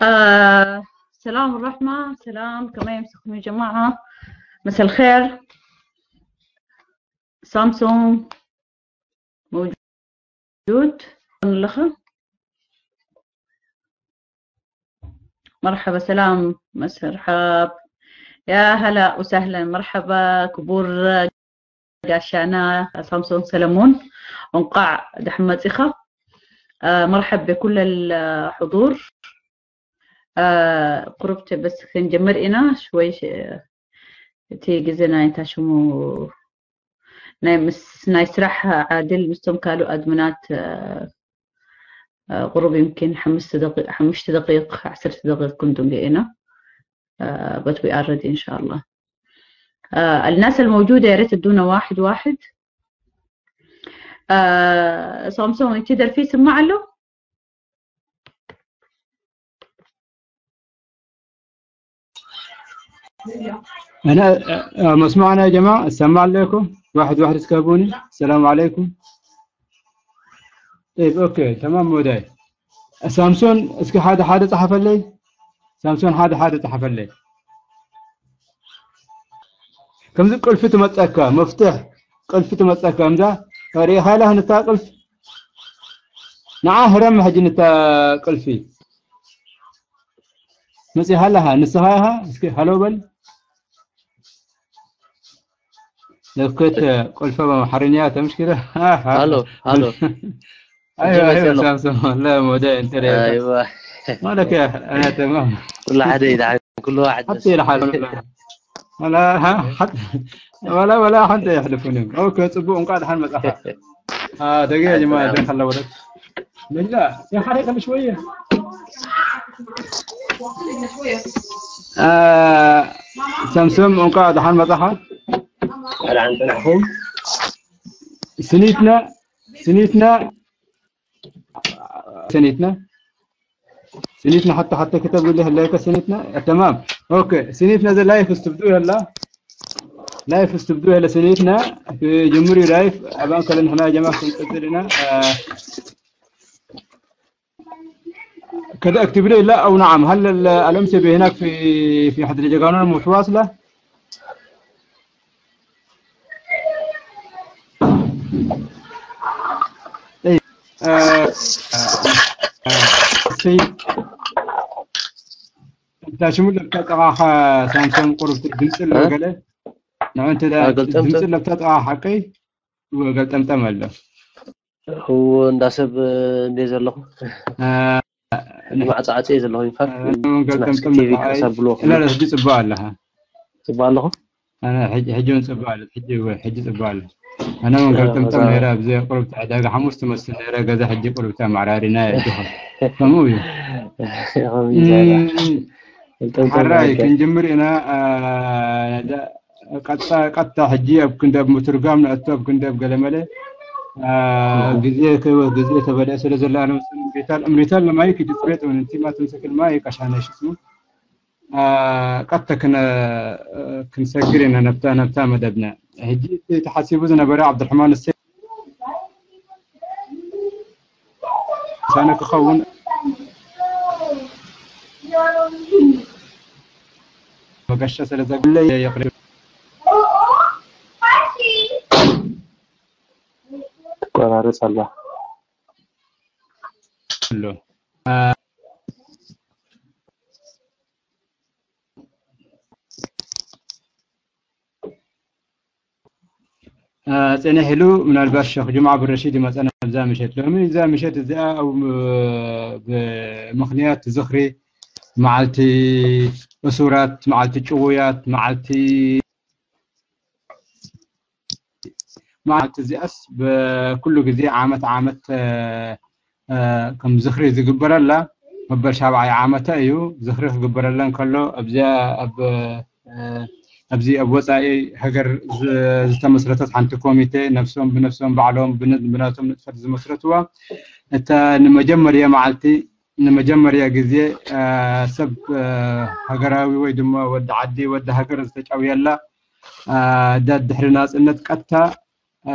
آه، سلام الرحمة، سلام، كمان يمسكم يا جماعة. مساء الخير. سامسونج موجود. لخ. مرحبا، سلام، مسرحب. يا هلا وسهلا، مرحبا كبور ጋሻና ሳምሶን ሰለሞን፣ እንቋዕ ደሕን መጺኻ። آه، مرحب بكل الحضور. آه، ቁሩብ በስ ክንጀምር ኢና። ሽወይ ሽ-፣ እቲ ግዜ ናይ እንታይ ሽሙ ናይ ምስ-፣ ናይ ስራሕ ዓድል ምስቶም ካልእ ኣድምናት፣ آه، آه، ቁሩብ يمكن ሓሙሽተ ደቂ-፣ ሓሙሽተ ደቂቕ፣ ዓሰርተ ደቂቕ ክንድንጎ ኢና። آه، but we are ready إن شاء الله. آه، الناس الموجودة يا ريت تدونا واحد واحد. آه، ሳምሶን፣ እቲ ደርፊ ይስማዕ ኣሎ? أنا، آه، مسموعنا يا جماعة؟ السماعة عليكم؟ واحد واحد تكابوني. السلام عليكم. طيب، أوكي، تمام موداي. ሳምሶን፣ እስኪ ሓደ ሓደ ጸሓፈለይ። ሳምሶን፣ ሓደ ሓደ ጸሓፈለይ። ከምዚ ቁልፊ ትመጸካ፣ መፍትሕ ቁልፊ ትመጸካ፣ ከምዛ ሪኢኻ ኢላ ንታ ቁልፊ። ንዓ ህረም ሕጂ ንታ ቁልፊ። መጺኻ ኣለኻ፣ ንስኻ ኢኻ። እስኪ ሃሎ በል። ለፍከት ቁልፈ በአማርኛ ተምሽኪረ። هلو، هلو. أيوة، أيوة، سامسون. لا، موديل أنت ليه؟ أيوة. ما لك يا أخي، أنا تمام. كل حدا يدعي، كل واحد حتى بس. يلحق. ولا، ها؟ حتى، ولا، ولا حتى يحلفوني. أوكي، ጽቡቕ፣ እንኳዕ ደሓን መጻኻ። آه، دقيقة يا جماعة، السلام. دخل لولد. لا، يا حريقة بشوية. آه، سمسم، እንኳዕ ደሓን መጻኻ። ደሓን ጸናሕኩም። ስኒትና፣ ስኒትና፣ ስኒትና፣ ስኒትና ሓታ፣ ሓታ ክተብ ግሊ ህላይከ ስኒትና። تمام. أوكي، ስኒትና ዘ ላይፍ እስትብዱ የላ። ላይፍ እስትብዱ የለ ስኒትና። ጅምሪ ላይፍ ኣባን ከለ ንሕና ጀማ ክንቀጽል ኢና። آه، كذا اكتب لي لا أو نعم. هل ال-، الأمس هناك في، في حد الجيران مش واصلة؟ إيه. آه، آه، آه، سي-، أنت شو مدة تقرأ سامسونج قرب تدمس ها؟ الوكالة؟ نعم، أنت دا آه، قلت أنت. تدمس اللي بتقرأ حقي؟ وقلت أنت ماله. هو እንዳ ሰብ እንደ ዘለኹ። آه، ማዕጻዕጽ እየ ዘለኹ። ኢንፋክት፣ ኣነ እውን ገልጠምጠም ቲቪ ነባዓይ ክሳብ ብልዎ። لا، لا، ሕጂ ጽቡቕ ኣለኻ። ጽቡቕ ኣለኹ? ኣነ ሕጂ፣ ሕጂ እውን ጽቡቕ ኣለ። ሕጂ እውን፣ ሕጂ ጽቡቕ ኣለ። ኣነ እውን ገልጠምጠም ነይረ። ኣብዚ ቁሩብ ዕዳጋ ሓሙስ ትመስል ነይረ። ገዛ ሕጂ ቁሩብ ተማዕራሪና እየ። ከምኡ እዩ። ከምኡ እዩ። እም፣ ገልጠምጠም ሓራይ ነይረ። ክንጅምር ኢና። ኣ፣ ነዛ ቀጥታ፣ ቀጥታ ሕጂ ኣብ ክንዲ ኣብ ምትርጓም ንእቶ፣ ኣብ ክንዲ ኣብ ገለመለ፣ አ፣ ግዜ ከ-፣ ግዜ ተበልዐ ስለ ዘላ፣ ኣነ መሰለኝ እምሪታል፣ እምሪታል ለማይክ እጅ ጽሬት ሆነ፣ እንቲማ ትምሰክል ማይ ቀሻነ ሽስሙ። አ፣ ቀጥታ ክነ-፣ ክንሰግር ኢና ነብታ፣ ነብታ መደብና። ሕጂ እቲ ተሓሲቡ ዝነበረ ዓብዱርሕማን እሰይ ውሳነ ክኸውን መገሻ ስለ ዘግለየ የቕርብ። ትቆራረጽ ኣላ። ኣሎ። አ፣ አ፣ ጽንሕ ኢሉ ምናልባት ሸኽ ጁምዓ ብረሺድ ይመጸና ኣብዛ ምሸት። ሎሚ እዛ ምሸት እዚኣ ኣብ፣ ብምኽንያት ዝኽሪ መዓልቲ እሱራት፣ መዓልቲ ጭውያት፣ መዓልቲ መዓልቲ እዚኣስ ብኩሉ ግዜ ዓመት ዓመት፣ እ፣ እ፣ ከም ዝኽሪ ዝግበረላ መበል ሻብዓይ ዓመታ እዩ። ዝኽሪ ክግበረላ እንከሎ ኣብዚኣ ኣብ፣ እ፣ ኣብዚ ኣብ ወጻኢ ሃገር ዝ-፣ ዝተመስረተት ሓንቲ ኮሚቴ ነፍሶም ብነፍሶም ባዕሎም ብን-፣ ብናቶም ንጥፈት ዝመስረትዋ እታ ንመጀመርያ መዓልቲ ንመጀመርያ ግዜ፣ እ፣ ሰብ፣ እ፣ ሃገራዊ ወይ ድማ ወዲ ዓዲ ወዲ ሃገር ዝተጨውየላ አ፣ ዳድ ድሕሪ ናጽነት ቀጥታ፣ አ፣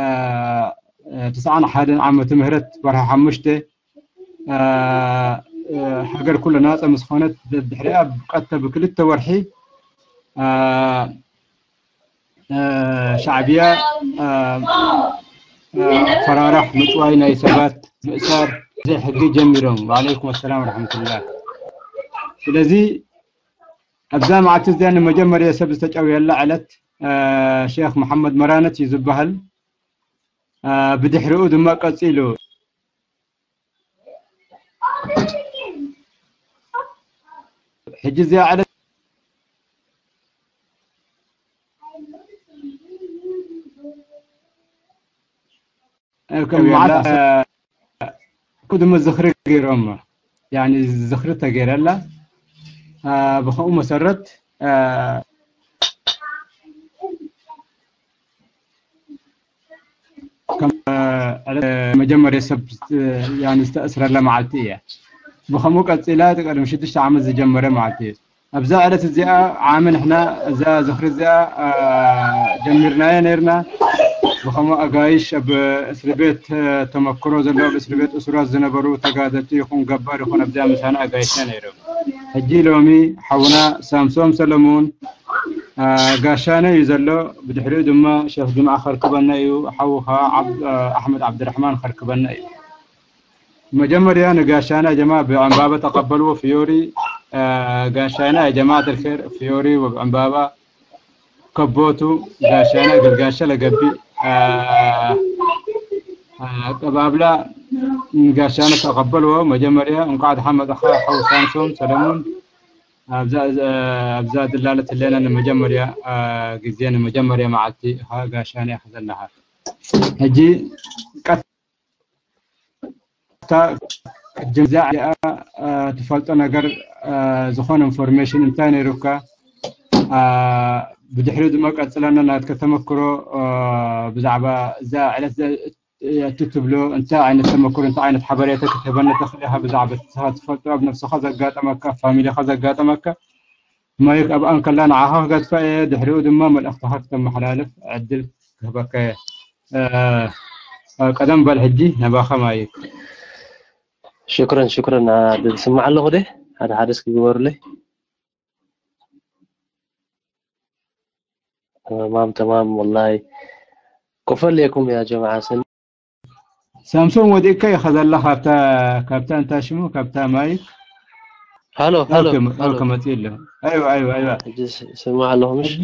አ፣ ትስዓን ሓደን ዓመተ ምህረት ወርሒ ሓሙሽተ፣ አ፣ አ፣ ሃገር ኩሉ ናጸ ምስ ኾነት፣ ድሕሪኣ ብቀጥታ ብክልተ ወርሒ፣ አ፣ አ፣ ሻዕብያ፣ አ፣ አ፣ ፈራራሕ፣ ምጭዋይ ናይ ሰባት፣ ምእሳር፣ ዘይሕጊ ጀሚሮም። ወዓለይኩም ኣሰላም ወረሕመቱላህ። ስለዚ ኣብዛ መዓልቲ እዚኣ ንመጀመርያ ሰብ ዝተጨውየላ ዕለት፣ አ፣ ሼኽ መሓመድ መራነት እዩ ዝበሃል። አ፣ ብድሕሪኡ ድማ ቀጺሉ። ሕጂ እዚኣ ዕለት ከም መዓልቲ፣ አ፣ ቅድሚ ዝኽሪ ገይሮም፣ ያኒ ዝኽሪ ተገይረላ። አ፣ ብኸምኡ መሰረት፣ አ፣ ከም፣ አ፣ መጀመርያ ሰብ፣ ያኒ ዝተኣስረላ መዓልቲ እያ። ብኸምኡ ቀጺላ፣ እቲ ቀደም ሽዱሽተ ዓመት ዝጀመረ መዓልቲ እዩ። ኣብዛ ዕለት እዚኣ ዓሚ ንሕና እዛ ዝኽሪ እዚኣ፣ አ፣ ጀሚርናዮ ነይርና። ብኸምኡ ኣጋይሽ ኣብ እስሪ ቤት፣ አ፣ ተመክሮ ዘለዎ፣ ኣብ እስሪ ቤት እሱራት ዝነበሩ ተጋደልቲ ይኹን ገባር ይኹን ኣብዚኣ ምሳና ኣጋይሽና ነይሮም። ሕጂ ሎሚ ሓውና ሳምሶም ሰለሙን፣ አ፣ ጋሻነ እዩ ዘሎ። ብድሕሪኡ ድማ ሼኽ ጅምዓ ከርክበና እዩ። ሓውኻ ዓብ-፣ አ፣ ኣሕመድ ዓብድራሕማን ከርክበና እዩ። መጀመርያ ንጋሻና ጀማ ብዕንባባ ተቀበልዎ። ፊዮሪ፣ አ፣ ጋሻና የጀማዓት الخير፣ ፊዮሪ ወብዕንባባ ከቦቱ ጋሻና ገልጋሻ ለገቢ፣ አ፣ አ፣ አቀባብላ ንጋሻና ተቀበልዎ። መጀመርያ እንኳዕ ደሓን መጣኻ ሓው ሳምሶም ሰለሙን። ኣብዛ፣ ኣብዛ ድላለት ህለና ንመጀመርያ፣ አ፣ ግዜ ንመጀመርያ መዓልቲ ኢኻ ጋሻና ኢኻ ዘለኻ። ሕጂ ቀጥታ ቅድም እዛ እዚኣ፣ አ፣ ትፈልጦ ነገር፣ አ፣ ዝኾነ ኢንፎርሜሽን እንታይ ነይሩካ? አ፣ ብድሕሪኡ ድማ ቀጽለና ናትካ ተመክሮ፣ አ፣ ብዛዕባ እዛ ዕለት ዘ-፣ እቲ ትብሎ እንታይ ዓይነት ተመክሮ፣ እንታይ ዓይነት ሓበሬታ ክትህበና ትኽእል ኢኻ ብዛዕባ እቲ ንስኻ ትፈልጦ ኣብ ነብስኻ ዘጋጠመካ፣ ኣብ ፋሚሊኻ ዘጋጠመካ? ማይክ ኣብ ኣንከላ ንዓኻ ክገድፋ እየ፣ ድሕሪኡ ድማ መልእኽትኻ ክተመሓላልፍ ዕድል ክህበካ እየ። እ፣ ቀደም በል ሕጂ ናባኻ ማይክ። ሽክረን፣ ሽክረን። አ፣ ዝስማዕ ኣለኹ ደ? ሓደ ሓደ እስኪ ግበሩለይ። ተማም፣ ተማም፣ ወላሂ። ኮፈለይኩም ያ ጀማዓ ሰኒ። ሳምሶን ወዲእካ ኢኻ ዘላ ካብታ፣ ካብታ እንታይ ሽሙ፣ ካብታ ማይክ። ሃሎ፣ ሃሎ፣ ኦኬ፣ ሃሎ። ኦኬ፣ መጺእ ኣሎ። ኣይዋ፣ ኣይዋ፣ ኣይዋ። ሕጂ ስ-፣ ስማዕ ኣለኹ፣ ምሽ? ሕጂ፣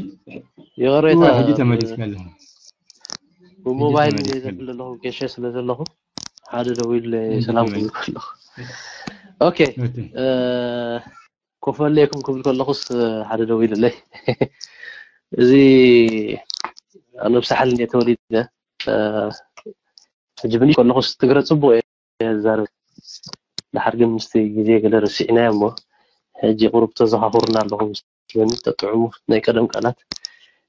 ይቕሬታ፣ እወ፣ ሕጂ ተመሊስካ ኣለኻ። ሕጂ ብሞባይል ተመሊስካ ዘብል ኣለኻ። ዘለኹ፣ ጌሸ ስለ ዘለኹ፣ ሓደ ደዊለ ሕጂ ሰላም ተመሊስካ። ክብል ከለኹ። ኦኬ፣ ኦኬ። እ፣ ኮፈለይኩም ክብል ከለኹስ ሓደ ደው ኢሉለይ። እዚ ኣነ ኣብ ሳሕል እንደ ተወሊደ፣ እ፣ ሕጂ ብኒ ከለኹስ ትግረ ጽቡቕ እየ ዝዛረብ። ድሓር ግን ምስቲ ግዜ ገለ ረሲዕናዮ እሞ፣ ሕጂ ቁሩብ ተዘኻኹርና ኣለኹም መስለኒ፣ ተጥዕሙ ናይ ቀደም ቃላት።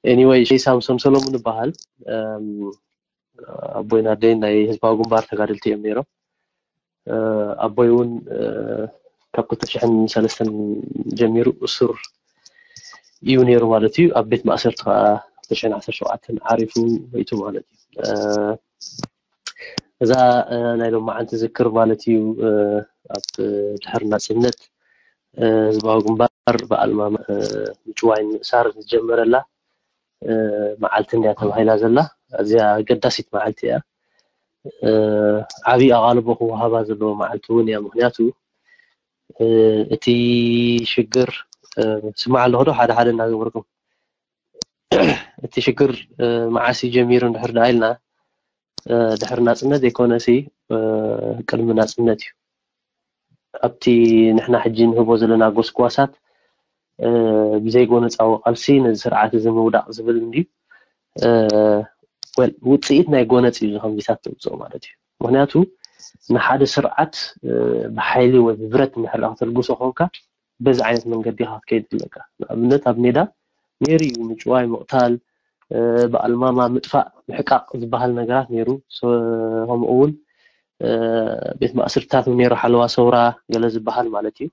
ኤኒወይ፣ ሸይ ሳምሶን ሰሎሙን እበሃል። እም፣ ኣቦይን ኣደይን ናይ ህዝባዊ ግንባር ተጋደልቲ እዮም ነይሮም። እ፣ ኣቦይ እውን፣ እ፣ ካብ ክልተ ሽሕን ሰለስተን ጀሚሩ እሱር እዩ ነይሩ ማለት እዩ። ኣብ ቤት ማእሰርቲ ከዓ ክልተ ሽሕን ዓሰርተ ሸውዓተን ዓሪፉ መይቱ ማለት እዩ። እ፣ እዛ፣ እ፣ ናይ ሎማዓንቲ ዝክር ማለት እዩ፣ እ፣ ኣብ ድሕሪ ናጽነት፣ እ፣ ህዝባዊ ግንባር ብኣልማማ፣ እ፣ ምጭዋይን ምእሳር ዝጀመረላ፣ እ፣ መዓልቲ እንድያ ተባሂላ ዘላ። ኣዝያ ኣገዳሲት መዓልቲ እያ። እ፣ ዓብዪ ኣቓልቦ ክወሃባ ዘለዎ መዓልቲ እውን እያ። ምኽንያቱ፣ እ፣ እቲ ሽግር፣ እ፣ ስማዕ ኣለኹ ዶ? ሓደ ሓደ እናገበርኩም። እቲ ሽግር፣ እ፣ መዓስ እዩ ጀሚሩ እንድሕር ደኣ ኢልና፣ እ፣ ድሕሪ ናጽነት ዘይኮነሲ፣ እ፣ ቅድሚ ናጽነት እዩ። ኣብቲ ንሕና ሕጂ ንህቦ ዘለና ጎስጓሳት፣ እ፣ ብዘይጎነጻዊ ቃልሲ ነዚ ስርዓት እዚ ምውዳቕ ዝብል እንድዩ። እ፣ ወል-፣ ውጽኢት ናይ ጎነጽ እዩ፣ እዚ ከምዚታት ተውጽኦ ማለት እዩ። ምኽንያቱ ንሓደ ስርዓት፣ እ፣ ብሓይሊ ወይ ብብረት እንድሕር ደኣ ከተልግሶ ኮንካ፣ በዚ ዓይነት መንገዲ ኢኻ ክትከይድ ዘለካ። ንኣብነት ኣብ ሜዳ ነይሩ እዩ ምጭዋይ፣ ምቕታል፣ እ፣ ብኣልማማ ምጥፋእ፣ ምሕቃቕ ዝበሃል ነገራት ነይሩ። ሶ-፣ ከምኡ እውን፣ እ፣ ቤት ማእሰርትታት እውን ነይሩ፣ ሓለዋ ሰውራ ገለ ዝበሃል ማለት እዩ።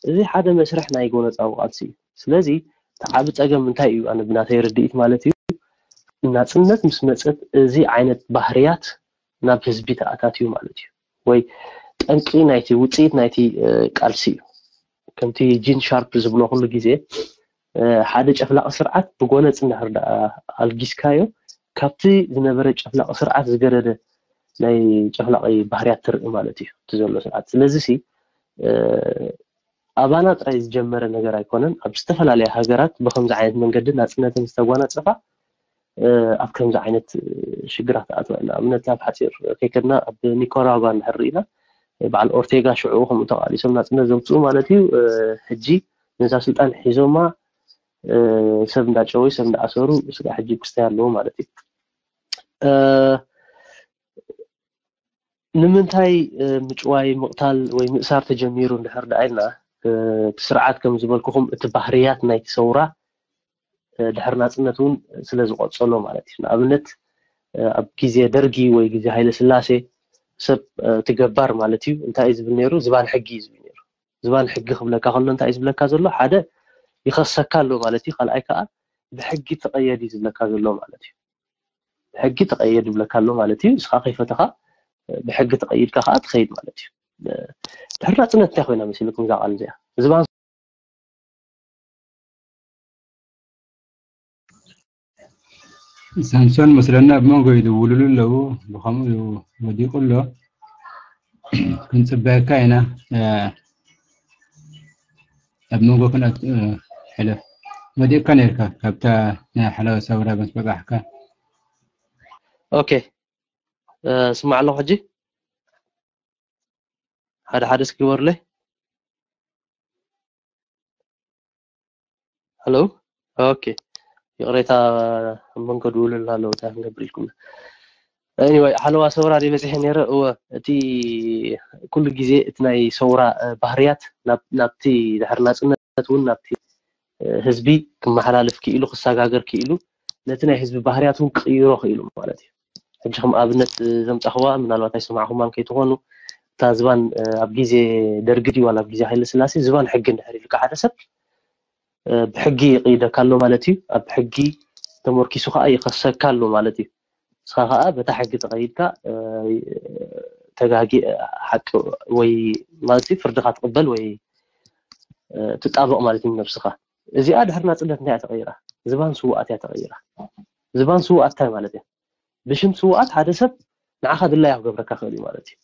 እዚ ሓደ መስርሕ ናይ ጎነጻዊ ቃልሲ እዩ። ስለዚ እቲ ዓቢ ጸገም እንታይ እዩ? ኣነ ብናተይ ርድኢት ማለት እዩ፣ ናጽነት ምስ መጸት እዚ ዓይነት ባህርያት ናብ ህዝቢ ተኣታትዩ ማለት እዩ። ወይ ጠንቂ ናይቲ ውጽኢት ናይቲ፣ እ፣ ቃልሲ እዩ። ከምቲ ጂን ሻርፕ ዝብሎ ኩሉ ግዜ ሓደ ጨፍላቂ ስርዓት ብጎነፅ እንድሕር ደኣ ኣልጊስካዮ ካብቲ ዝነበረ ጨፍላቂ ስርዓት ዝገደደ ናይ ጨፍላቂ ባህርያት ትርኢ ማለት እዩ እቲ ዘሎ ስርዓት። ስለዚ ሲ ኣባና ጥራይ ዝጀመረ ነገር ኣይኮነን። ኣብ ዝተፈላለያ ሃገራት ብከምዚ ዓይነት መንገዲ ናፅነትን ዝተጓናፀፋ ኣብ ከምዚ ዓይነት ሽግራት ኣትወ። ንኣብነት ኣብ ሓፂር ከይከድና ኣብ ኒካራጓ እንድሕር ርኢና በዓል ኦርቴጋ ሽዑ ከምኡ ተቃሊሶም ናፅነት ዘምፅኡ ማለት እዩ። ሕጂ ነዛ ስልጣን ሒዞማ ሰብ እንዳጨወዩ ሰብ እንዳኣሰሩ ስጋ ሕጂ ክስታይ ኣለዎ ማለት እዩ። ንምንታይ ምጭዋይ ምቕታል ወይ ምእሳር ተጀሚሩ እንድሕር ደኣ ኢልና እቲ ስርዓት ከም ዝበልኩኹም እቲ ባህርያት ናይቲ ሰውራ ድሕር ናፅነት እውን ስለ ዝቆፀሎ ማለት እዩ። ንኣብነት ኣብ ግዜ ደርጊ ወይ ግዜ ሃይለ ስላሴ ሰብ እቲ ገባር ማለት እዩ እንታይ እዩ ዝብል ነይሩ? ዝባን ሕጊ እዩ ዝብል ነይሩ። ዝባን ሕጊ ክብለካ ከሎ እንታይ እዩ ዝብለካ ዘሎ? ሓደ ይኸሰካ ኣሎ ማለት እዩ። ካልኣይ ከዓ ብሕጊ ተቐየድ እዩ ዝብለካ ዘሎ ማለት እዩ። ብሕጊ ተቐየድ ይብለካ ኣሎ ማለት እዩ። ንስኻ ከይፈተኻ ብሕጊ ተቐይድካ ከዓ ትኸይድ ማለት እዩ። ድሕር ናፅነት እንታይ ኮይና መሲልኩም እዛ ቃል እዚኣ? ዝባን ሳምሶን መስለና ኣብ መንጎ ይድውልሉ ኣለዉ። ብኸምኡ እዩ ወዲቑ ኣሎ። ክንፅበየካ ኢና። ኣብ መንጎ ክንኣት ሕለፍ ወዲቕካ ነርካ ካብታ ናይ ሓለዋ ሰውራ በስ በቃሕካ። ኦኬ፣ ስማዕ ኣለኹ ሕጂ። ሓደ ሓደ እስኪ ግበሩለይ። ሄሎ፣ ኦኬ፣ ይቕሬታ፣ ኣብ መንጎ ድውልልና ኣለዉ፣ እንታይ ክንገብር ኢልኩም። ኤኒወይ፣ ሓለዋ ሰውራ ደይ በፂሐ ነይረ። እወ፣ እቲ ኩሉ ግዜ እቲ ናይ ሰውራ ባህርያት ናብቲ ድሕሪ ናፅነት እውን ናብቲ ህዝቢ ክመሓላልፍ ክኢሉ ክሰጋገር ክኢሉ ነቲ ናይ ህዝቢ ባህርያት እውን ክቕይሮ ክኢሉ ማለት እዩ። ሕጂ ከም ኣብነት ዘምፃኽዋ ምናልባት ኣይሰማዕኹማን ከይትኾኑ እታ ዝባን ኣብ ግዜ ደርጊ ድዩ ዋላ ኣብ ግዜ ሃይለ ስላሴ ዝባን ሕጊ እንድሕር ኢሉካ ሓደ ሰብ ብሕጊ ይቕይደካ ኣሎ ማለት እዩ። ኣብ ሕጊ ተመርኪሱ ከዓ ይኸሰካ ኣሎ ማለት እዩ። ንስኻ ከዓ በታ ሕጊ ተቐይድካ ተጋጊ ሓቂ ወይ ማለት ፍርድኻ ትቕበል ወይ ትጣበቕ ማለት እዩ ነብስኻ። እዚኣ ድሕሪ ናፅነት እንታይ እያ ተቐይራ? ዝባን ስውኣት እያ ተቐይራ። ዝባን ስውኣት እንታይ ማለት እዩ? ብሽም ስውኣት ሓደ ሰብ ንዓኻ ድላያ ክገብረካ ክእል እዩ ማለት እዩ።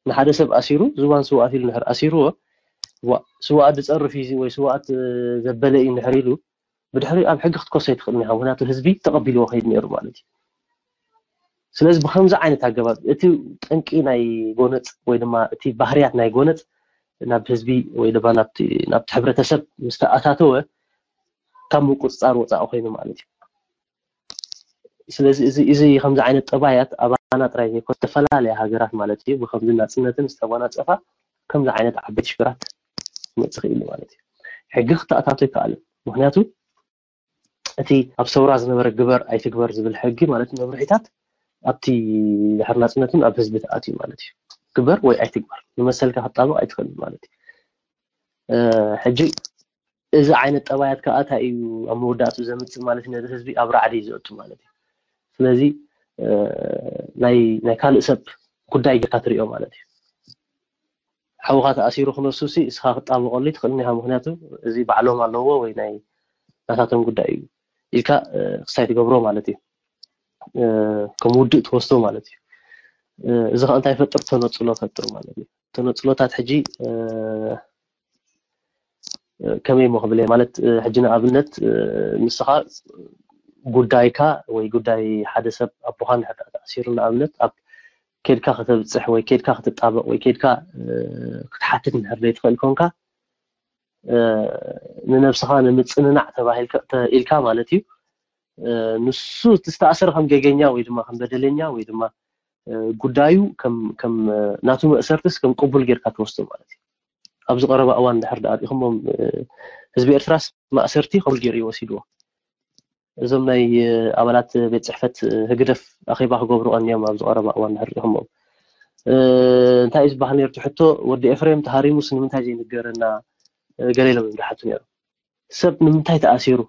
ንሓደ ሰብ ኣሲሩ ዝባን ስውኣት ኢሉ ንድሕር ኣሲርዎ ስውኣት ዝፀርፍ እዩ ወይ ስውኣት ዘበለ እዩ ንድሕር ኢሉ ብድሕሪ ኣብ ሕጊ ክትከሶ ኣይትኽእልን ኢኻ። ምክንያቱ ህዝቢ ተቐቢልዎ ከይድ ነይሩ ማለት እዩ። ስለዚ ብከምዚ ዓይነት ኣገባብ እቲ ጠንቂ ናይ ጎነፅ ወይ ድማ እቲ ባህርያት ናይ ጎነፅ ናብ ህዝቢ ወይ ድማ ናብቲ ናብቲ ሕብረተሰብ ምስ ተኣታተወ ካብ ምቁፅፃር ወፃኢ ኮይኑ ማለት እዩ። ስለዚ እዚ እዚ ከምዚ ዓይነት ጠባያት ኣባና ጥራይ ዘይኮነ ዝተፈላለያ ሃገራት ማለት እዩ ብከምዚ ናፅነትን ዝተጎናፀፋ ከምዚ ዓይነት ዓበይቲ ሽግራት ክመፅእ ክእል ማለት እዩ። ሕጊ ክተኣታቶ ይከኣል። ምክንያቱ እቲ ኣብ ሰውራ ዝነበረ ግበር ኣይትግበር ዝብል ሕጊ ማለት መምርሒታት ኣብቲ ድሕር ናፅነትን ኣብ ህዝቢ ተኣትዩ ማለት እዩ። ግበር ወይ ኣይትግበር ንመሰልካ ክጣበቕ ኣይትኽእልን ማለት እዩ። ሕጂ እዚ ዓይነት ጠባያት ከዓ እንታይ እዩ ኣብ መወዳእቱ ዘምፅእ ማለት ነዚ ህዝቢ ኣብ ራዕዲ እዩ ዘእቱ ማለት እዩ። ስለዚ ናይ ናይ ካልእ ሰብ ጉዳይ ጌርካ ትሪኦ ማለት እዩ። ሓውኻ ተኣሲሩ ክነሱ ሲ እስኻ ክጣበቐሉ ትኽእል ኢኻ። ምክንያቱ እዚ ባዕሎም ኣለዎ ወይ ናይ ናታቶም ጉዳይ እዩ ኢልካ ክሳይ ትገብሮ ማለት እዩ። ከም ውድእ ትወስዶ ማለት እዩ። እዚ ከዓ እንታይ ይፈጥር? ተነፅሎ ፈጥር ማለት እዩ። ተነፅሎታት ሕጂ ከመይ ሞ ክብል ማለት ሕጂ ንኣብነት ንስኻ ጉዳይካ ወይ ጉዳይ ሓደ ሰብ ኣቦኻ ንሕዳ ተኣሲሩ ንኣብነት ኣብ ኬድካ ከተብፅሕ ወይ ኬድካ ክትጣበቕ ወይ ኬድካ ክትሓትት እንድሕር ዘይትኽእል ኮንካ ንነብስኻ ንምፅንናዕ ተባሂልካ ኢልካ ማለት እዩ። ንሱ እቲ ዝተኣሰረ ከም ገገኛ ወይ ድማ ከም በደለኛ ወይ ድማ ጉዳዩ ከም ከም ናቱ መእሰርትስ ከም ቅቡል ጌርካ ትወስዶ ማለት እዩ። ኣብዚ ቀረባ እዋን ድሕር ዳኣሪኹሞም ህዝቢ ኤርትራስ ማእሰርቲ ቅቡል ገይሩ ይወሲድዎ። እዞም ናይ ኣባላት ቤት ፅሕፈት ህግደፍ ኣኼባ ክገብሩ ቀንዮም ኣብዚ ቀረባ እዋን ድሕር ሪኹሞም እንታይ እዩ ዝበሃል ነርቱ ሕቶ ወዲ ኤፍሬም ተሃሪሙስ ንምንታይ ዘይንገረና ገለ ኢሎም እዮም ዝሓቱ ነይሮም። ሰብ ንምንታይ ተኣሲሩ?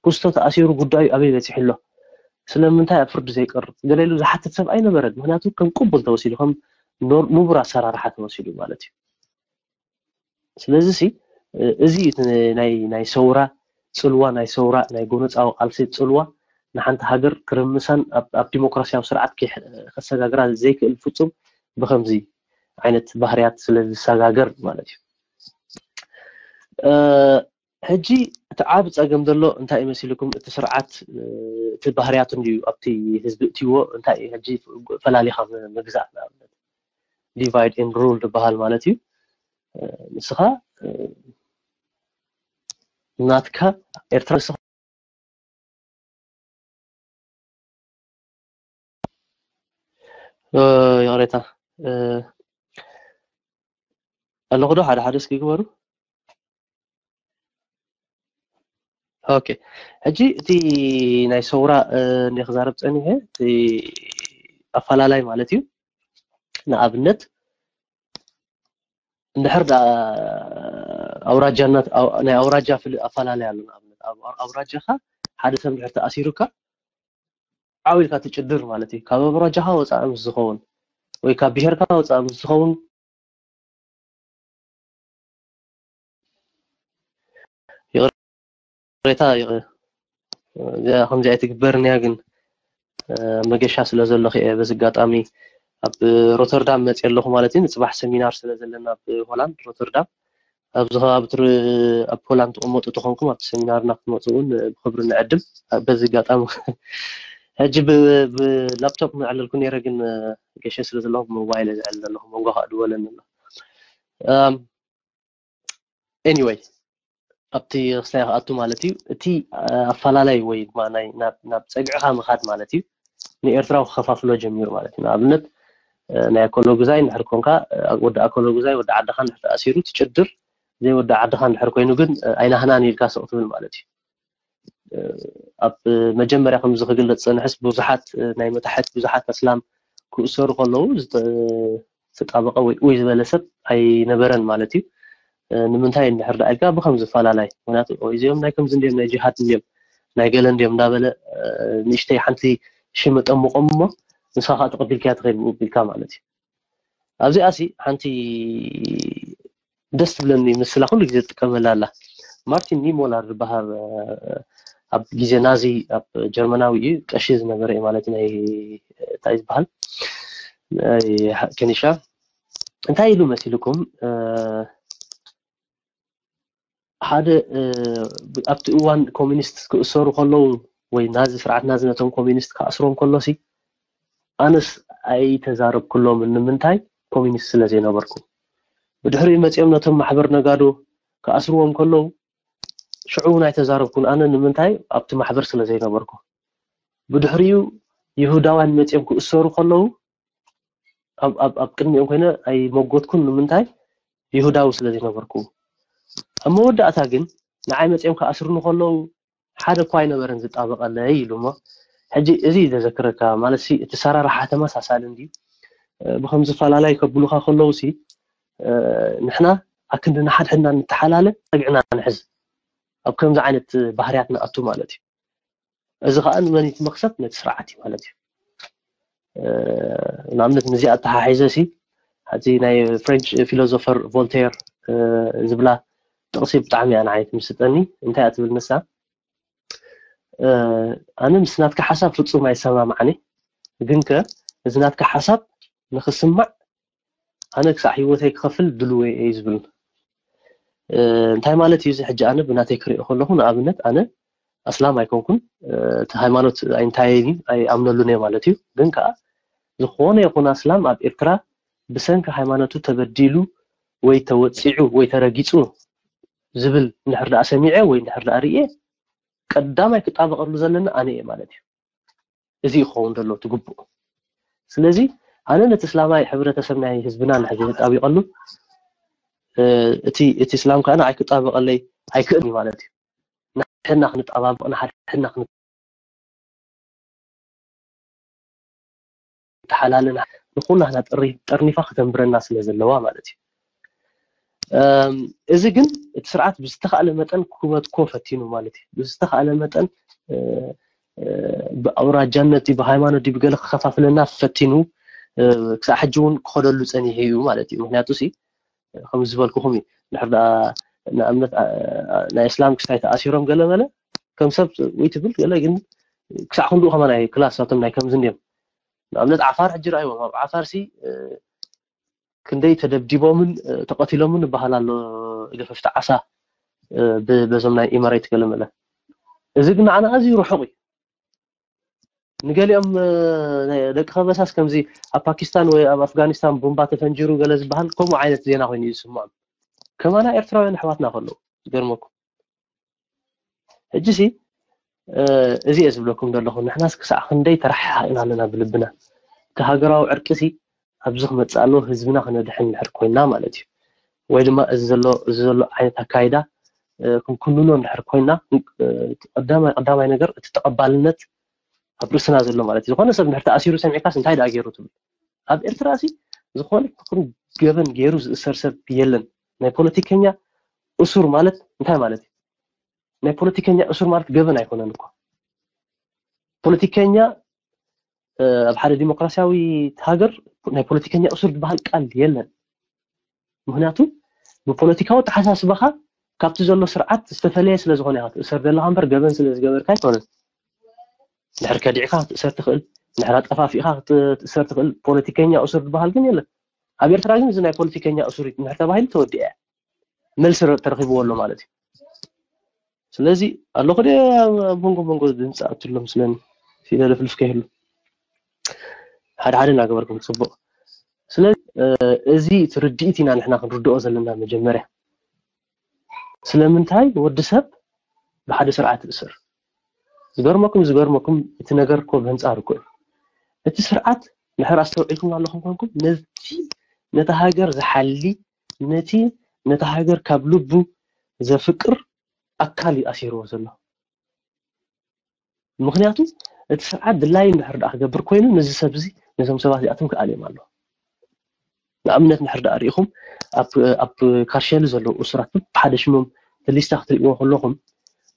ክስቶ ተኣሲሩ ጉዳዩ ኣበይ በፂሑ ኣሎ? ስለምንታይ ኣብ ፍርዲ ዘይቀርብ? ገለ ኢሉ ዝሓትት ሰብ ኣይነበረን። ምክንያቱ ከም ቅቡል ተወሲዱ፣ ከም ኖር- ንቡር ኣሰራርሓ ተወሲዱ ማለት እዩ። ስለዚ ሲ እዚ እዩ እቲ ናይ ናይ ሰውራ ጽልዋ፣ ናይ ሰውራ ናይ ጎነጻዊ ቃልሲ ጽልዋ፣ ንሓንቲ ሃገር ክርምሳን ኣብ ኣብ ዲሞክራሲያዊ ስርዓት ከይሕ- ከሰጋግራ ዘይክእል ፍጹም ብኸምዚ ዓይነት ባህርያት ስለ ዝሰጋገር ማለት እዩ። ሕጂ እቲ ዓብ ጸገም ዘሎ እንታይ እዩ መሲልኩም? እቲ ስርዓት እቲ ባህርያቱ እንድዩ ኣብቲ ህዝቢ እትይዎ እንታይ እዩ ሕጂ ፈላሊኻ ምግዛእ ንኣብነት divide and rule ዝበሃል ማለት እዩ። ንስኻ ናትካ ኤርትራ ንስኻ ይቕሬታ ኣለኹ ዶ ሓደ ሓደ እስኪ ግበሩ። ኦኬ፣ ሕጂ እቲ ናይ ሰውራ እንደ ክዛረብ ጸኒሐ እቲ ኣፈላላይ ማለት እዩ። ንኣብነት እንድሕር ደኣ ኣውራጃነት ናይ ኣውራጃ ፍል ኣፈላለይ ኣሎ። ንኣብነት ኣብ ኣውራጃኻ ሓደ ሰብ እንድሕር ተኣሲሩካ ዓው ኢልካ ትጭድር ማለት እዩ። ካብ ኣውራጃኻ ወፃኢ ምስ ዝኸውን ወይ ካብ ብሄርካ ወፃኢ ምስ ዝኸውን ይቕሬታ ከምዚኣ ኣይትግበርን እያ ግን መገሻ ስለ ዘለኹ እየ በዚ ኣጋጣሚ ኣብ ሮተርዳም መፅእ ኣለኹ ማለት እዩ። ንፅባሕ ሰሚናር ስለ ዘለና ኣብ ሆላንድ ሮተርዳም ኣብዚ ከባቢ ኣብ ሆላንድ ትቕመጡ ተኾንኩም ኣብቲ ሰሚናርና ክትመፁ እውን ብክብሪ ንዕድም። በዚ ኣጋጣሚ ሕጂ ብላፕቶፕ ምዕለልኩ ነይረ ግን ገሸ ስለ ዘለኹ ብሞባይል ዝዕል ዘለኹ መንጎ ከዓ ድወለኒ ኣሎ። Anyway ኣብቲ ክስታይ ክኣቱ ማለት እዩ። እቲ ኣፈላላይ ወይ ድማ ናይ ናብ ናብ ጸግዕኻ ምኻድ ማለት እዩ። ንኤርትራዊ ክኸፋፍሎ ጀሚሩ ማለት እዩ። ንኣብነት ናይ ኣኮሎ ጉዛይ እንድሕር ኮንካ ወዲ ኣኮሎ ጉዛይ ወዲ ዓድኻ እንድሕር ተኣሲሩ ትጭድር፣ ዘይወዲ ዓድኻ እንድሕር ኮይኑ ግን ኣይናህናን ኢልካ ስቕ ትብል ማለት እዩ። ኣብ መጀመርያ ከምዚ ክግለጽ ዝጸንሐስ ብዙሓት ናይ መታሕት ብዙሓት ኣስላም ክእሰሩ ከለዉ ዝተጣበቐ ወይ ኡይ ዝበለ ሰብ ኣይነበረን ማለት እዩ። ንምንታይ እንድሕር ደኣ ኢልካ ብኸም ዝፈላላይ ምክንያቱ እዚኦም ናይ ከምዚ እንዲዮም ናይ ጅሃድ እንዲዮም ናይ ገለ እንዲዮም እንዳበለ ንእሽተይ ሓንቲ ሽም ጠምቆም እሞ ንስኻ ከዓ ተቐቢልካያ ትኸይድ ብኡ ቢልካ ማለት እዩ። ኣብዚኣ ሲ ሓንቲ ደስ ትብለኒ ምስላ ኩሉ ግዜ ትጥቀመላ ኣላ። ማርቲን ኒሞላር ዝበሃል ኣብ ግዜ ናዚ ኣብ ጀርመናዊ እዩ ቀሺ ዝነበረ እዩ ማለት ናይ እንታይ ዝበሃል ናይ ከኒሻ እንታይ ኢሉ መሲልኩም ሓደ ኣብቲ እዋን ኮሚኒስት ክእሰሩ ከለዉ ወይ ናዚ ስርዓት ናዚ ነቶም ኮሚኒስት ክኣስሮም ከሎሲ ኣነስ ኣይተዛረብኩሎምን ንምንታይ ኮሚኒስት ስለ ዘይነበርኩ ብድሕሪኡ መፂኦም ነቶም ማሕበር ነጋዶ ክኣስርዎም ከለዉ ሽዑ እውን ኣይተዛረብኩን ኣነ ንምንታይ ኣብቲ ማሕበር ስለ ዘይነበርኩ ብድሕሪኡ ይሁዳውያን መፂኦም ክእሰሩ ከለዉ ኣብ ቅድሚኦም ኮይነ ኣይመጎትኩን ንምንታይ ይሁዳዊ ስለ ዝነበርኩ ኣብ መወዳእታ ግን ንዓይ መፂኦም ክኣስርኒ ከለዉ ሓደ እኳ ኣይነበረን ዝጣበቐለይ ኢሉ እሞ ሕጂ እዚ እዩ ዘዘክረካ ማለት ሲ እቲ ሰራርሓ ተመሳሳሊ እንዲ ብከም ዝፈላለይ ከብሉካ ከለዉ ሲ ንሕና ኣክንዲ ንሓድሕድና ንተሓላለ ጸግዕና ንሕዝ ኣብ ከምዚ ዓይነት ባህርያት ንኣቱ ማለት እዩ እዚ ከዓ ንመን እቲ መክሰብ ነቲ ስርዓት እዩ ማለት እዩ ንኣብነት ንዚ ኣተሓሒዘ ሲ ሓዚ ናይ ፍሬንች ፊሎዞፈር ቮልቴር ዝብላ ጥቕሲ ብጣዕሚ እያ ንዓይ ትምስጠኒ እንታይ እያ ትብል ንሳ ኣነ ምስ ናትካ ሓሳብ ፍጹም ኣይሰማምዓኒ ግንከ እዚ ናትካ ሓሳብ ንክስማዕ ኣነ ክሳዕ ህይወተይ ክኸፍል ድልወይ እየ ዝብል እንታይ ማለት እዩ እዚ ሕጂ ኣነ ብናተይ ክሪኦ ከለኹ ንኣብነት ኣነ ኣስላም ኣይኮንኩን እቲ ሃይማኖት ኣይንታየይን ኣይኣምነሉን እየ ማለት እዩ ግን ከዓ ዝኾነ ይኹን ኣስላም ኣብ ኤርትራ ብሰንኪ ሃይማኖቱ ተበዲሉ ወይ ተወፂዑ ወይ ተረጊፁ ዝብል እንድሕር ደኣ ሰሚዐ ወይ እንድሕር ደኣ ርእየ ቀዳማይ ክጣበቐሉ ዘለና ኣነ እየ ማለት እዩ እዚ ክኸውን ዘሎ እቲ ግቡእ ስለዚ ኣነ ነቲ እስላማይ ሕብረተሰብ ናይ ህዝብና ንሕዚ ክጣቢቐሉ እቲ እቲ እስላም ከዓ ንዓይ ክጣበቐለይ ኣይክእልን እዩ ማለት እዩ ንሕና ክንጣባብቕ ንሓድሕድና ክንተሓላለ ንኹላህና ጠርኒፋ ክተንብረና ስለ ዘለዋ ማለት እዩ እዚ ግን እቲ ስርዓት ብዝተኻእለ መጠን ክበትኮ ፈቲኑ ማለት እዩ ብዝተኻእለ መጠን ብኣውራጃነት ብሃይማኖት ብገለ ክከፋፍለና ፈቲኑ ክሳብ ሕጂ እውን ክኸደሉ ፀኒሑ እዩ ማለት እዩ ምክንያቱ ሲ ከም ዝበልኩኹም እዩ ድሕር ደኣ ንኣብነት ናይ እስላም ክስታይ ተኣሲሮም ገለ መለ ከም ሰብ ወይ ትብል ገለ ግን ክሳዕ ክንድኡ ከማን ኣይክላስ ኣቶም ናይ ከምዚ እንድዮም። ንኣብነት ዓፋር ሕጂ ረኣይዎም ኣብ ዓፋር ሲ ክንደይ ተደብዲቦምን ተቐቲሎምን ይበሃል ኣሎ። ገፈፍቲ ዓሳ በዞም ናይ ኢማሬት ገለ መለ። እዚ ግን ንዓና ኣዝዩ ርሑቕ እዩ። ንገሊኦም ደቂ ከበሳስ ከምዚ ኣብ ፓኪስታን ወይ ኣብ ኣፍጋኒስታን ቡምባ ተፈንጂሩ ገለ ዝበሃል ከምኡ ዓይነት ዜና ኮይኑ እዩ ዝስምዖም። ከማና ኤርትራውያን ኣሕዋትና ከለዉ ዝገርመኩም። ሕጂ ሲ እዚ እየ ዝብለኩም ዘለኹ፣ ንሕናስ ክሳዕ ክንደይ ተረሓሒቕና ኣለና ብልብና። እቲ ሃገራዊ ዕርቂ ሲ ኣብዚ ክመፅእ ኣለዎ፣ ህዝብና ክነድሕን እንድሕር ኮይና ማለት እዩ። ወይ ድማ እዚ ዘሎ እዚ ዘሎ ዓይነት ኣካይዳ ክንኩንኖ እንድሕር ኮይና፣ ቀዳማይ ቀዳማይ ነገር እቲ ተቐባልነት ኣብ ርእስና ዘሎ ማለት እዩ። ዝኾነ ሰብ እንድሕር ተኣሲሩ ሰሚዕካስ እንታይ ደኣ ገይሩ ትብል። ኣብ ኤርትራ ሲ ዝኾነ ይኹን ገበን ገይሩ ዝእሰር ሰብ የለን። ናይ ፖለቲከኛ እሱር ማለት እንታይ ማለት እዩ? ናይ ፖለቲከኛ እሱር ማለት ገበን ኣይኮነን እኮ። ፖለቲከኛ ኣብ ሓደ ዲሞክራሲያዊ ሃገር ናይ ፖለቲከኛ እሱር ዝበሃል ቃል የለን። ምክንያቱ ብፖለቲካዊ ኣተሓሳስባኻ ካብቲ ዘሎ ስርዓት ዝተፈለየ ስለ ዝኾነ ኢኻ ትእሰር ዘለኻ እምበር ገበን ስለ ዝገበርካ ኣይኮነን። ድሕር ከዲዕካ ክትእሰር ትኽእል፣ ድሕር ኣጠፋፊእካ ክትእሰር ትኽእል። ፖለቲከኛ እሱር ዝበሃል ግን የለን። ኣብ ኤርትራ ግን እዚ ናይ ፖለቲከኛ እሱር ድሕር ተባሂሉ ተወዲኣ እያ። መልሲ ተረኺብዎ ኣሎ ማለት እዩ። ስለዚ ኣለኹ ደ ኣብ መንጎ መንጎ ድምፂ ኣትሎም ስለኒ ፊደለ ፍልፍ ከይህሉ ሓደ ሓደ እናገበርኩም ፅቡቕ። ስለዚ እዚ ትርድኢት ኢና ንሕና ክንርድኦ ዘለና መጀመርያ። ስለምንታይ ወዲ ሰብ ብሓደ ስርዓት ይእሰር? ዝገርመኩም ዝገርመኩም እቲ ነገር እኮ ብህንፃር እኮ እዩ። እቲ ስርዓት ድሕር ኣስተውዒልኩም ኣለኹም ኮንኩም ነቲ ነታ ሃገር ዝሓሊ ነቲ ነታ ሃገር ካብ ልቡ ዘፍቅር ኣካል እዩ ኣሲርዎ ዘሎ። ምክንያቱ እቲ ስርዓት ድላይ እንድሕር ደኣ ክገብር ኮይኑ ነዚ ሰብ እዚ ነዞም ሰባት እዚኣቶም ክኣልዮም ኣለዎ። ንኣብነት እንድሕር ደኣ ሪኢኹም ኣብ ኣብ ካርሸሊ ዘለዉ እሱራት ብሓደ ሽሞም እቲ ሊስታ ክትርእይዎ ከለኹም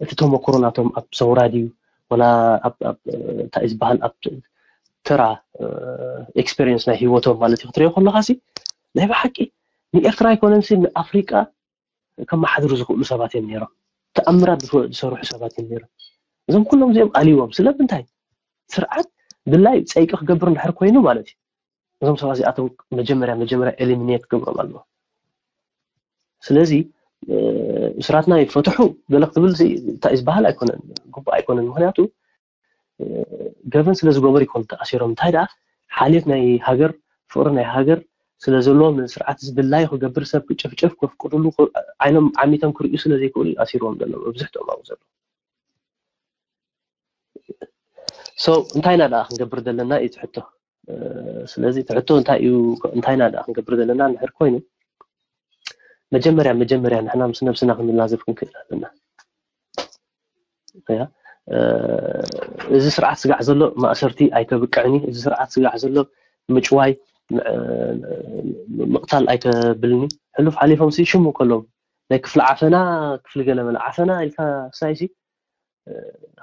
እቲ ተመክሮ ናቶም ኣብ ሰውራ ድዩ ወላ ኣብ ኣብ እንታይ እዩ ዝበሃል ኣብ ተራ ኤክስፔሪንስ ናይ ህይወቶም ማለት እዩ ክትሪኦ ከለኻ ሲ ናይ ብሓቂ ንኤርትራ ኣይኮነን ሲ ንኣፍሪቃ ከመሓድሩ ዝኽእሉ ሰባት እዮም ነይሮም። ተኣምራት ዝሰርሑ ሰባት እዮም ነይሮም። እዞም ኩሎም እዚኦም ኣልዎም። ስለምንታይ? ስርዓት ድላይ ፀይቂ ክገብር እንድሕር ኮይኑ ማለት እዩ። እዞም ሰባት እዚኣቶም መጀመርያ መጀመርያ ኤሊሚኔት ክገብሮም ኣለዎ። ስለዚ ስራትና ይፈትሑ ገለ ክትብል እንታይ ዝበሃል ኣይኮነን፣ ግቡእ ኣይኮነን። ምክንያቱ ገበን ስለ ዝገበሩ ይኮኑ ተኣሲሮም። እንታይ ደኣ ሓልዮት ናይ ሃገር ፍቅሪ ናይ ሃገር ስለ ዘለዎም ነዚ ስርዓት እዚ ድላዩ ክገብር ሰብ ክጭፍጭፍ ከፍቅድሉ ዓይኖም ዓሚቶም ክርእዩ ስለ ዘይክእሉ እዩ ኣሲርዎም ዘለዉ መብዝሕትኦም ኣብኡ ዘለዉ። So እንታይ ኢና ደኣ ክንገብር ዘለና እዩ ትሕቶ። ስለዚ ትሕቶ እንታይ እዩ እንታይ ኢና ደኣ ክንገብር ዘለና እንድሕር ኮይኑ መጀመርያ መጀመርያ ንሕና ምስ ነብስና ክንላዘብ ክንክእል ኣለና። እዚ ስርዓት ስጋዕ ዘሎ ማእሰርቲ ኣይተብቅዕኒ፣ እዚ ስርዓት ስጋዕ ዘሎ ምጭዋይ ምቕታል ኣይተብልኒ። ሕሉፍ ሓሊፎም ሲ ሽሙ ከሎም ናይ ክፍሊ ዓፈና ክፍሊ ገለመለ ዓፈና ኢልካ ሳይሲ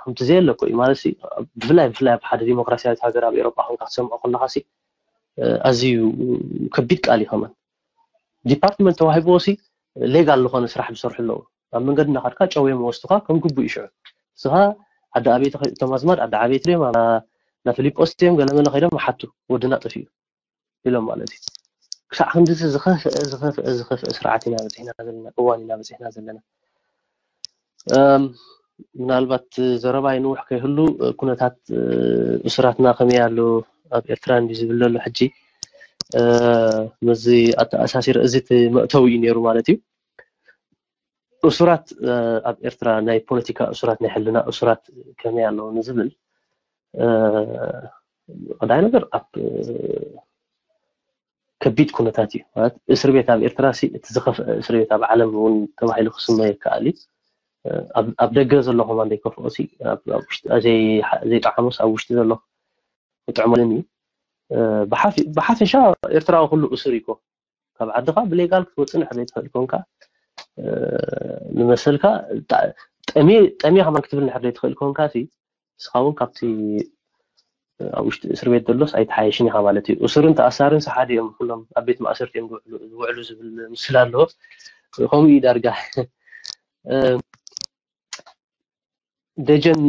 ከምቲ ዘየለ እኮ እዩ ማለት ብፍላይ ብፍላይ ኣብ ሓደ ዲሞክራሲያዊት ሃገር ኣብ ኤሮጳ ኮንካ ክትሰምዖ ከለካ ሲ ኣዝዩ ከቢድ ቃል እዩ ከማን ዲፓርትመንት ተዋሂብዎ ሲ ሌጋል ዝኾነ ስራሕ ዝሰርሑ ኣለዉ ኣብ መንገዲ እናኸድካ ጨውዮም ወስዱኻ ከም ግቡእ እዩ ሽዑ ንስኻ ዓዲ ኣበይ እቶም ኣዝማድ ዓዲ ዓበይ ትሪኦም ናብ ፊሊጶስ እዮም ገለመለ ከይዶም ሓቱ ወድና ጠፊኡ ኢሎም ማለት እዩ ክሳዕ ክንድዚ ዝኸፍአ ዝኸፍአ ዝኸፍአ ስርዓት ኢና በፂሕና ዘለና እዋን ኢና በፂሕና ዘለና ምናልባት ዘረባይ ንውሕ ከይህሉ ኩነታት እሱራትና ከመይ ኣሎ ኣብ ኤርትራ እንዲ ዝብል ዘሎ ሕጂ ምስዚ ኣተኣሳሲር እዚ እቲ መእተዊ እዩ ነይሩ ማለት እዩ እሱራት ኣብ ኤርትራ ናይ ፖለቲካ እሱራት ናይ ሕልና እሱራት ከመይ ኣለዉ ንዝብል ቀዳይ ነገር ኣብ ከቢድ ኩነታት እዩ ማለት እስር ቤት ኣብ ኤርትራ ሲ እቲ ዝኸፍአ እስር ቤት ኣብ ዓለም እውን ተባሂሉ ክስመ ይከኣል እዩ ኣብ ደገ ዘሎ ከማን ዘይከፍኦ ሲ ዘይጠዓሞስ ኣብ ውሽጢ ዘሎ ክጥዕመልን እዩ ብሓፈሻ ኤርትራዊ ኩሉ እሱር ይኮ ካብ ዓድኻ ብሌጋል ክትወፅእ ንሕር ዘይትኽእል ኮንካ ንመሰልካ ጠሜ ከማን ክትብል ንሕር ዘይትኽእል ኮንካ ንስኻ እውን ካብቲ ኣብ ውሽጢ እስር ቤት ዘሎስ ኣይተሓየሽን ኢኻ ማለት እዩ። እሱርን ተኣሳርን ሰሓድ እዮም ኩሎም ኣብ ቤት ማእሰርቲ እዮም ዝውዕሉ ዝብል ምስል ኣለዎ። ከምኡ እዩ ዳርጋ ደጀን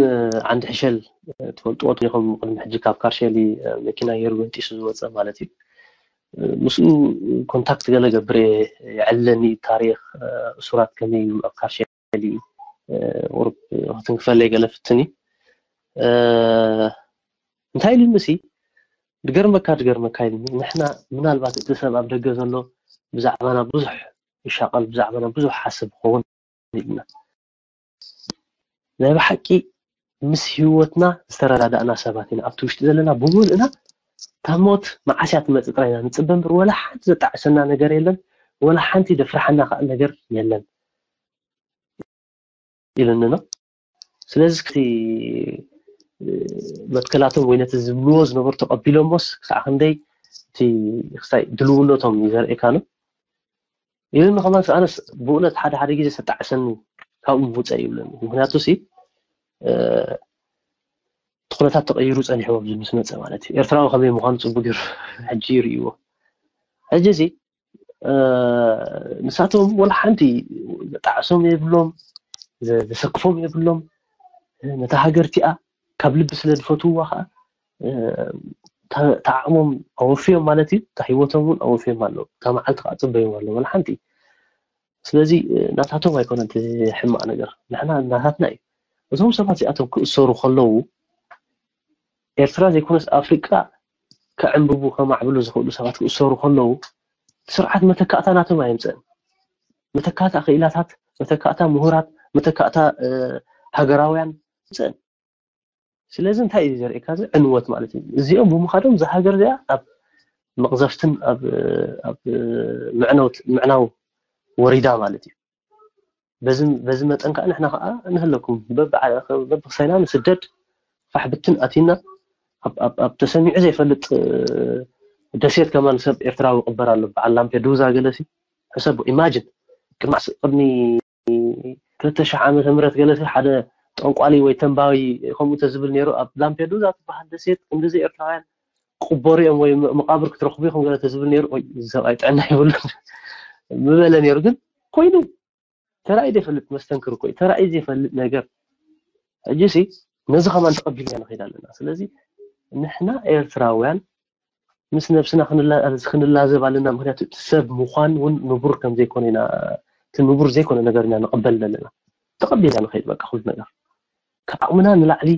ዓንዲ ሕሸል ትፈልጥዎ ኢኹም። ቅድሚ ሕጂ ካብ ካርሸሊ መኪና ገይሩ ገንጢሱ ዝወፀ ማለት እዩ። ምስኡ ኮንታክት ገለ ገብር የዕለኒ። ታሪክ እሱራት ከመይ እዩ ኣብ ካርሸሊ ቁሩብ ክትንክፈለይ ገለ ፍትኒ። እንታይ ኢሉ ምሲ ድገርመካ ድገርመካ ኢሉ። ንሕና ምናልባት እቲ ሰብ ኣብ ደገ ዘሎ ብዛዕባና ብዙሕ ይሻቐል፣ ብዛዕባና ብዙሕ ሓስብ ክኸውን ኢልና። ናይ ብሓቂ ምስ ህይወትና ዝተረዳዳእና ሰባት ኢና። ኣብቲ ውሽጢ ዘለና ብምሉእና እታ ሞት መዓስ እያ ትመፅእ ጥራይ ኢና ንፅበ እምበር፣ ወላ ሓንቲ ዘጣዕሰና ነገር የለን፣ ወላ ሓንቲ ዘፍርሓና ከዓ ነገር የለን ኢሉኒ ነው። ስለዚ እቲ መትከላቶም ወይ ነቲ ዝብልዎ ዝነበሩ ተቐቢሎሞስ ክሳዕ ክንደይ እቲ ክሳይ ድልውነቶም እዩ ዘርእየካ ነው። ኢሉኒ ከማን ኣነስ ብእውነት ሓደ ሓደ ግዜ ሰጣዕሰኒ ካብኡ ምውፀ ይብለኒ። ምክንያቱ ሲ እቲ ኩነታት ተቐይሩ ፀኒሕዎ ኣብዚ ምስ መፀ ማለት እዩ። ኤርትራዊ ከመይ ምዃኑ ፅቡቅ ገይሩ ሕጂ ይርእይዎ። ሕጂ እዚ ንሳቶም ወላ ሓንቲ ዘጣዕሶም የብሎም፣ ዘሰክፎም የብሎም። ነታ ሃገር እቲኣ ካብ ልቢ ስለ ዝፈትውዋ ከዓ ተዓቕሞም ኣወፍዮም ማለት እዩ። እታ ህይወቶም እውን ኣወፍዮም ኣለዉ። እታ መዓልቲ ከዓ ፅበዮም ኣለዉ ወላ ሓንቲ። ስለዚ ናታቶም ኣይኮነን እቲ ሕማቕ ነገር፣ ንሕና ናታትና እዩ። እዞም ሰባት እዚኣቶም ክእሰሩ ከለዉ ኤርትራ ዘይኮነስ ኣፍሪቃ ከዕንብቡ ከማዕብሉ ዝኽእሉ ሰባት ክእሰሩ ከለዉ ስርዓት መተካእታ ናቶም ኣየምፅእን። መተካእታ ክኢላታት፣ መተካእታ ምሁራት፣ መተካእታ ሃገራውያን ምፅእን። ስለዚ እንታይ እዩ ዘርእካ? እዚ ዕንወት ማለት እዩ። እዚኦም ብምኻዶም እዛ ሃገር እዚኣ ኣብ መቕዘፍትን ኣብ ምዕናው ወሪዳ ማለት እዩ። በዚ መጠን ከዓ ንሕና ከዓ ንህለኩም በብክሳይና ንስደድ ፋሕ ብትን ኣቲና ኣብ ተሰሚዑ ዘይፈልጥ ደሴት ከማን ሰብ ኤርትራዊ ቅበር ኣሎ። በዓል ላምፔዱዛ ገለሲ ሕሰቡ። ኢማጅን ቅድሚ ክልተ ሺሕ ዓመተ ምህረት ገለሲ ሓደ ጠንቋሊ ወይ ተንባዊ ከምኡ ተዝብል ነይሩ ኣብ ላምፔዱዛ ትበሃል ደሴት ክንዲዚ ኤርትራውያን ቅበሩ እዮም ወይ መቃብር ክትረኽቡ ኢኹም ገለ ተዝብል ነይሩ ወይ ሰብኣይ ጥዕና ይብሉ ምበለ ነይሩ። ግን ኮይኑ ተራእዩ ዘይፈልጥ መስተንክር እኮ እዩ። ተራእዩ ዘይፈልጥ ነገር። ሕጂ ሲ ነዚ ከማን ተቐቢልና ንኸይድ ኣለና። ስለዚ ንሕና ኤርትራውያን ምስ ነብስና ክንላዘብ ኣለና። ምክንያቱ እቲ ሰብ ምዃን እውን ንቡር ከም ዘይኮነ ኢና፣ እቲ ንቡር ዘይኮነ ነገር ኢና ንቕበል ዘለና። ተቐቢልና ንኸይድ በቃ ኩሉ ነገር ካብ ዓቕምና ንላዕሊ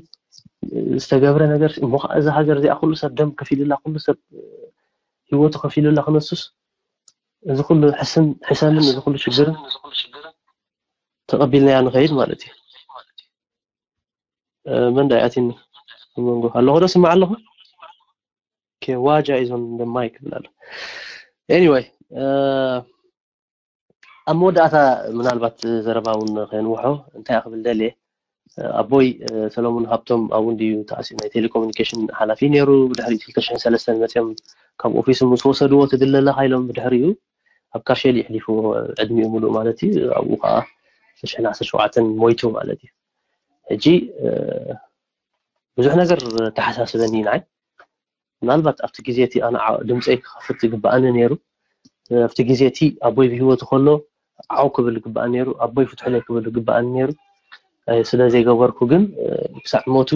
ዝተገብረ ነገር እሞ ከዓ እዛ ሃገር እዚኣ ኩሉ ሰብ ደም ከፊሉላ፣ ኩሉ ሰብ ህይወቱ ከፊሉላ ክነሱስ እዚ ኩሉ ሕስም ሕሰምን እዚ ኩሉ ሽግርን ተቐቢልናያ ንኸይድ ማለት እዩ። መን ዳይ ኣቲኒ መንጎ ኣለኹ ዶ ስማዕ ኣለኹ? ዋጃ ኢዞን ማይክ ብላ ኣሎ። ኤኒወይ ኣብ መወዳእታ ምናልባት ዘረባ እውን ከየንውሖ እንታይ ክብል ደልየ ኣቦይ ሰሎሞን ሃብቶም ኣብኡ እንድዩ ተኣስዩ ናይ ቴሌኮሙኒኬሽን ሓላፊ ነይሩ። ብድሕሪ ክልተ ሽሕን ሰለስተን መፅኦም ካብ ኦፊሱ ምስ ወሰድዎ ትድለለካ ኢሎም ብድሕሪኡ ኣብ ካርሸሊ ይሕሊፍዎ ዕድሚኡ ሙሉእ ማለት እዩ። ኣብኡ ከዓ ክልተ ሽሕን ዓሰርተ ሸውዓተን ሞይቱ ማለት እዩ። ሕጂ ብዙሕ ነገር ተሓሳስበኒ እዩ ንዓይ። ምናልባት ኣብቲ ግዜ እቲ ኣነ ድምፀይ ክኸፍት ዝግበኣኒ ነይሩ። ኣብቲ ግዜ እቲ ኣቦይ ብህይወቱ ከሎ ዓው ክብል ዝግበኣኒ ነይሩ። ኣቦይ ፍትሑለይ ክብል ዝግበኣኒ ነይሩ። ስለ ዘይገበርኩ ግን ክሳዕ ሞቱ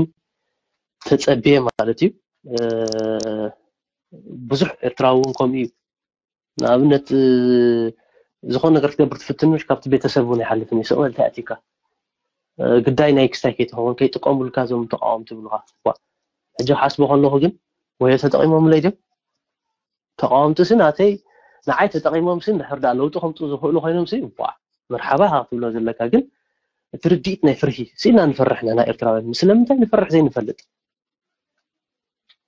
ተፀብየ ማለት እዩ። ብዙሕ ኤርትራዊ እውን ከምኡ እዩ። ንኣብነት ዝኾነ ነገር ክትገብር ትፍትን ምሽ ካብቲ ቤተሰብ እውን ኣይሓልፍን እዩ። ስቕ በል እንታይ ኣቲካ ግዳይ ናይ ክስታይ ከይትኸውን ከይጥቀሙልካ እዞም ተቃወምቲ ይብሉካ። ሕጂ ክሓስቦ ከለኹ ግን ወይ ተጠቂሞምለይ ድዮም ተቃወምቲ ሲ ናተይ ንዓይ ተጠቂሞም ሲ እንድሕር ዳ ለውጢ ከምፅኡ ዝኽእሉ ኮይኖም ሲ ዋ መርሓባ ኢኻ ክትብሎ ዘለካ። ግን እቲ ርድኢት ናይ ፍርሂ ስኢና ንፈርሕ ኢና ኤርትራውያን። ስለምንታይ ንፈርሕ ዘይንፈልጥ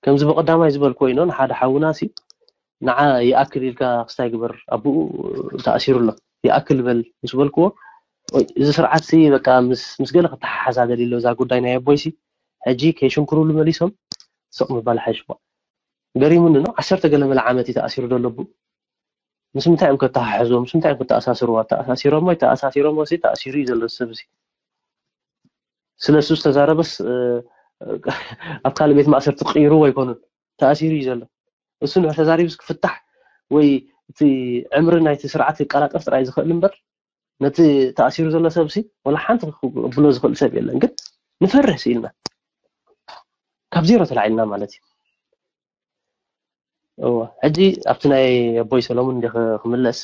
ከምዚ ብቐዳማይ ዝበልክዎ ኢኖ ንሓደ ሓውና ሲ ንዓ ይኣክል ኢልካ ክስታይ ግበር ኣቦኡ ተኣሲሩ ኣሎ ይኣክል በል ምስ በልክዎ እዚ ስርዓት ሲ በቃ ምስ ምስ ገለ ክተሓሓዝ ኣደልዩ ኣሎ እዛ ጉዳይ ናይ ኣቦይ ሲ ሕጂ ከይሽንክሩሉ መሊሶም ስቕ ምባል ሓይሽ እባ ገሪሙኒ ነው። ዓሰርተ ገለ መለ ዓመት እዩ ተኣሲሩ ዘሎ ኣቦኡ። ምስ ምንታይ እዮም ከተሓሕዝዎ? ምስ ምንታይ እዮም ከተኣሳስርዎ? ኣተኣሳሲሮሞ ኣይተኣሳሲሮሞ ሲ ተኣሲሩ እዩ ዘሎ ሰብ ሲ ስለሱ ዝተዛረበስ ኣብ ካልእ ቤት ማእሰርቲ ክቕይርዎ ኣይኮኑን። ተኣሲሩ እዩ ዘሎ። እሱ ንድሕር ተዛሪቡስ ክፍታሕ ወይ እቲ ዕምሪ ናይቲ ስርዓት ክቀላጠፍ ጥራይ ዝኽእል እምበር ነቲ ተኣሲሩ ዘሎ ሰብሲ ወላ ሓንቲ ክቕብሎ ዝኽእል ሰብ የለን። ግን ንፈርህ ስኢልና፣ ካብ ዜሮ ተላዒልና ማለት እዩ። እወ፣ ሕጂ ኣብቲ ናይ ኣቦይ ሰሎሙን እንዲ ክምለስ፣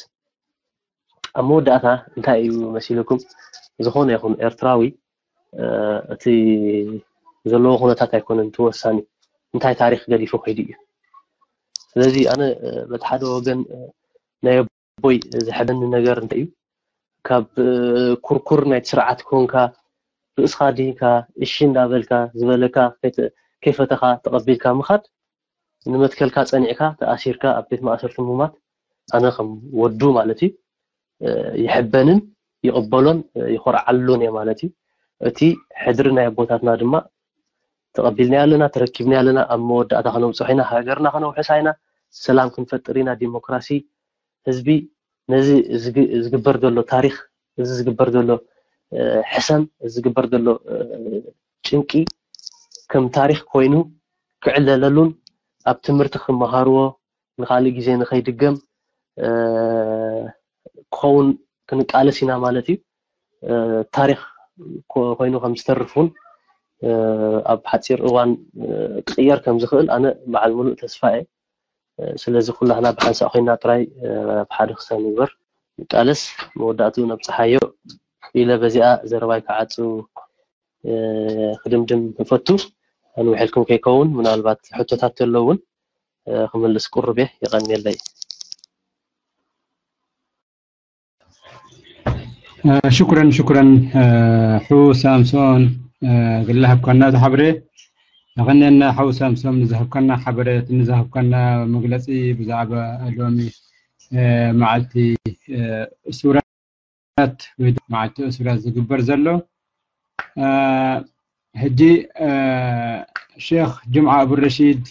ኣብ መወዳእታ እንታይ እዩ መሲልኩም? ዝኾነ ይኹን ኤርትራዊ እቲ ዘለዎ ኩነታት ኣይኮነን እቲ ወሳኒ፣ እንታይ ታሪኽ ገዲፉ ከይዱ እዩ። ስለዚ ኣነ በቲ ሓደ ወገን ናይ ኣቦይ ዝሕበኒ ነገር እንታይ እዩ፣ ካብ ኩርኩር ናይቲ ስርዓት ኮንካ ርእስኻ ድሂካ እሺ እንዳበልካ ዝበለካ ከይፈተኻ ተቐቢልካ ምኻድ፣ ንመትከልካ ጸኒዕካ ተኣሲርካ ኣብ ቤት ማእሰርቲ ምማት ኣነ ከም ወዱ ማለት እዩ ይሕበንን ይቕበሎን ይኾርዓሉን እየ ማለት እዩ። እቲ ሕድሪ ናይ ኣቦታትና ድማ ተቐቢልና ኣለና፣ ተረኪብና ኣለና። ኣብ መወዳእታ ከነብፅሖ ኢና፣ ሃገርና ከነውሕሳ ኢና፣ ሰላም ክንፈጥር ኢና፣ ዲሞክራሲ ህዝቢ ነዚ ዝግበር ዘሎ ታሪኽ፣ እዚ ዝግበር ዘሎ ሕሰም፣ እዚ ዝግበር ዘሎ ጭንቂ ከም ታሪኽ ኮይኑ ክዕለለሉን ኣብ ትምህርቲ ክመሃርዎ ንካልእ ግዜ ንኸይድገም ክኸውን ክንቃለስ ኢና ማለት እዩ። ታሪኽ ኮይኑ ከም ዝተርፍ እውን ኣብ ሓፂር እዋን ክቕየር ከም ዝኽእል ኣነ በዓል ሙሉእ ተስፋ እየ። ስለዚ ኩላህና ብሓንሳእ ኮይና ጥራይ ኣብ ሓደ ክሳብ ንግበር ንቃለስ። መወዳእትኡ ነብፅሓዮ ኢለ በዚኣ ዘረባይ ክዓፁ ክድምድም እፈቱ። ኣንዊሐልኩም ከይከውን ምናልባት ሕቶታት ተሎ እውን ክምልስ ቅሩብ እየ። የቐንየለይ። ሽኩረን ሽኩረን። ሑ ሳምሶን ግላሃብካና ተሓብረ። ኣቐንየና ሓው ሳምሶም ንዝሃብካና ሓበሬት፣ ንዝሃብካና መግለፂ ብዛዕባ ሎሚ መዓልቲ እሱራት ወይ መዓልቲ እሱራት ዝግበር ዘሎ። ሕጂ ሼክ ጅምዓ ኣቡ ረሺድ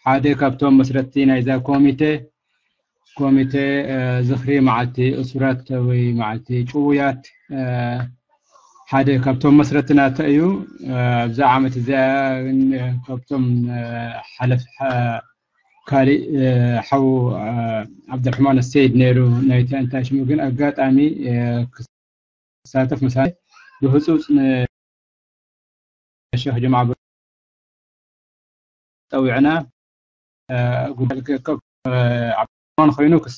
ሓደ ካብቶም መስረትቲ ናይዛ ኮሚቴ፣ ኮሚቴ ዝኽሪ መዓልቲ እሱራት ወይ መዓልቲ ጭውያት ሓደ ካብቶም መስረትቲ ናተ እዩ። ኣብዛ ዓመት እዚኣ ካብቶም ሓለፍ ካሊእ ሓው ዓብደርሕማን ሰይድ ነይሩ፣ ናይቲ እንታይ ሽሙ ግን ኣጋጣሚ ክሳተፍ ምሳሌ ብህፁፅ ንሸክ ጅምዓ ፀዊዕና ጉዳይ ከብ ዓብደርሕማን ኮይኑ ክስ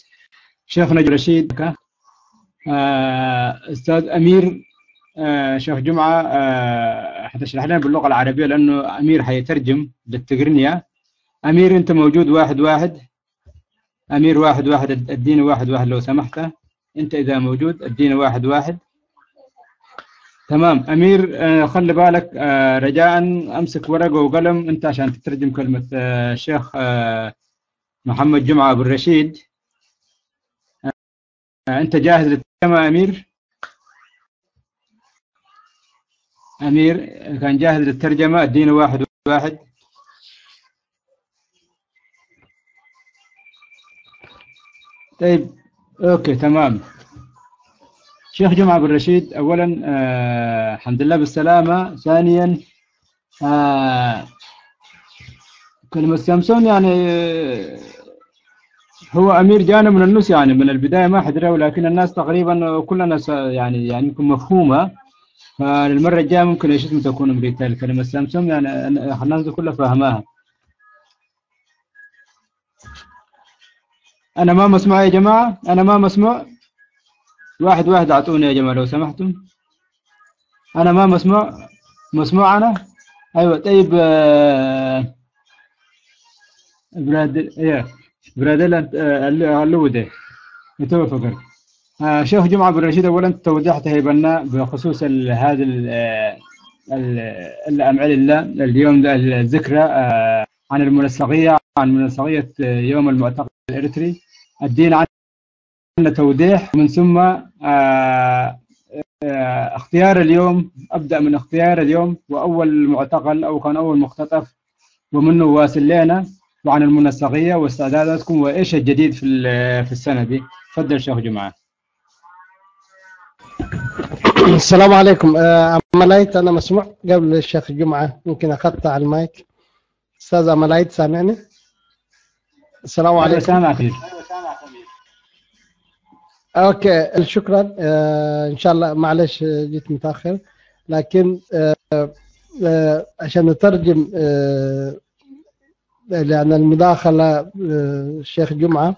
ሸክ ነጅ ረሺድ ካ استاذ امير شيخ جمعه حتشرح لنا باللغه العربيه لانه امير حيترجم للتقرنيه. امير انت موجود؟ واحد واحد. امير واحد واحد، اديني واحد واحد لو سمحت. انت اذا موجود اديني واحد واحد. تمام امير، خلي بالك، رجاء امسك ورقه وقلم انت عشان تترجم كلمه الشيخ محمد جمعه ابو الرشيد. انت جاهز للترجمه امير؟ امير كان جاهز للترجمه، اديني واحد واحد. طيب، اوكي، تمام. شيخ جمعه بن رشيد، اولا آه الحمد لله بالسلامه. ثانيا آه كلمه سامسون يعني هو امير جانا من النص، يعني من البدايه ما حضره، ولكن الناس تقريبا كلنا يعني يعني يمكن مفهومه. فالمره الجايه ممكن ايش اسمه تكون امريكا الكلمه سامسون، يعني الناس كلها فاهماها. انا ما مسموع يا جماعه، انا ما مسموع. واحد واحد اعطوني يا جماعه لو سمحتم. انا ما مسموع. مسموع انا؟ ايوه طيب. آه، برادل ايه، برادل انت اللي وده يتوفقك. شيخ جمعه بن رشيد، اولا توضيح تهيبنا بخصوص هذا الامعل الله اليوم الذكرى عن المنسقيه، عن منسقيه يوم المعتقل الاريتري. الدين عن توضيح، ومن ثم اختيار اليوم، ابدا من اختيار اليوم واول معتقل او كان اول مختطف ومنه واصل لنا، وعن المنسقيه واستعداداتكم وايش الجديد في في السنه دي. تفضل شيخ جمعه. السلام عليكم. عملايت انا مسموع قبل الشيخ جمعه، يمكن اقطع المايك. استاذ عملايت سامعني؟ السلام عليكم. سامعك. اوكي، شكرا. آه، ان شاء الله، معلش، آه، جيت متاخر، لكن آه، آه، عشان نترجم، آه، لان المداخله، آه، الشيخ جمعه،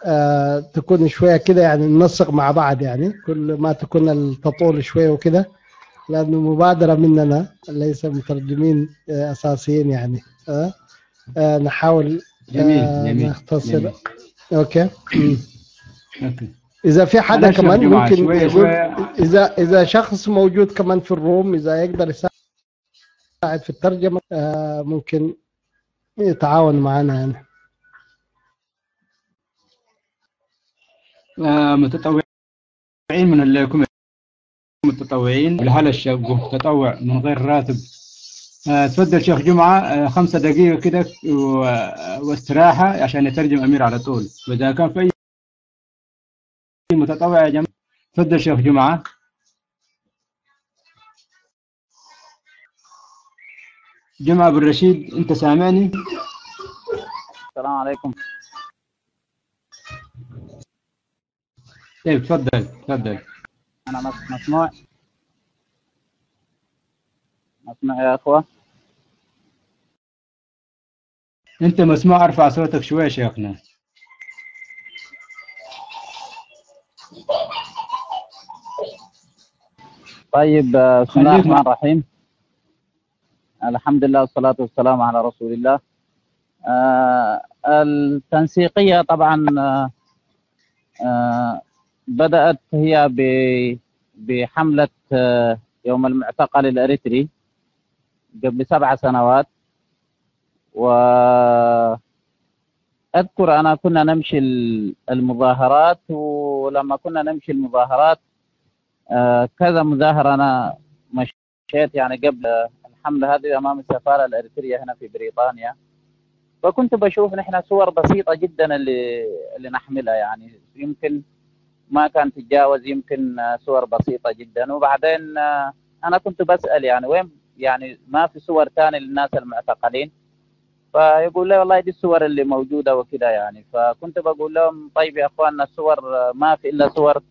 آه، تكون شويه كده، يعني ننسق مع بعض، يعني كل ما تكون تطول شويه وكده، لانه مبادره مننا، ليس مترجمين آه، اساسيين، يعني. آه، آه، نحاول جميل، آه، جميل، نختصر. جميل. اوكي. اوكي. اذا في حدا معلش يا كمان جماعة، ممكن شوية، يقول، شوية. اذا اذا شخص موجود كمان في الروم، اذا يقدر يساعد في الترجمه، آه، ممكن يتعاون معنا، يعني. آه، متطوعين من الليكم، متطوعين بالهلا الشقو، تطوع من غير راتب. آه، تفضل شيخ جمعة، آه، خمسة دقيقة كده و- واستراحة عشان يترجم أمير على طول، وإذا كان في أي متطوع يا جماعة. تفضل شيخ جمعة. جمعة بن رشيد، أنت سامعني؟ السلام عليكم. طيب، تفضل، تفضل. انا مس- مسموع؟ مسموع يا اخوه؟ أنت مسموع، ارفع صوتك شوية شيخنا. طيب، آه، بسم الله خليك الرحمن الرحيم. الحمد لله والصلاة والسلام على رسول الله. آه، التنسيقية طبعا، آه، آه، بدأت هي ب- بحملة، آه، يوم المعتقل الإريتري قبل سبع سنوات. وأذكر أنا كنا نمشي ال- المظاهرات، ولما كنا نمشي المظاهرات، آه، كذا مظاهرة أنا مشيت يعني قبل الحملة هذه أمام السفارة الإريترية هنا في بريطانيا. فكنت بشوف نحن صور بسيطة جدا اللي اللي نحملها، يعني يمكن ما كان تتجاوز يمكن آه، صور بسيطة جدا. وبعدين آه، أنا كنت بسأل يعني وين، يعني ما في صور تاني للناس المعتقلين؟ فيقول لي والله دي الصور اللي موجودة وكده يعني. فكنت بقول لهم طيب يا أخواننا، الصور آه، ما في إلا صور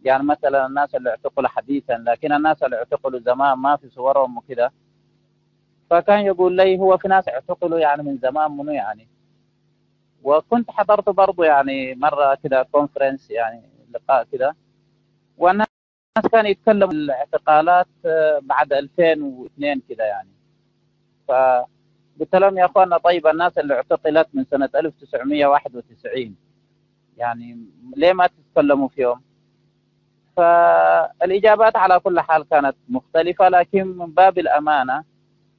يعني مثلا الناس اللي اعتقلوا حديثا، لكن الناس اللي اعتقلوا زمان ما في صورهم وكده. فكان يقول لي هو في ناس اعتقلوا يعني من زمان منو يعني. وقلت حضرت برضو يعني مرة كده كونفرنس يعني لقاء كده، والناس كانوا يتكلموا الاعتقالات آه، بعد ألفين واثنين كده يعني. فقلت لهم يا أخوانا طيب الناس اللي اعتقلت من سنة ألف وتسعمية وواحد وتسعين يعني ليه ما تتكلموا فيهم؟ فالإجابات على كل حال كانت مختلفة، لكن من باب الأمانة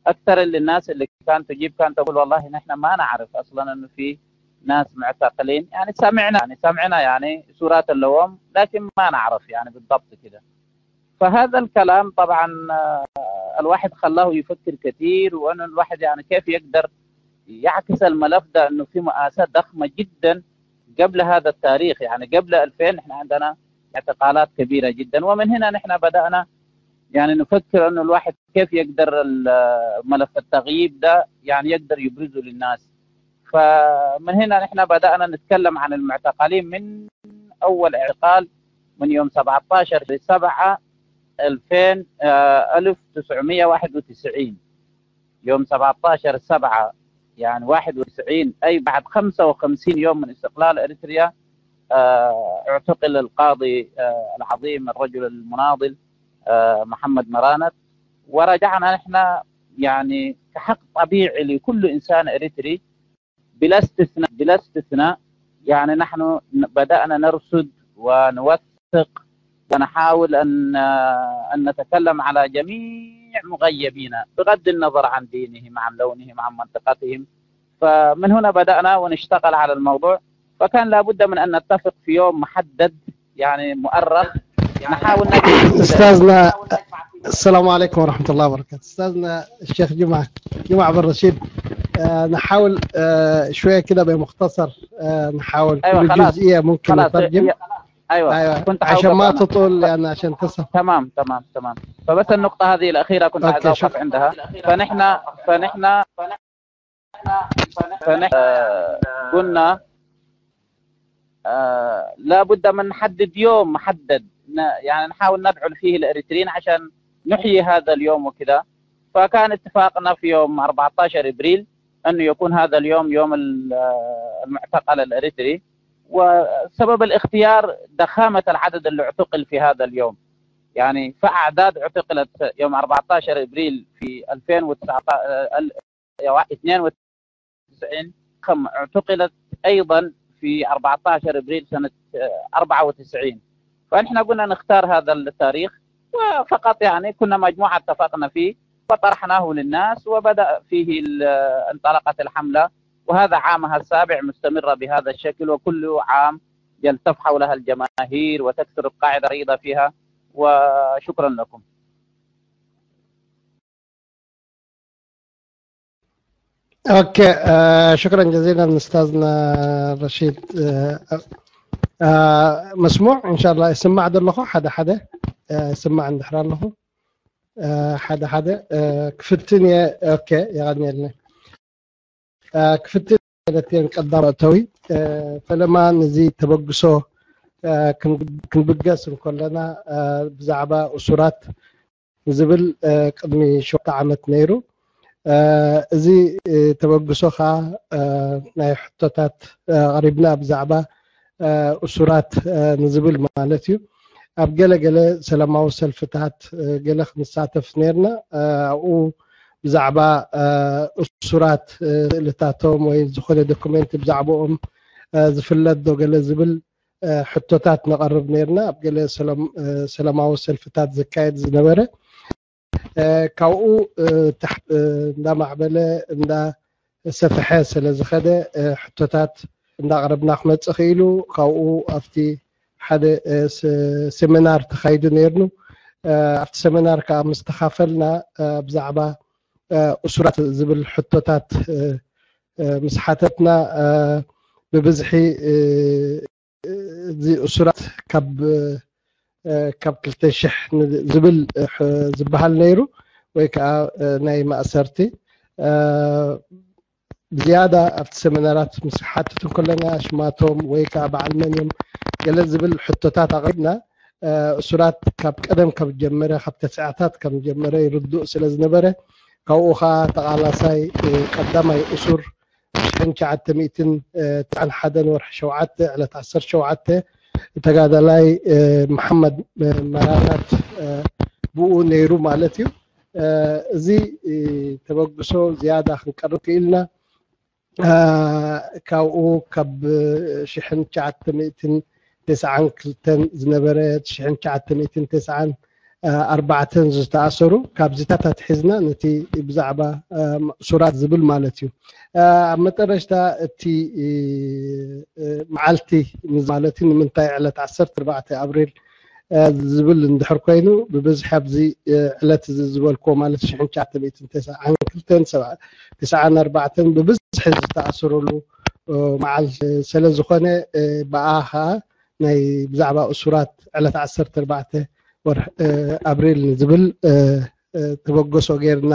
أكثر اللي الناس اللي كانت تجيب كانت تقول والله نحن ما نعرف أصلا أنه في ناس معتقلين، يعني سمعنا يعني سمعنا يعني سورات اللوم، لكن ما نعرف يعني بالضبط كده. فهذا الكلام طبعا آه، الواحد خلاه يفكر كثير، وأنه الواحد يعني كيف يقدر يعكس الملف ده أنه في مآساة ضخمة جدا قبل هذا التاريخ، يعني قبل ألفين نحن عندنا اعتقالات كبيرة جدا، ومن هنا نحن بدأنا يعني نفكر أنه الواحد كيف يقدر ملف التغييب ده يعني يقدر يبرزه للناس. فمن هنا نحن بدأنا نتكلم عن المعتقلين من أول اعتقال من يوم سبعتاشر سبعة ألفين، آه، ألف وتسعمية وواحد وتسعين، يوم سبعتاشر سبعة يعني واحد وتسعين، أي بعد خمسة وخمسين يوم من استقلال إريتريا، آه، اعتقل القاضي آه، العظيم الرجل المناضل آه، محمد مرانت، ورجعنا نحن يعني كحق طبيعي لكل إنسان إريتري بلا استثناء، بلا استثناء، يعني نحن بدأنا نرصد ونوثق ونحاول أن أن نتكلم على جميع مغيبينا بغض النظر عن دينهم، عن لونهم، عن منطقتهم. فمن هنا بدأنا ونشتغل على الموضوع، فكان لابد من أن نتفق في يوم محدد يعني مؤرخ نحاول نجمع استاذنا، السلام عليكم ورحمه الله وبركاته. استاذنا الشيخ جمعه، جمعه بن رشيد، آه، نحاول آه، شويه كده بمختصر، آه، نحاول أيوة، كل خلاص. جزئيه ممكن خلاص، نترجم. هي- ايوه ايوه، كنت عشان حاوقف ما أنا. تطول، يعني عشان تصل. تمام، تمام، تمام. فبس النقطة هذه الأخيرة كنت عايز أوكي، أوقف شكرا. عندها. فنحن فنحن فنحن آه، قلنا آه، لابد من نحدد يوم محدد، ن- يعني نحاول ندعو فيه الإريتريين عشان نحيي هذا اليوم وكذا. فكان اتفاقنا في يوم أربعتاشر إبريل أنه يكون هذا اليوم يوم ال- آه، المعتقل الإريتري. وسبب الاختيار ضخامة العدد اللي اعتقل في هذا اليوم، يعني فأعداد اعتقلت يوم أربعتاشر إبريل في ألفين وتسعتاشر، آه، ال- اثنين وتسعين، كم اعتقلت أيضا في أربعتاشر إبريل سنة، آه، أربعة وتسعين. فنحن قلنا نختار هذا التاريخ، وفقط يعني كنا مجموعة اتفقنا فيه وطرحناه للناس، وبدأ فيه ال- انطلقت الحملة، وهذا عامها السابع مستمرة بهذا الشكل، وكل عام يلتف حولها الجماهير وتكثر القاعدة الريضة فيها. وشكرا لكم. اوكي، آه شكرا جزيلا استاذنا رشيد. آه آه مسموع ان شاء الله يسمع دلخو حدا حدا. آه يسمع عند حرالخو. آه حدا حدا. آه كفتني. اوكي، يغني لنا. آه كفتني لتين قدام توي. آه فلما نزي تبقسو، آه كن- ክንብገስ እንከለና፣ آه ብዛዕባ እሱራት ዝብል፣ آه ቅድሚ ሸውዓተ ዓመት ነይሩ። آه እዚ፣ آه ተበግሶ ከዓ፣ آه ናይ ሕቶታት፣ آه ኣቕሪብና ብዛዕባ፣ آه እሱራት፣ آه ንዝብል ማለት እዩ። ኣብ ገለ ገለ ሰላማዊ ሰልፍታት፣ آه ገለ ክንሳተፍ ነይርና። آه ኣብኡ ብዛዕባ፣ آه እሱራት፣ آه ስእልታቶም ወይ ዝኾነ ዶኩሜንት ብዛዕባኦም፣ آه ዝፍለጥ ዶ ገለ ዝብል፣ آه ሕቶታት ነቐርብ ነይርና። ኣብ ገለ ሰላም- آه ሰላማዊ ሰልፍታት ዘካየድ ዝነበረ፣ آه ካብኡ፣ آه ታሕ- آه እንዳማዕበለ እንዳሰፍሐ ስለ ዝኸደ፣ آه ሕቶታት እንዳቕረብና ክመፅእ ክኢሉ። ካብኡ ኣብቲ ሓደ፣ آه ስ- ሴሚናር ተኻይዱ ነይርኑ። آه ኣብቲ ሴሚናር ከዓ ምስ ተኻፈልና፣ آه ብዛዕባ፣ آه እሱራት ዝብል ሕቶታት፣ آه፣ آه ምስ ሓተትና፣ آه ብብዝሒ፣ آه እዚ እሱራት ካብ፣ آه ካብ ክልተ ሽሕ ን- ዝብል፣ آه ዝበሃል ነይሩ፣ ወይ ከዓ፣ آه ናይ ማእሰርቲ። آه ዝያዳ ኣብቲ ሴሚናራት ምስ ሓትት እንከለና ሽማቶም ወይ ከዓ በዓል መን እዮም ገለ ዝብል ሕቶታት ኣቕሪብና። آه እሱራት ካብ ቀደም ካብ ጀመረ፣ ካብ ተስዓታት ከም ጀመረ ይርድእ ስለ ዝነበረ፣ ካብኡ ከዓ ተቓላሳይ፣ آه ቀዳማይ እሱር ሽሕን ትሽዓተ ሚእትን፣ آه ትስዓን ሓደን ወርሒ ሸውዓተ ዕለት ዓሰርተ ሸውዓተ ተጋዳላይ፣ آه መሓመድ፣ آه መራራት፣ آه ብኡ ነይሩ ማለት እዩ። آه እዚ፣ آه ተበግሶ ዝያዳ ክንቀርብ ክኢልና። آه ካብኡ ካብ ሽሕን ትሽዓተ ሚእትን ተስዓን ክልተን ዝነበረ፣ ሽሕን ትሽዓተ ሚእትን ተስዓን ኣርባዕተን ዝተኣሰሩ፣ ካብዚታት ኣትሒዝና ነቲ ብዛዕባ፣ آه እሱራት ዝብል ማለት እዩ። آه ኣብ መጠረሽታ እቲ፣ آه መዓልቲ ማለት እዩ፣ ንምንታይ ዕለት ዓሰርተ ኣርባዕተ ኣብሪል፣ آه ዝብል እንድሕር ኮይኑ፣ ብብዝሒ ኣብዚ፣ آه ዕለት እዚ ዝበልክዎ ማለት ሽሕን ትሽዓተ ሚእትን ተስዓን ክልተን፣ ሰብዓ- ተስዓን ኣርባዕተን ብብዝሒ ዝተኣሰረሉ፣ آه መዓልቲ ስለ ዝኾነ፣ آه ብኣ ኸዓ ናይ ብዛዕባ እሱራት ዕለት ዓሰርተ ኣርባዕተ ወርሒ፣ آه ኣብሪል ንዝብል፣ آه፣ آه ተበገሶ ጌርና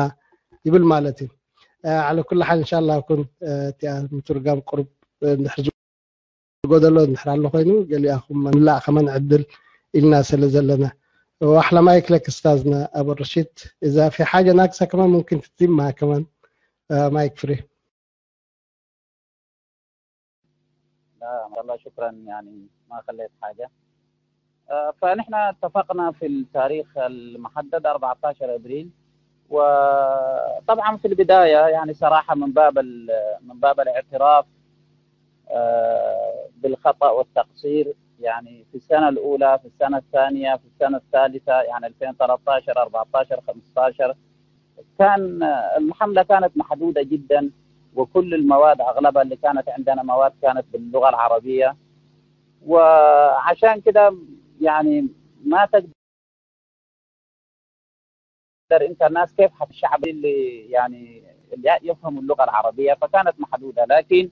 ይብል ማለት እዩ። آه ዓለ ኩሉ ሓል እንሻላ ኩን፣ آه እቲኣ ምትርጋም ቁሩብ፣ آه እንድሕር ዝጎደሎ እንድሕር ኣሎ ኮይኑ፣ ገሊኣኹም ምላእ ከመን ዕድል ኢልና ስለ ዘለና። واحلى مايك لك استاذنا ابو الرشيد، اذا في حاجه ناقصه كمان ممكن تتمها كمان. آه مايك فري. لا، ما شاء الله، شكرا، يعني ما خليت حاجة. آه، فنحن اتفقنا في التاريخ المحدد أربعتاشر أبريل. وطبعا في البداية يعني صراحة من باب ال- من باب الاعتراف، آه، بالخطأ والتقصير، يعني في السنة الأولى، في السنة الثانية، في السنة الثالثة، يعني ألفين وتلتاشر، أربعتاشر، خمستاشر، كان، آه، الحملة كانت محدودة جدا، وكل المواد أغلبها اللي كانت عندنا مواد كانت باللغة العربية، وعشان كده يعني ما تقدر أنت الناس كيف حت- الشعب اللي يعني اللي يفهم اللغة العربية، فكانت محدودة. لكن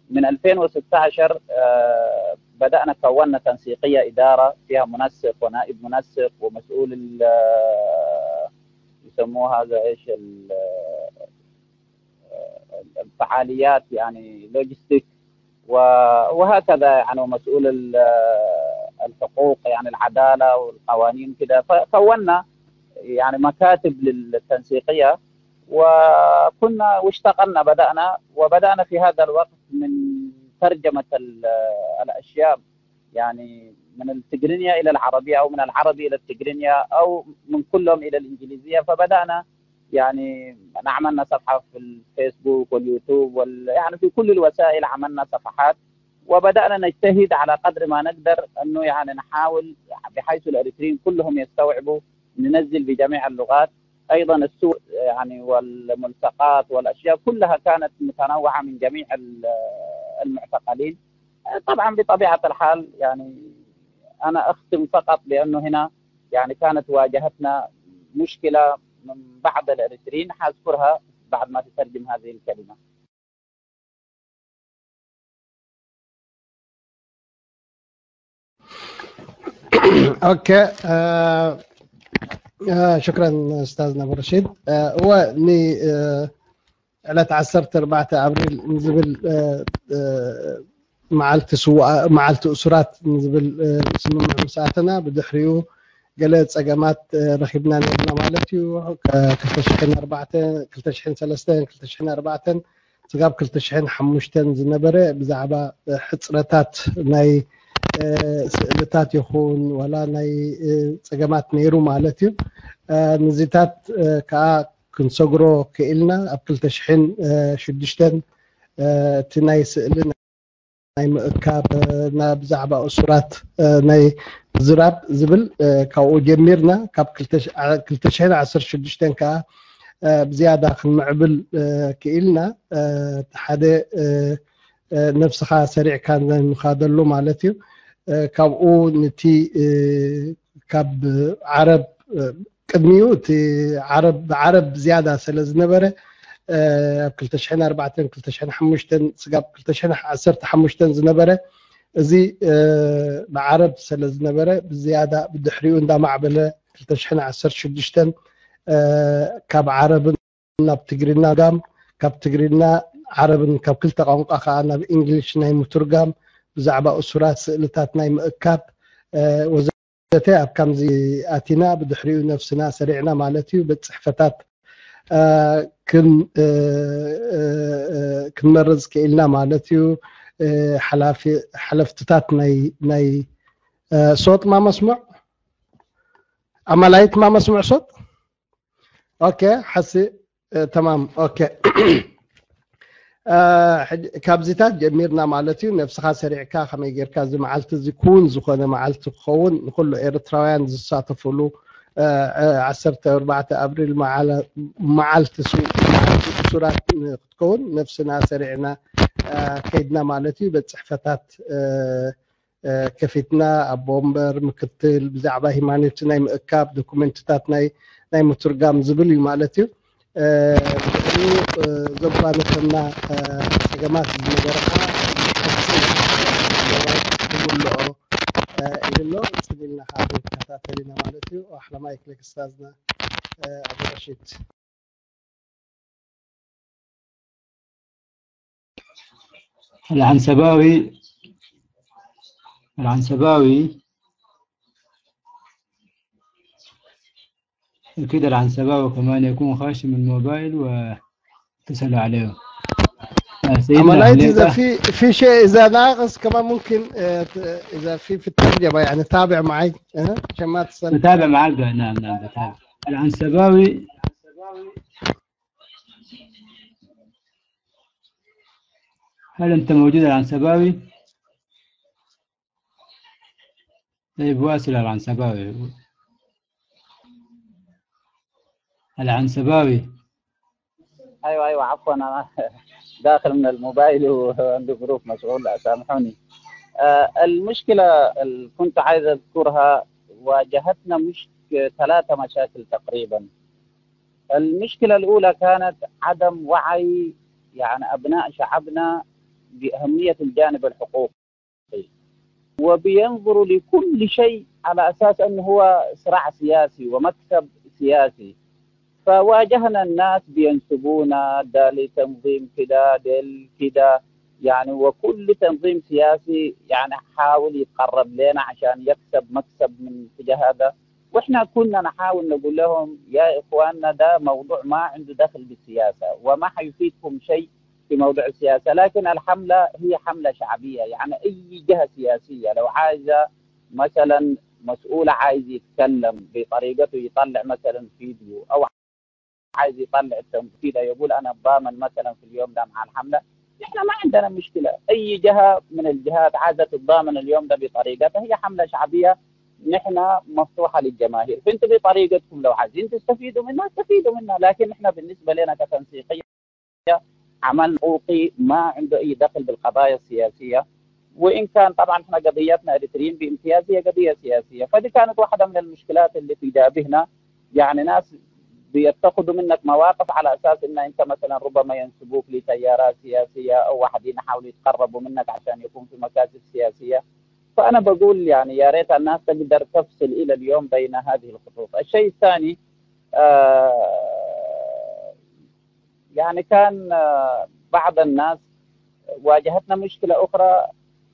من ألفين وستاشر، آه، بدأنا كونا تنسيقية إدارة فيها منسق ونائب منسق ومسؤول ال- آه، يسموها هذا إيش ال- آه، الفعاليات، يعني لوجيستيك. و- وهكذا يعني مسؤول ال- الحقوق يعني العدالة والقوانين كده. فكونا يعني مكاتب للتنسيقية وكنا واشتغلنا بدأنا وبدأنا في هذا الوقت من ترجمة ال- الأشياء يعني من التقرينية إلى العربية أو من العربي إلى التقرينية أو من كلهم إلى الإنجليزية. فبدأنا يعني عملنا صفحة في الفيسبوك واليوتيوب وال... يعني في كل الوسائل عملنا صفحات وبدأنا نجتهد على قدر ما نقدر أنه يعني نحاول بحيث الإريتريين كلهم يستوعبوا ننزل بجميع اللغات. أيضا السور يعني والملصقات والأشياء كلها كانت متنوعة من جميع المعتقلين. طبعا بطبيعة الحال يعني أنا أختم فقط بأنه هنا يعني كانت واجهتنا مشكلة من بعض الإريتريين، حأذكرها بعد ما تترجم هذه الكلمة. ኦኬ፣ ሽክረን ኡስታዝ ነብረሽድ። እወ፣ ንዕለት ዓሰርተ ኣርባዕተ ኣብሪል ንዝብል መዓልቲ ስውኣ መዓልቲ እሱራት ንዝብል ስምምዕ ምስ ኣተና፣ ብድሕሪኡ ገለ ፀገማት ረኺብና ነርና ማለት እዩ። ክልተ ሽሕን ኣርባዕተን ክልተ ሽሕን ሰለስተን ክልተ ሽሕን ኣርባዕተን ስጋብ ክልተ ሽሕን ሓሙሽተን ዝነበረ ብዛዕባ ሕፅረታት ናይ ስእልታት ይኹን ዋላ ናይ ፀገማት ነይሩ ማለት እዩ። ንዚታት ከዓ ክንሰግሮ ክኢልና። ኣብ ክልተ ሽሕን ሽዱሽተን እቲ ናይ ስእሊ ናይ ምእካብ ብዛዕባ እሱራት ናይ ዝራብ ዝብል ካብኡ ጀሚርና። ካብ ክልተ ሽሕን ዓሰርተ ሽዱሽተን ከዓ ብዝያዳ ክንምዕብል ክኢልና። ሓደ ነብስኻ ሰሪዕካ ምኻደሉ ማለት እዩ። ካብኡ ንቲ ካብ ዓረብ ቅድሚኡ እቲ ዓረብ ብዓረብ ዝያዳ ስለ ዝነበረ ኣብ ክልተ ሽሕን ኣርባዕተን ክልተ ሽሕን ሓሙሽተን ስጋብ ክልተ ሽሕን ዓሰርተ ሓሙሽተን ዝነበረ እዚ ብዓረብ ስለ ዝነበረ ብዝያዳ ብድሕሪኡ እንዳማዕበለ ክልተ ሽሕን ዓሰርተ ሽዱሽተን ካብ ዓረብን ናብ ትግርና ጋም ካብ ትግርና ዓረብን ካብ ክልተ ቋንቋ ከዓ ናብ እንግሊሽ ናይ ምትርጋም ብዛዕባ እሱራት ስእልታት ናይ ምእካብ ወዘተ ኣብ ከምዚ ኣቲና ብድሕሪኡ ነብስና ሰሪዕና ማለት እዩ ቤት ፅሕፈታት ክንመርፅ ክኢልና ማለት እዩ። ሓለፍትታት ናይ ሶጥ ማመስሙዕ ኣማላይት ማመስሙዕ ሶጥ ኦኬ ሓሲ ተማም ኦኬ ካብዚታት ጀሚርና ማለት እዩ። ነብስኻ ሰሪዕካ ከመይ ጌርካ እዚ መዓልቲ እዚ ክውን ዝኾነ መዓልቲ ክኸውን ንኩሉ ኤርትራውያን ዝሳተፍሉ ዓሰርተ ኣርባዕተ ኣብሪል መዓልቲ እሱራት ክትከውን ነብስና ሰሪዕና ከይድና ማለት እዩ። ቤት ፅሕፈታት ከፊትና ኣቦ ወንበር ምክትል ብዛዕባ ሂማኖት ናይ ምእካብ ዶኩመንትታት ናይ ናይ ምትርጋም ዝብል እዩ ማለት እዩ። ብድሕሪኡ ዘጓነፈና ፀገማት ዝነበረ ከዓ ክምልኦ ኢሉ ኣሎ። ፅን ኢልና ከዓ ክንከታተል ኢና ማለት እዩ። ኣሕለማይ ክልክ ስታዝና ኣቡ ረሺድ العنسباوي العنسباوي أكيد العنسباوي كمان يكون خاشم الموبايل واتصلوا عليه. عملية إذا في في شيء إذا ناقص كمان ممكن إذا في في الترجمة يعني تابع معي عشان ما تصل. بتابع معك نعم نعم بتابع. العنسباوي هل أنت موجود العنسباوي؟ طيب واصل العنسباوي. العنسباوي. ايوه ايوه عفوا انا داخل من الموبايل وعندي ظروف مشغول سامحوني. آه المشكله اللي كنت عايز اذكرها واجهتنا مش ثلاثه مشاكل تقريبا. المشكله الاولى كانت عدم وعي يعني ابناء شعبنا باهميه الجانب الحقوقي. وبينظروا لكل شيء على اساس انه هو صراع سياسي ومكسب سياسي. فواجهنا الناس بينسبونا ده لتنظيم كده ده كده. يعني وكل تنظيم سياسي يعني حاول يتقرب لنا عشان يكسب مكسب من اتجاه هذا. واحنا كنا نحاول نقول لهم يا اخواننا ده موضوع ما عنده دخل بالسياسه وما حيفيدكم شيء في موضوع السياسه، لكن الحمله هي حمله شعبيه، يعني اي جهه سياسيه لو عايزه مثلا مسؤول عايز يتكلم بطريقته يطلع مثلا فيديو او عايز يطلع التنفيذ يقول انا ضامن مثلا في اليوم ده مع الحمله، احنا ما عندنا مشكله. اي جهه من الجهات عايزه تتضامن اليوم ده بطريقتها هي حمله شعبيه، نحن مفتوحه للجماهير، فانتوا بطريقتكم لو عايزين تستفيدوا منها استفيدوا منها، لكن احنا بالنسبه لنا كتنسيقيه عمل حقوقي ما عنده اي دخل بالقضايا السياسيه. وان كان طبعا احنا قضيتنا اريتريين بامتياز هي قضيه سياسيه، فدي كانت واحده من المشكلات اللي تجابهنا. يعني ناس بيتخذوا منك مواقف على اساس ان انت مثلا ربما ينسبوك لتيارات سياسيه او واحدين يحاولوا يتقربوا منك عشان يكون في مكاسب سياسيه. فانا بقول يعني يا ريت الناس تقدر تفصل الى اليوم بين هذه الخطوط. الشيء الثاني، آه يعني كان آه بعض الناس واجهتنا مشكله اخرى.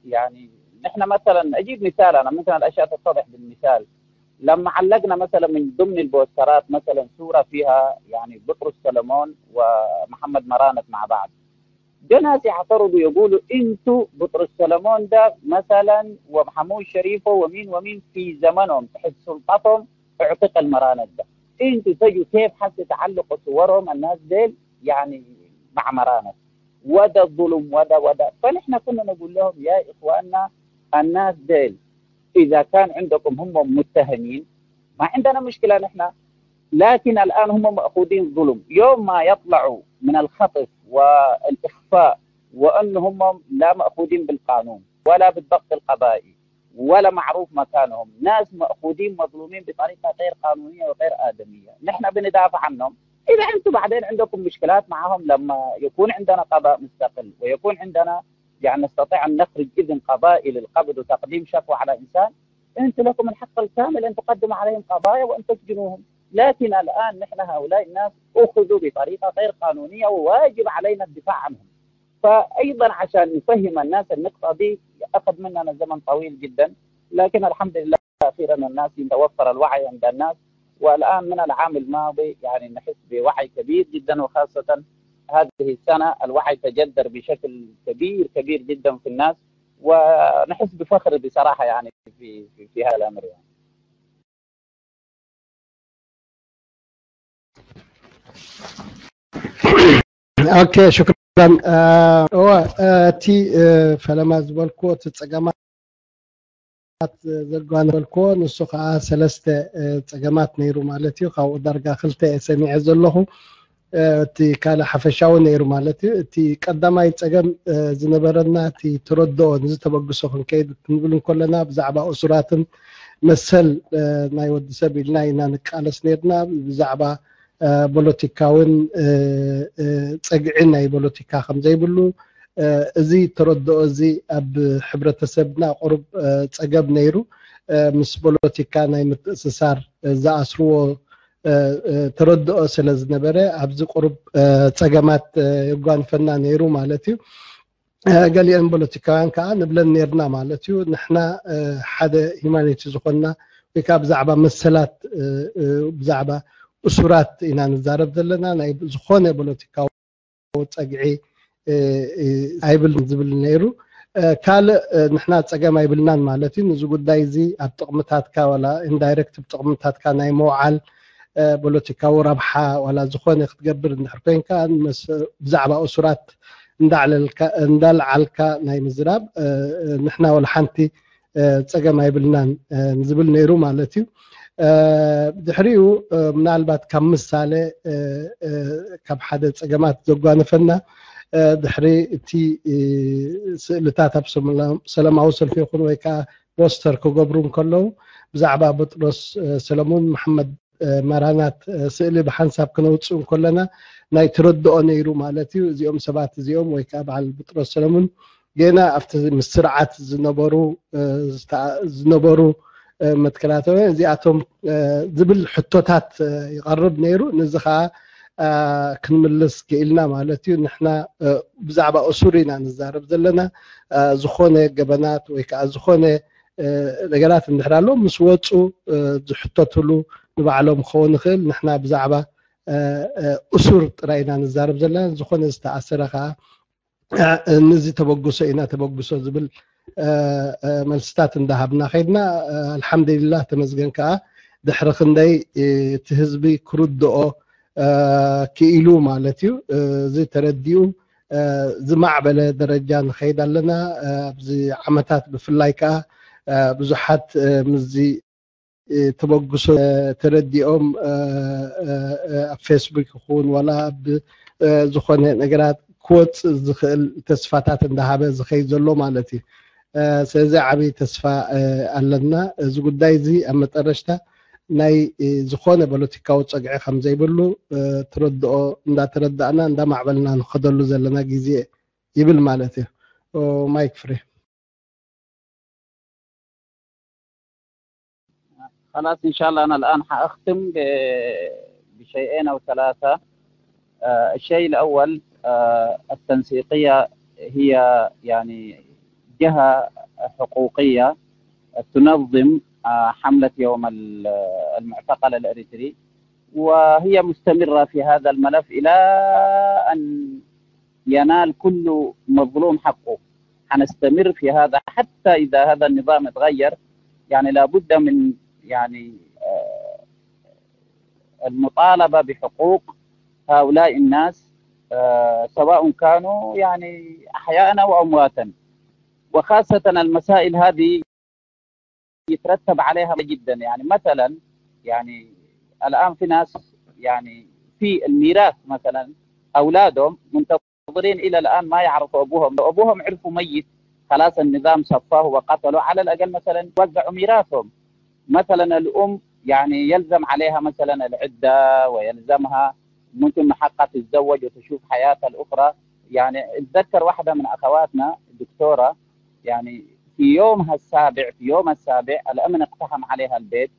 يعني نحن مثلا اجيب مثال، انا ممكن الاشياء تتضح بالمثال. لما علقنا مثلا من ضمن البوسترات مثلا صوره فيها يعني بطرس سلمون ومحمد مرانت مع بعض، جو ناس يعترضوا يقولوا انتوا بطرس سلمون ده مثلا ومحمود شريفه ومين ومين في زمنهم تحت سلطتهم اعتقل مرانت ده، انتوا تجوا كيف حتى تعلقوا صورهم الناس ديل يعني مع مرانت؟ وده ظلم وده وده. فنحن كنا نقول لهم يا اخواننا، الناس ديل اذا كان عندكم هم متهمين ما عندنا مشكله نحن، لكن الان هم ماخوذين ظلم. يوم ما يطلعوا من الخطف والاخفاء وان هم لا ماخوذين بالقانون ولا بالضبط القضائي ولا معروف مكانهم، ناس ماخوذين مظلومين بطريقه غير قانونيه وغير ادميه، نحن بندافع عنهم. اذا انتم بعدين عندكم مشكلات معهم لما يكون عندنا قضاء مستقل ويكون عندنا يعني نستطيع ان نخرج اذن قضائي للقبض وتقديم شكوى على انسان، انتم لكم الحق الكامل ان تقدموا عليهم قضايا وان تسجنوهم. لكن الان نحن هؤلاء الناس اخذوا بطريقه غير قانونيه وواجب علينا الدفاع عنهم. فايضا عشان نفهم الناس النقطه دي اخذ مننا زمن طويل جدا، لكن الحمد لله اخيرا الناس توفر الوعي عند الناس. والان من العام الماضي يعني نحس بوعي كبير جدا، وخاصه هذه السنه الوعي تجذر بشكل كبير كبير جدا في الناس، ونحس بفخر بصراحه يعني في في, في هذا الامر يعني. ኦኬ፣ ሽክራን። እወ፣ እቲ ፈለማ ዝበልኩዎ እቲ ፀገማት ዘጓነፈልኩዎ ንሱ ከዓ ሰለስተ ፀገማት ነይሩ ማለት እዩ። ካብኡ ዳርጋ ክልተ እየ ሰሚዐ ዘለኹ። እቲ ካልእ ሓፈሻዊ ነይሩ ማለት እዩ። እቲ ቀዳማይ ፀገም ዝነበረና እቲ ተረድኦ ንዝተበግሶ ክንከይድ ክንብል እንከለና ብዛዕባ እሱራትን መሰል ናይ ወዲ ሰብ ኢልና ኢና ንቃለስ ነይርና። ብዛዕባ ፖለቲካውን ፀግዒ ናይ ፖለቲካ ከምዘይብሉ እዚ ተረድኦ እዚ ኣብ ሕብረተሰብና ቁሩብ ፀገም ነይሩ። ምስ ፖለቲካ ናይ ምትእስሳር ዝኣስርዎ ተረድኦ ስለ ዝነበረ ኣብዚ ቁሩብ ፀገማት የጓንፈና ነይሩ ማለት እዩ። ገሊአን ፖለቲካውያን ከዓ ንብለን ነርና ማለት እዩ። ንሕና ሓደ ሂማኒቲ ዝኾንና ወይ ከዓ ብዛዕባ መሰላት ብዛዕባ እሱራት ኢና ንዛረብ ዘለና። ናይ ዝኾነ ፖለቲካዊ ፀግዒ ኣይብልን ዝብል ነይሩ። ካልእ ንሕና ፀገም ኣይብልናን ማለት እዩ። ንዚ ጉዳይ እዚ ኣብ ጥቕምታትካ ዋላ ኢንዳይረክት ብጥቕምታትካ ናይ ምውዓል ፖለቲካዊ ረብሓ ዋላ ዝኾነ ክትገብር እንድሕር ኮይንካ ብዛዕባ እሱራት እንዳልዓልካ ናይ ምዝራብ ንሕና ዋላ ሓንቲ ፀገም ኣይብልናን ዝብል ነይሩ ማለት እዩ። ድሕሪኡ ምናልባት ካብ ምሳሌ ካብ ሓደ ፀገማት ዘጓነፈና ድሕሪ እቲ ስእልታት ኣብ ሰላማዊ ሰልፊ ይኹን ወይ ከዓ ፖስተር ክገብሩ እንከለዉ ብዛዕባ ቡጥሮስ ሰለሙን መሓመድ መራናት ስእሊ ብሓንሳብ ክነውፅእ እንከለና ናይ ትረድኦ ነይሩ ማለት እዩ። እዚኦም ሰባት እዚኦም ወይ ከዓ በዓል ቡጥሮስ ሰለሙን ገና ኣብቲ ምስ ስርዓት ዝነበሩ ዝነበሩ መትከላታውያን እዚኣቶም ዝብል ሕቶታት ይቐርብ ነይሩ። ነዚ ከዓ ክንምልስ ክኢልና ማለት እዩ። ንሕና ብዛዕባ እሱር ኢና ንዛረብ ዘለና። ዝኾነ ገበናት ወይ ከዓ ዝኾነ ነገራት እንድሕር ኣሎ ምስ ወፁ ዝሕተትሉ ንባዕሎም ክኸውን ይኽእል። ንሕና ብዛዕባ እሱር ጥራይ ኢና ንዛረብ ዘለና። ዝኾነ ዝተኣሰረ ከዓ ንዚ ተበግሶ ኢና ተበግሶ ዝብል መልስታት እንዳሃብና ከይድና። ኣልሓምዱሊላህ ተመስገን ከዓ ድሕሪ ክንደይ እቲ ህዝቢ ክርድኦ ክኢሉ ማለት እዩ። እዚ ተረዲኡ ዝማዕበለ ደረጃ ንኸይድ ኣለና። ኣብዚ ዓመታት ብፍላይ ከዓ ብዙሓት ምዚ ተበግሶ ተረዲኦም ኣብ ፌስቡክ ይኹን ዋላ ኣብ ዝኾነ ነገራት ክወፅእ ዝኽእል ተስፋታት እንዳሃበ ዝኸይድ ዘሎ ማለት እዩ። ስለዚ ዓብይ ተስፋ ኣለና። እዚ ጉዳይ እዚ ኣብ መጠረሽታ ናይ ዝኾነ ፖለቲካዊ ፀግዒ ከም ዘይብሉ ትረድኦ እንዳተረዳእና እንዳማዕበልና ንኸደሉ ዘለና ግዜ ይብል ማለት እዩ። ማይክ ፍሬ። خلاص، إن شاء الله أنا الآن حأختم بشيئين أو ثلاثة. الشيء الأول، التنسيقية هي يعني جهة حقوقية تنظم حملة يوم المعتقل الإريتري، وهي مستمرة في هذا الملف إلى أن ينال كل مظلوم حقه. حنستمر في هذا حتى إذا هذا النظام اتغير، يعني لابد من يعني المطالبة بحقوق هؤلاء الناس، سواء كانوا يعني أحياء أو أمواتا، وخاصة المسائل هذه يترتب عليها جدا. يعني مثلا، يعني الآن في ناس يعني في الميراث مثلا أولادهم منتظرين إلى الآن ما يعرفوا أبوهم. لو أبوهم عرفوا ميت، خلاص النظام صفاه وقتله، على الأقل مثلا وزعوا ميراثهم. مثلا الأم يعني يلزم عليها مثلا العدة، ويلزمها ممكن من حقها تتزوج وتشوف حياتها الأخرى. يعني اتذكر واحدة من أخواتنا دكتورة، يعني في يومها السابع، في يوم السابع الأمن اقتحم عليها البيت،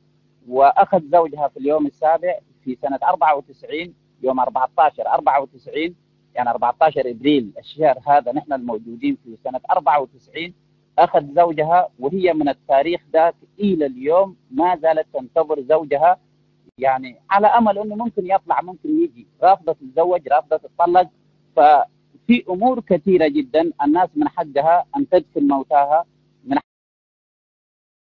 وأخذ زوجها في اليوم السابع في سنة أربعة وتسعين، يوم أربعتاشر أربعة وتسعين، يعني أربعتاشر إبريل الشهر هذا نحن الموجودين في سنة أربعة وتسعين، أخذ زوجها، وهي من التاريخ ذاك إلى اليوم ما زالت تنتظر زوجها، يعني على أمل أنه ممكن يطلع، ممكن يجي، رافضة تتزوج، رافضة تتطلق. ففي أمور كثيرة جدا الناس من حقها أن تدفن موتاها، من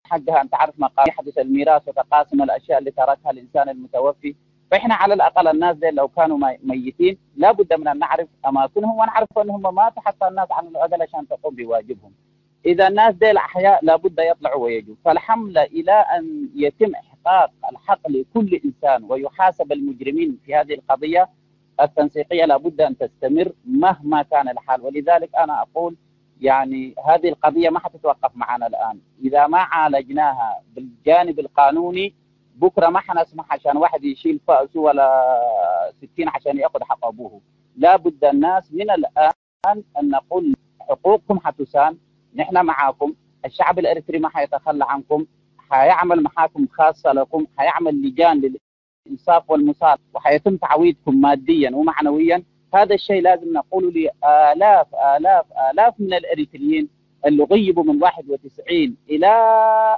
حقها أن تعرف مقام يحدث الميراث وتقاسم الأشياء اللي تركها الإنسان المتوفي. فإحنا على الأقل الناس دي لو كانوا مي- ميتين، لا بد من أن نعرف أماكنهم، ونعرف أن هم ماتوا حتى الناس على الأقل عشان تقوم بواجبهم. إذا الناس دي الأحياء لا بد يطلعوا ويجوا. فالحملة إلى أن يتم إحقاق الحق لكل إنسان ويحاسب المجرمين في هذه القضية، التنسيقية لا بد أن تستمر مهما كان الحال. ولذلك أنا أقول يعني هذه القضية ما حتتوقف معنا الآن. إذا ما عالجناها بالجانب القانوني، بكرة ما حنسمح عشان واحد يشيل فأسه ولا سكين عشان يأخذ حق أبوه. لا بد الناس من الآن أن نقول: حقوقكم حتسان، نحن معاكم، الشعب الإريتري ما حيتخلى عنكم، حيعمل محاكم خاصة لكم، حيعمل لجان للإنصاف والمصالحة، وحيتم تعويضكم ماديا ومعنويا. هذا الشيء لازم نقوله لآلاف، آلاف، آلاف من الإريتريين اللي غيبوا من واحد وتسعين إلى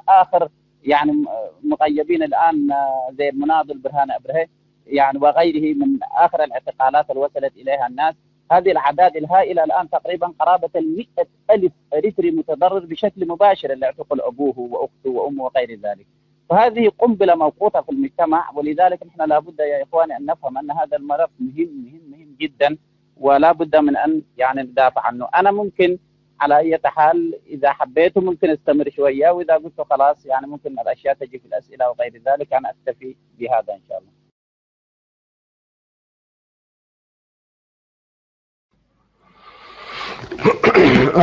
آخر، يعني، مغيبين الآن، آه، زي المناضل برهان أبرهة، يعني، وغيره من آخر الاعتقالات اللي وصلت إليها الناس. هذه الأعداد الهائلة الآن تقريبًا قرابة المئة ألف إريتري متضرر بشكل مباشر، اللي اعتقل أبوه وأخته وأمه وغير ذلك. فهذه قنبلة موقوتة في المجتمع، ولذلك نحن لا بد يا إخواني أن نفهم أن هذا الملف مهم، مهم، مهم جدًا، ولا بد من أن، يعني، ندافع عنه. أنا ممكن على أي حال إذا حبيتوا ممكن أستمر شوية، وإذا قلت خلاص، يعني، ممكن الأشياء تجي في الأسئلة وغير ذلك، أنا أكتفي بهذا إن شاء الله.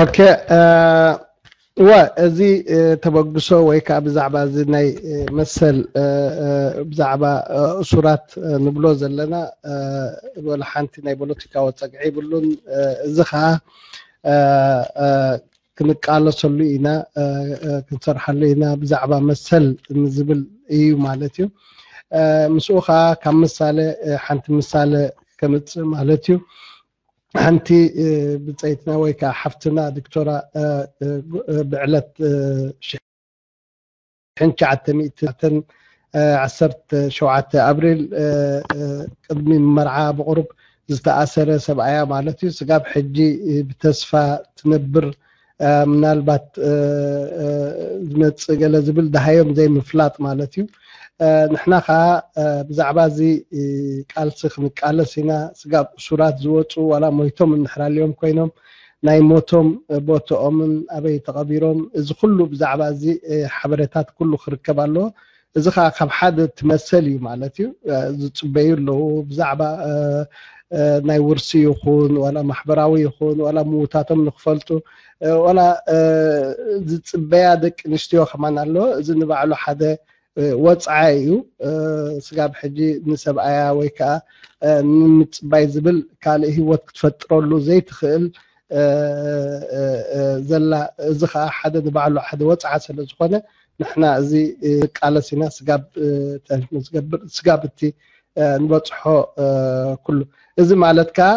ኦኬ፣ እ፣ እወ፣ እዚ፣ እ፣ ተበግሶ ወይ ከዓ ብዛዕባ እዚ ናይ፣ እ፣ መሰል፣ እ፣ እ፣ ብዛዕባ፣ እ፣ እሱራት፣ እ፣ ንብሎ ዘለና፣ እ፣ ወላ ሓንቲ ናይ ፖለቲካዊ ጸግዒ ይብሉን። እ፣ እዚ ከዓ፣ እ፣ እ፣ ክንቃለሰሉ ኢና፣ እ፣ እ፣ ክንሰርሓሉ ኢና ብዛዕባ መሰል ንዝብል እዩ ማለት እዩ። ምስኡ ከዓ ካብ ምሳሌ ሓንቲ ምሳሌ ከምፅእ ማለት እዩ። ሓንቲ ብፀይትና ወይ ከዓ ሓፍትና ዶክተራ ብዕለት ሽሕን ትሽዓተ ሚእትን ዓሰርተ ሸውዓተ ኣብሪል ቅድሚ መርዓ ብቕሩብ ዝተኣሰረ ሰብኣያ ማለት እዩ። ስጋብ ሕጂ ብተስፋ ትነብር፣ ምናልባት ዝመፅእ ገለ ዝብል ደሃዮም ዘይምፍላጥ ማለት እዩ። ንሕና ከዓ ብዛዕባ እዚ ቃልሲ ክንቃለስ ኢና። ስጋብ እሱራት ዝወፁ ዋላ ሞይቶም እንድሕር ኣልዮም ኮይኖም ናይ ሞቶም ቦትኦምን ኣበይ ተቐቢሮም፣ እዚ ኩሉ ብዛዕባ እዚ ሓበሬታት ኩሉ ክርከብ ኣለዎ። እዚ ከዓ ካብ ሓደ እቲ መሰል እዩ ማለት እዩ። ዝፅበዩ ኣለዉ ብዛዕባ ናይ ውርሲ ይኹን ዋላ ማሕበራዊ ይኹን ዋላ ምውታቶም ንክፈልጡ ዋላ ዝፅበያ ደቂ ኣንስትዮ ከማን ኣሎ። እዚ ንባዕሉ ሓደ ወፅዓ እዩ። ስጋብ ሕጂ ንሰብኣያ ወይ ከዓ ንምፅባይ ዝብል ካልእ ህይወት ክትፈጥረሉ ዘይትኽእል ዘላ፣ እዚ ከዓ ሓደ ንባዕሉ ሓደ ወፅዓ ስለ ዝኾነ ንሕና እዚ ቃለስ ኢና ስጋብ ስጋብ እቲ ንበፅሖ ኩሉ። እዚ ማለት ከዓ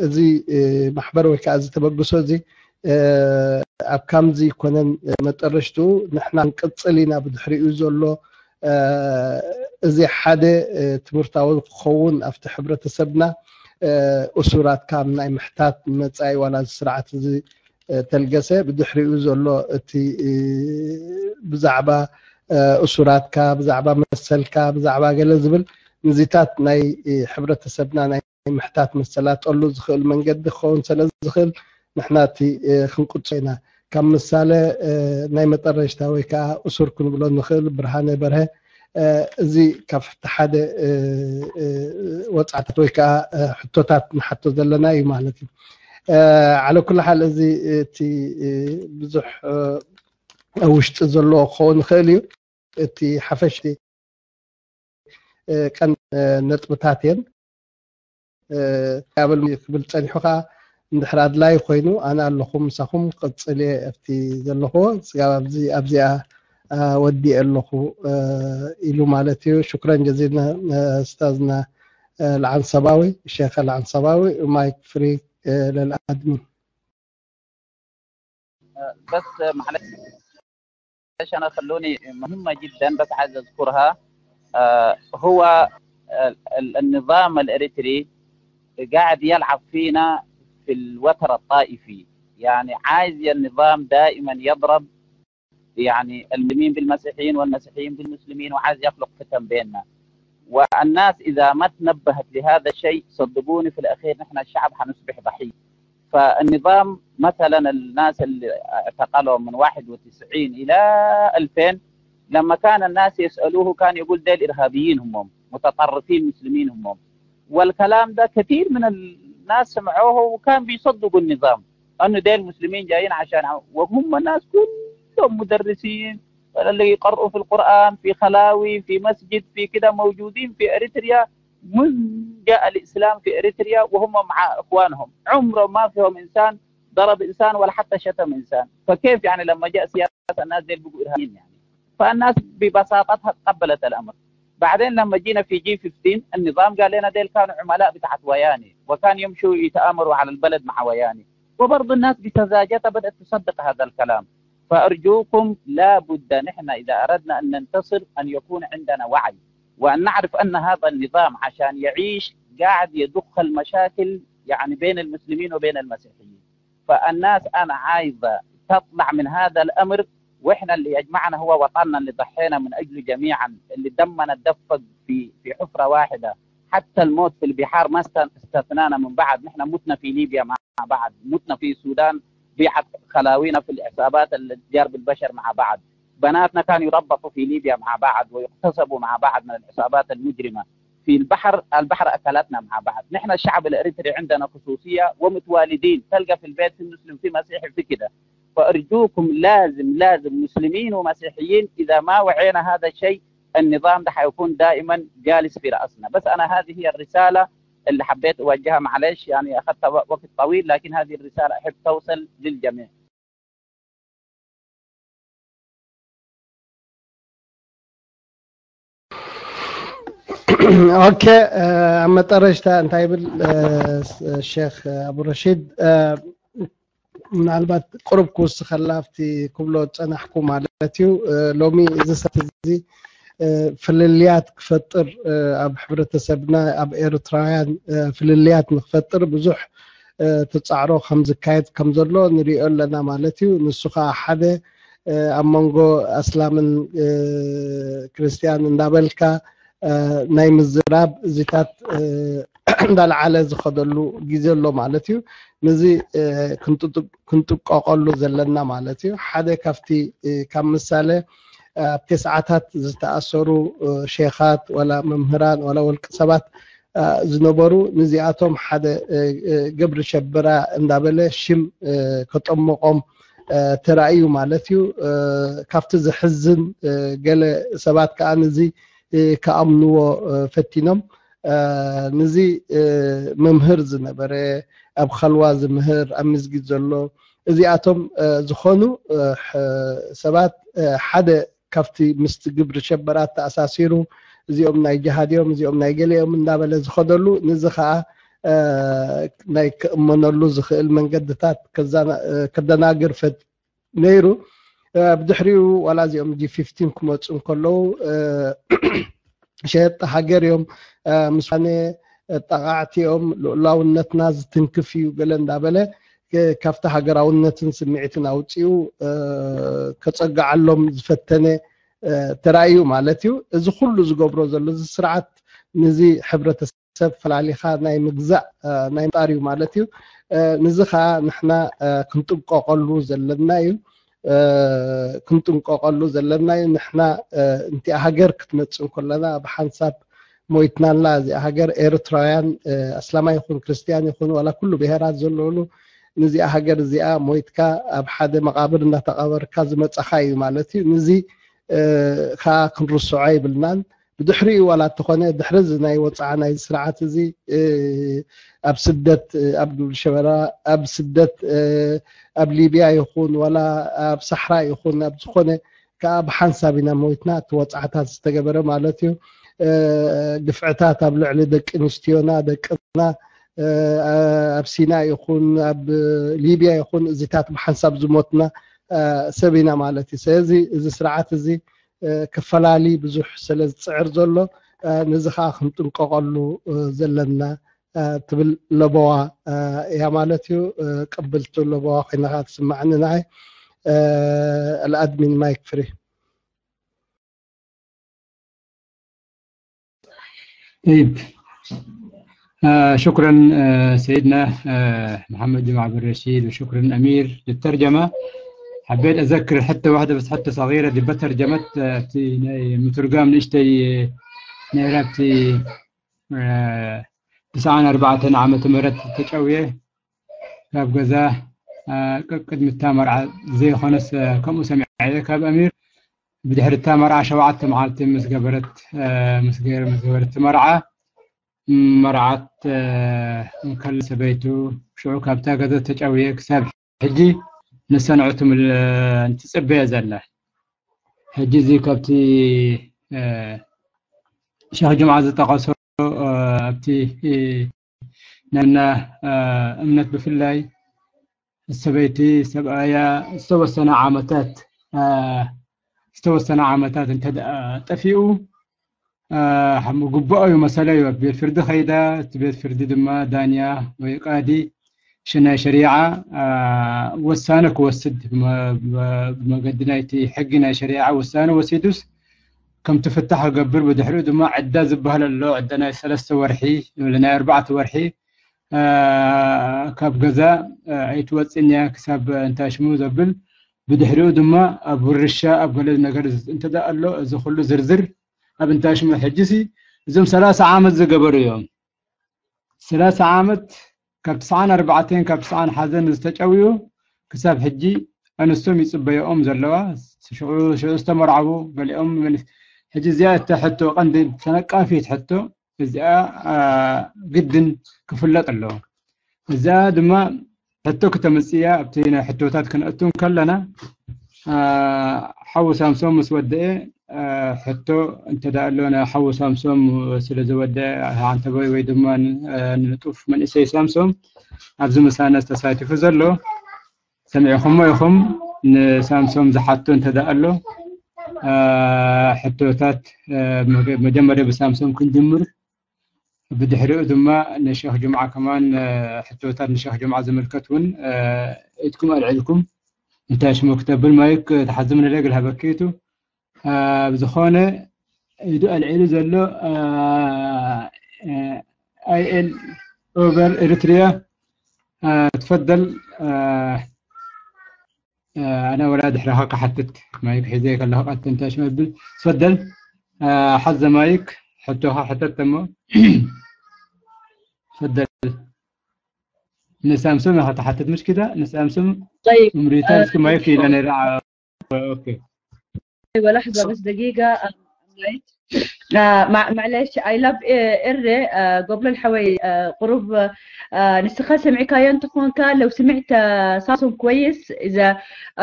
እዚ ማሕበር ወይ ከዓ እዚ ተበግሶ እዚ ኣብ ካምዚ ይኮነን መጠረሽቱ ንሕና ንቅፅል ኢና ብድሕሪኡ ዘሎ እዚ ሓደ ትምህርታዊ ክኸውን ኣብቲ ሕብረተሰብና እሱራት ካብ ናይ ምሕታት መፃኢ ዋላ እዚ ስርዓት እዚ ተልገሰ ብድሕሪኡ ዘሎ እቲ ብዛዕባ እሱራትካ ብዛዕባ መሰልካ ብዛዕባ ገለ ዝብል ንዚታት ናይ ሕብረተሰብና ናይ ምሕታት መሰላጠሉ ዝኽእል መንገዲ ክኸውን ስለ ዝኽእል ንሕና እቲ ክንቁፅዖ ኢና። ካብ ምሳሌ ናይ መጠረሽታ ወይ ከዓ እሱር ክንብሎ ንኽእል ብርሃነ በርሀ እዚ ካብቲ ሓደ ወፃዕታት ወይ ከዓ ሕቶታት ንሓቶ ዘለና እዩ ማለት እዩ። ዓለ ኩሉ ሓል እዚ እቲ ብዙሕ ኣብ ውሽጢ ዘለዎ ክኸውን ይኽእል እዩ። እቲ ሓፈሽቲ ቀን ነጥብታት እየን። ያበል ክብል ጸኒሑ ከኣ እንድሕር ኣድላይ ኮይኑ ኣነ ኣለኹ ምሳኹም ክቕጽል እየ ኣብቲ ዘለኹዎ ስጋብ ኣብዚኣ ወዲኤ ኣለኹ ኢሉ ማለት እዩ። ሽኩረን ጀዚልና ኡስታዝና ለዓን ሰባዊ ሸኸ ለዓን ሰባዊ ማይክ ፍሪ ለልኣድሚን بس معلش انا خلوني مهمه جدا بس عايز اذكرها آه، هو ال- ال- النظام الاريتري قاعد يلعب فينا في الوتر الطائفي. يعني عايز النظام دائما يضرب يعني المسلمين بالمسيحيين والمسيحيين بالمسلمين وعايز يخلق فتن بيننا. والناس اذا ما تنبهت لهذا الشيء صدقوني في الاخير نحن الشعب حنصبح ضحيه. فالنظام مثلا الناس اللي اعتقلهم من واحد وتسعين الى ألفين لما كان الناس يسالوه كان يقول ديل ارهابيين هم متطرفين مسلمين هم. والكلام ده كثير من الناس سمعوه وكان بيصدقوا النظام انه ديل مسلمين جايين عشان وهم ناس كلهم مدرسين اللي يقرؤوا في القران في خلاوي في مسجد في كده موجودين في اريتريا منذ جاء الاسلام في اريتريا وهم مع اخوانهم عمره ما فيهم انسان ضرب انسان ولا حتى شتم انسان. فكيف يعني لما جاء سياسه الناس ديل بقوا ارهابيين يعني؟ فالناس ببساطتها تقبلت الامر. بعدين لما جينا في جي خمستاشر النظام قال لنا ديل كانوا عملاء بتاعت وياني وكان يمشوا يتامروا على البلد مع وياني وبرضه الناس بسذاجتها بدات تصدق هذا الكلام. فارجوكم لا بد نحن اذا اردنا ان ننتصر ان يكون عندنا وعي وان نعرف ان هذا النظام عشان يعيش قاعد يضخ المشاكل يعني بين المسلمين وبين المسيحيين. فالناس انا عايزه تطلع من هذا الامر واحنا اللي يجمعنا هو وطننا اللي ضحينا من اجله جميعا اللي دمنا اتدفق في في حفره واحده حتى الموت في البحار ما استثنانا من بعض. نحن متنا في ليبيا مع بعض متنا في السودان بيعت خلاوينا في العصابات الجار بالبشر مع بعض. بناتنا كانوا يربطوا في ليبيا مع بعض ويغتصبوا مع بعض من العصابات المجرمه. في البحر البحر اكلتنا مع بعض. نحن الشعب الاريتري عندنا خصوصيه ومتوالدين تلقى في البيت في مسلم في مسيحي في كده. فارجوكم لازم لازم مسلمين ومسيحيين اذا ما وعينا هذا الشيء النظام ده حيكون دائما جالس في راسنا. بس انا هذه هي الرساله اللي حبيت اوجهها معلش يعني اخذت وقت طويل لكن هذه الرساله احب توصل للجميع. ኦኬ፣ ኣብ መጠረሽታ እንታይ ይብል ሸክ ኣቡ ረሺድ? ምናልባት ቅሩብ ክውስኸላ ኣብቲ ክብሎ ዝፀናሕኩ ማለት እዩ። ሎሚ እዚ ሰዓት እዚ ፍልልያት ክፈጥር፣ ኣብ ሕብረተሰብና፣ ኣብ ኤርትራውያን ፍልልያት ንክፈጥር ብዙሕ ትፃዕሮ ከም ዝካየድ ከም ዘሎ ንሪኦ ኣለና ማለት እዩ። ንሱ ከዓ ሓደ ኣብ መንጎ ኣስላምን ክርስትያን እንዳበልካ ናይ ምዝራብ እዚታት እንዳልዓለ ዝኸደሉ ግዜ ኣሎ ማለት እዩ። ነዚ ክንጥንቀቀሉ ዘለና ማለት እዩ። ሓደ ካብቲ ካብ ምሳሌ ኣብ ተስዓታት ዝተኣሰሩ ሼኻት ዋላ መምህራን ዋላ ወልቂ ሰባት ዝነበሩ፣ ንዚኣቶም ሓደ ግብሪ ሸበራ እንዳበለ ሽም ከጠመቆም ተራእዩ ማለት እዩ። ካብቲ ዘሕዝን፣ ገለ ሰባት ከዓ ነዚ ክኣምንዎ ፈቲኖም። ነዚ መምህር ዝነበረ፣ ኣብ ኸልዋ ዝምህር፣ ኣብ መስጊድ ዘሎ፣ እዚኣቶም ዝኾኑ ሰባት ሓደ ካብቲ ምስቲ ግብሪ ሸበራ ተኣሳሲሩ፣ እዚኦም ናይ ጅሃድ እዮም፣ እዚኦም ናይ ገለ እዮም እንዳበለ ዝኸደሉ፣ ነዚ ከዓ ናይ ክእመነሉ ዝኽእል መንገድታት ከደናግር ነይሩ። ብድሕሪኡ ዋላ እዚኦም ጂ ፊፍቲን ክመፁ እንከለዉ ሸየጥቲ ሃገር እዮም፣ ምስፋነ ጠቃዕቲ እዮም፣ ልኡላውነትና ዝትንክፍ እዩ ገለ እንዳበለ ካብቲ ሃገራውነትን ስምዒትን ኣውፂኡ ከፀግዓሎም ዝፈተነ ተራእዩ ማለት እዩ። እዚ ኩሉ ዝገብሮ ዘሎ እዚ ስርዓት ነዚ ሕብረተሰብ ፈላሊኻ ናይ ምግዛእ ናይ ምጣር እዩ ማለት እዩ። ንዚ ከዓ ንሕና ክንጥንቀቀሉ ዘለና እዩ። ክንጥንቀቀሉ ዘለና እዩ። ንሕና እንቲኣ ሃገር ክትመፅእ እንከለና ብሓንሳብ ሞይትናላ። እዚኣ ሃገር ኤርትራውያን ኣስላማይ ይኹን ክርስትያን ይኹን ዋላ ኩሉ ብሄራት ዘለሉ ንዚኣ ሃገር እዚኣ ሞይትካ ኣብ ሓደ መቃብር እናተቃበርካ ዝመፀኻ እዩ ማለት እዩ። ንዚ ከዓ ክንርስዖ ይብልናን። ብድሕሪኡ ዋላ እንተኾነ ድሕሪ እዚ ናይ ወፅዓ ናይ ስርዓት እዚ ኣብ ስደት ኣብ ግብሪ ሸበራ ኣብ ስደት ኣብ ሊብያ ይኹን ዋላ ኣብ ሳሕራ ይኹን ኣብ ዝኾነ ከዓ ብሓንሳብ ኢና ሞይትና። እቲ ወፅዓታት ዝተገበረ ማለት እዩ። ግፍዕታት ኣብ ልዕሊ ደቂ ኣንስትዮና ደቅና ኣብ ሲና ይኹን ኣብ ሊብያ ይኹን እዚታት ብሓንሳብ ዝሞትና ሰብ ኢና ማለት እዩ። ስለዚ እዚ ስርዓት እዚ ክፈላሊ ብዙሕ ስለ ዝፅዕር ዘሎ ነዚ ከዓ ክንጥንቀቀሉ ዘለና ትብል ለበዋ እያ ማለት እዩ። ቅብልቱ ለበዋ ኮይናካ ትስማዕኒ ንዓይ። ኣልኣድሚን ማይክ ፍሪ። طيب. آه شكرا آه سيدنا آه محمد جمعة بن رشيد، وشكرا أمير للترجمة. حبيت أذكر حتى واحدة بس، حتى صغيرة، دي بترجمت آه مترجم نشتي نيرابتي تسعان ኣርባዕተን ዓመተ ምህረት ተጨውየ ካብ ገዛ ቅድሚ እታ መርዓ ዘይኮነስ ከምኡ ሰሚዐ ካብ ኣሚር። ብድሕሪ እታ መርዓ ሸውዓተ መዓልቲ ምስ ገበረት ምስ ገይረ ምስ ገበረት መርዓ መርዓት እንከል ሰበይቱ ሽዑ ካብታ ገዛ ተጨውየ ክሳብ ሕጂ ንሰንዑ ትጽበየ ዘላ። ሕጂ እዚ ካብቲ ሸኽ ጅምዓ ዝጠቐሶ ኣብቲ ናይና እምነት ብፍላይ ሰበይቲ ሰብኣያ ዝተወሰነ ዓመታት ዝተወሰነ ዓመታት እንተ ጠፊኡ ግቡኦ እዩ መሰለ እዩ። ኣብ ቤት ፍርዲ ከይዳ እቲ ቤት ፍርዲ ድማ ዳንያ ወይ ቃዲ ሽናይ ሸሪዓ ወሳነ ክወስድ ብመገዲ ናይቲ ሕጊ ናይ ሸሪዓ ውሳነ ወሲዱስ ከም ትፍታሕ ክገብር ብድሕሪኡ ድማ ዕዳ ዝበሃል ኣሎ። ዕዳ ናይ ሰለስተ ወርሒ ወይ ናይ ኣርባዕተ ወርሒ ካብ ገዛ ኣይትወፅን እያ ክሳብ እንታይ ሽሙ ዘብል ብድሕሪኡ ድማ ኣብ ውርሻ ኣብ ገለ ነገር እንተ ኣሎ እዚ ኩሉ ዝርዝር ኣብ እንታይ ሽሙ ሕጂ ሲ እዞም ሰላሳ ዓመት ዝገበሩ እዮም። ሰላሳ ዓመት ካብ ትስዓን ኣርባዕተን ካብ ትስዓን ሓዘን ዝተጨውዩ ክሳብ ሕጂ ኣንስቶም ይፅበየኦም ዘለዋ ሽዑ ዝተመርዓቡ ገሊኦም ሕጂ እዚኣ እተ ሕቶ ቀንዲ ተነቃፊት ሕቶ እዚኣ ግድን ክፍለጥ ኣለዎ። እዚኣ ድማ ሕቶ ክተምፅያ ኣብቲ ናይ ሕቶታት ክንእቱ ከለና ሓው ሳምሶም ምስ ወደአ ሕቶ እንተ ደኣ ኣሎ ንሓዉ ሳምሶም ስለ ዝወደ፣ ዓንተቦይ ወይ ድማ ንጡፍ መንእሰይ ሳምሶም ኣብዚ ምሳና ተሳቲፉ ዘሎ ሰሚዕኹሞ ኢኹም። ንሳምሶም ዝሓቶ እንተ ደኣ ኣሎ ሕቶታት መጀመርያ ብሳምሶም ክንጅምር። ብድሕሪኡ ድማ ንሸኽ ጅምዓ ከማን ሕቶታት ንሸኽ ጅምዓ ዝምልከት እውን ኢድኩም ኣልዒልኩም እንታይ ሽሙ ክተብል ማይክ ተሓዝም ንለግል ሃበኪቱ። ብዝኾነ ኢዱ ኣልዒሉ ዘሎ ኣይኤል ኦቨር ኤሪትሪያ ትፈደል። ኣነ ወላ ድሕረኻ ክሓትት ማይክ ሒዘ ከለኹ ቀጥታ እንታይ ሽመብል ትፈደል። ሓዘ ማይክ ሕቶኻ ሕተት እሞ ትፈደል። ንሳምሶም ኢኻ ትሓትት ምሽ ኪዳ ንሳምሶም طيب እምሪታ እስኪ ማይክ ኢለ ነይረ። ኦኬ أيوة لحظة بس دقيقة. آه، مع- معلش I love إر قبل الحوي قروب ንስኻ ሰሚዕካዮ እንተኾንካ ለው ስምዕተ ሳሶም كويس إذا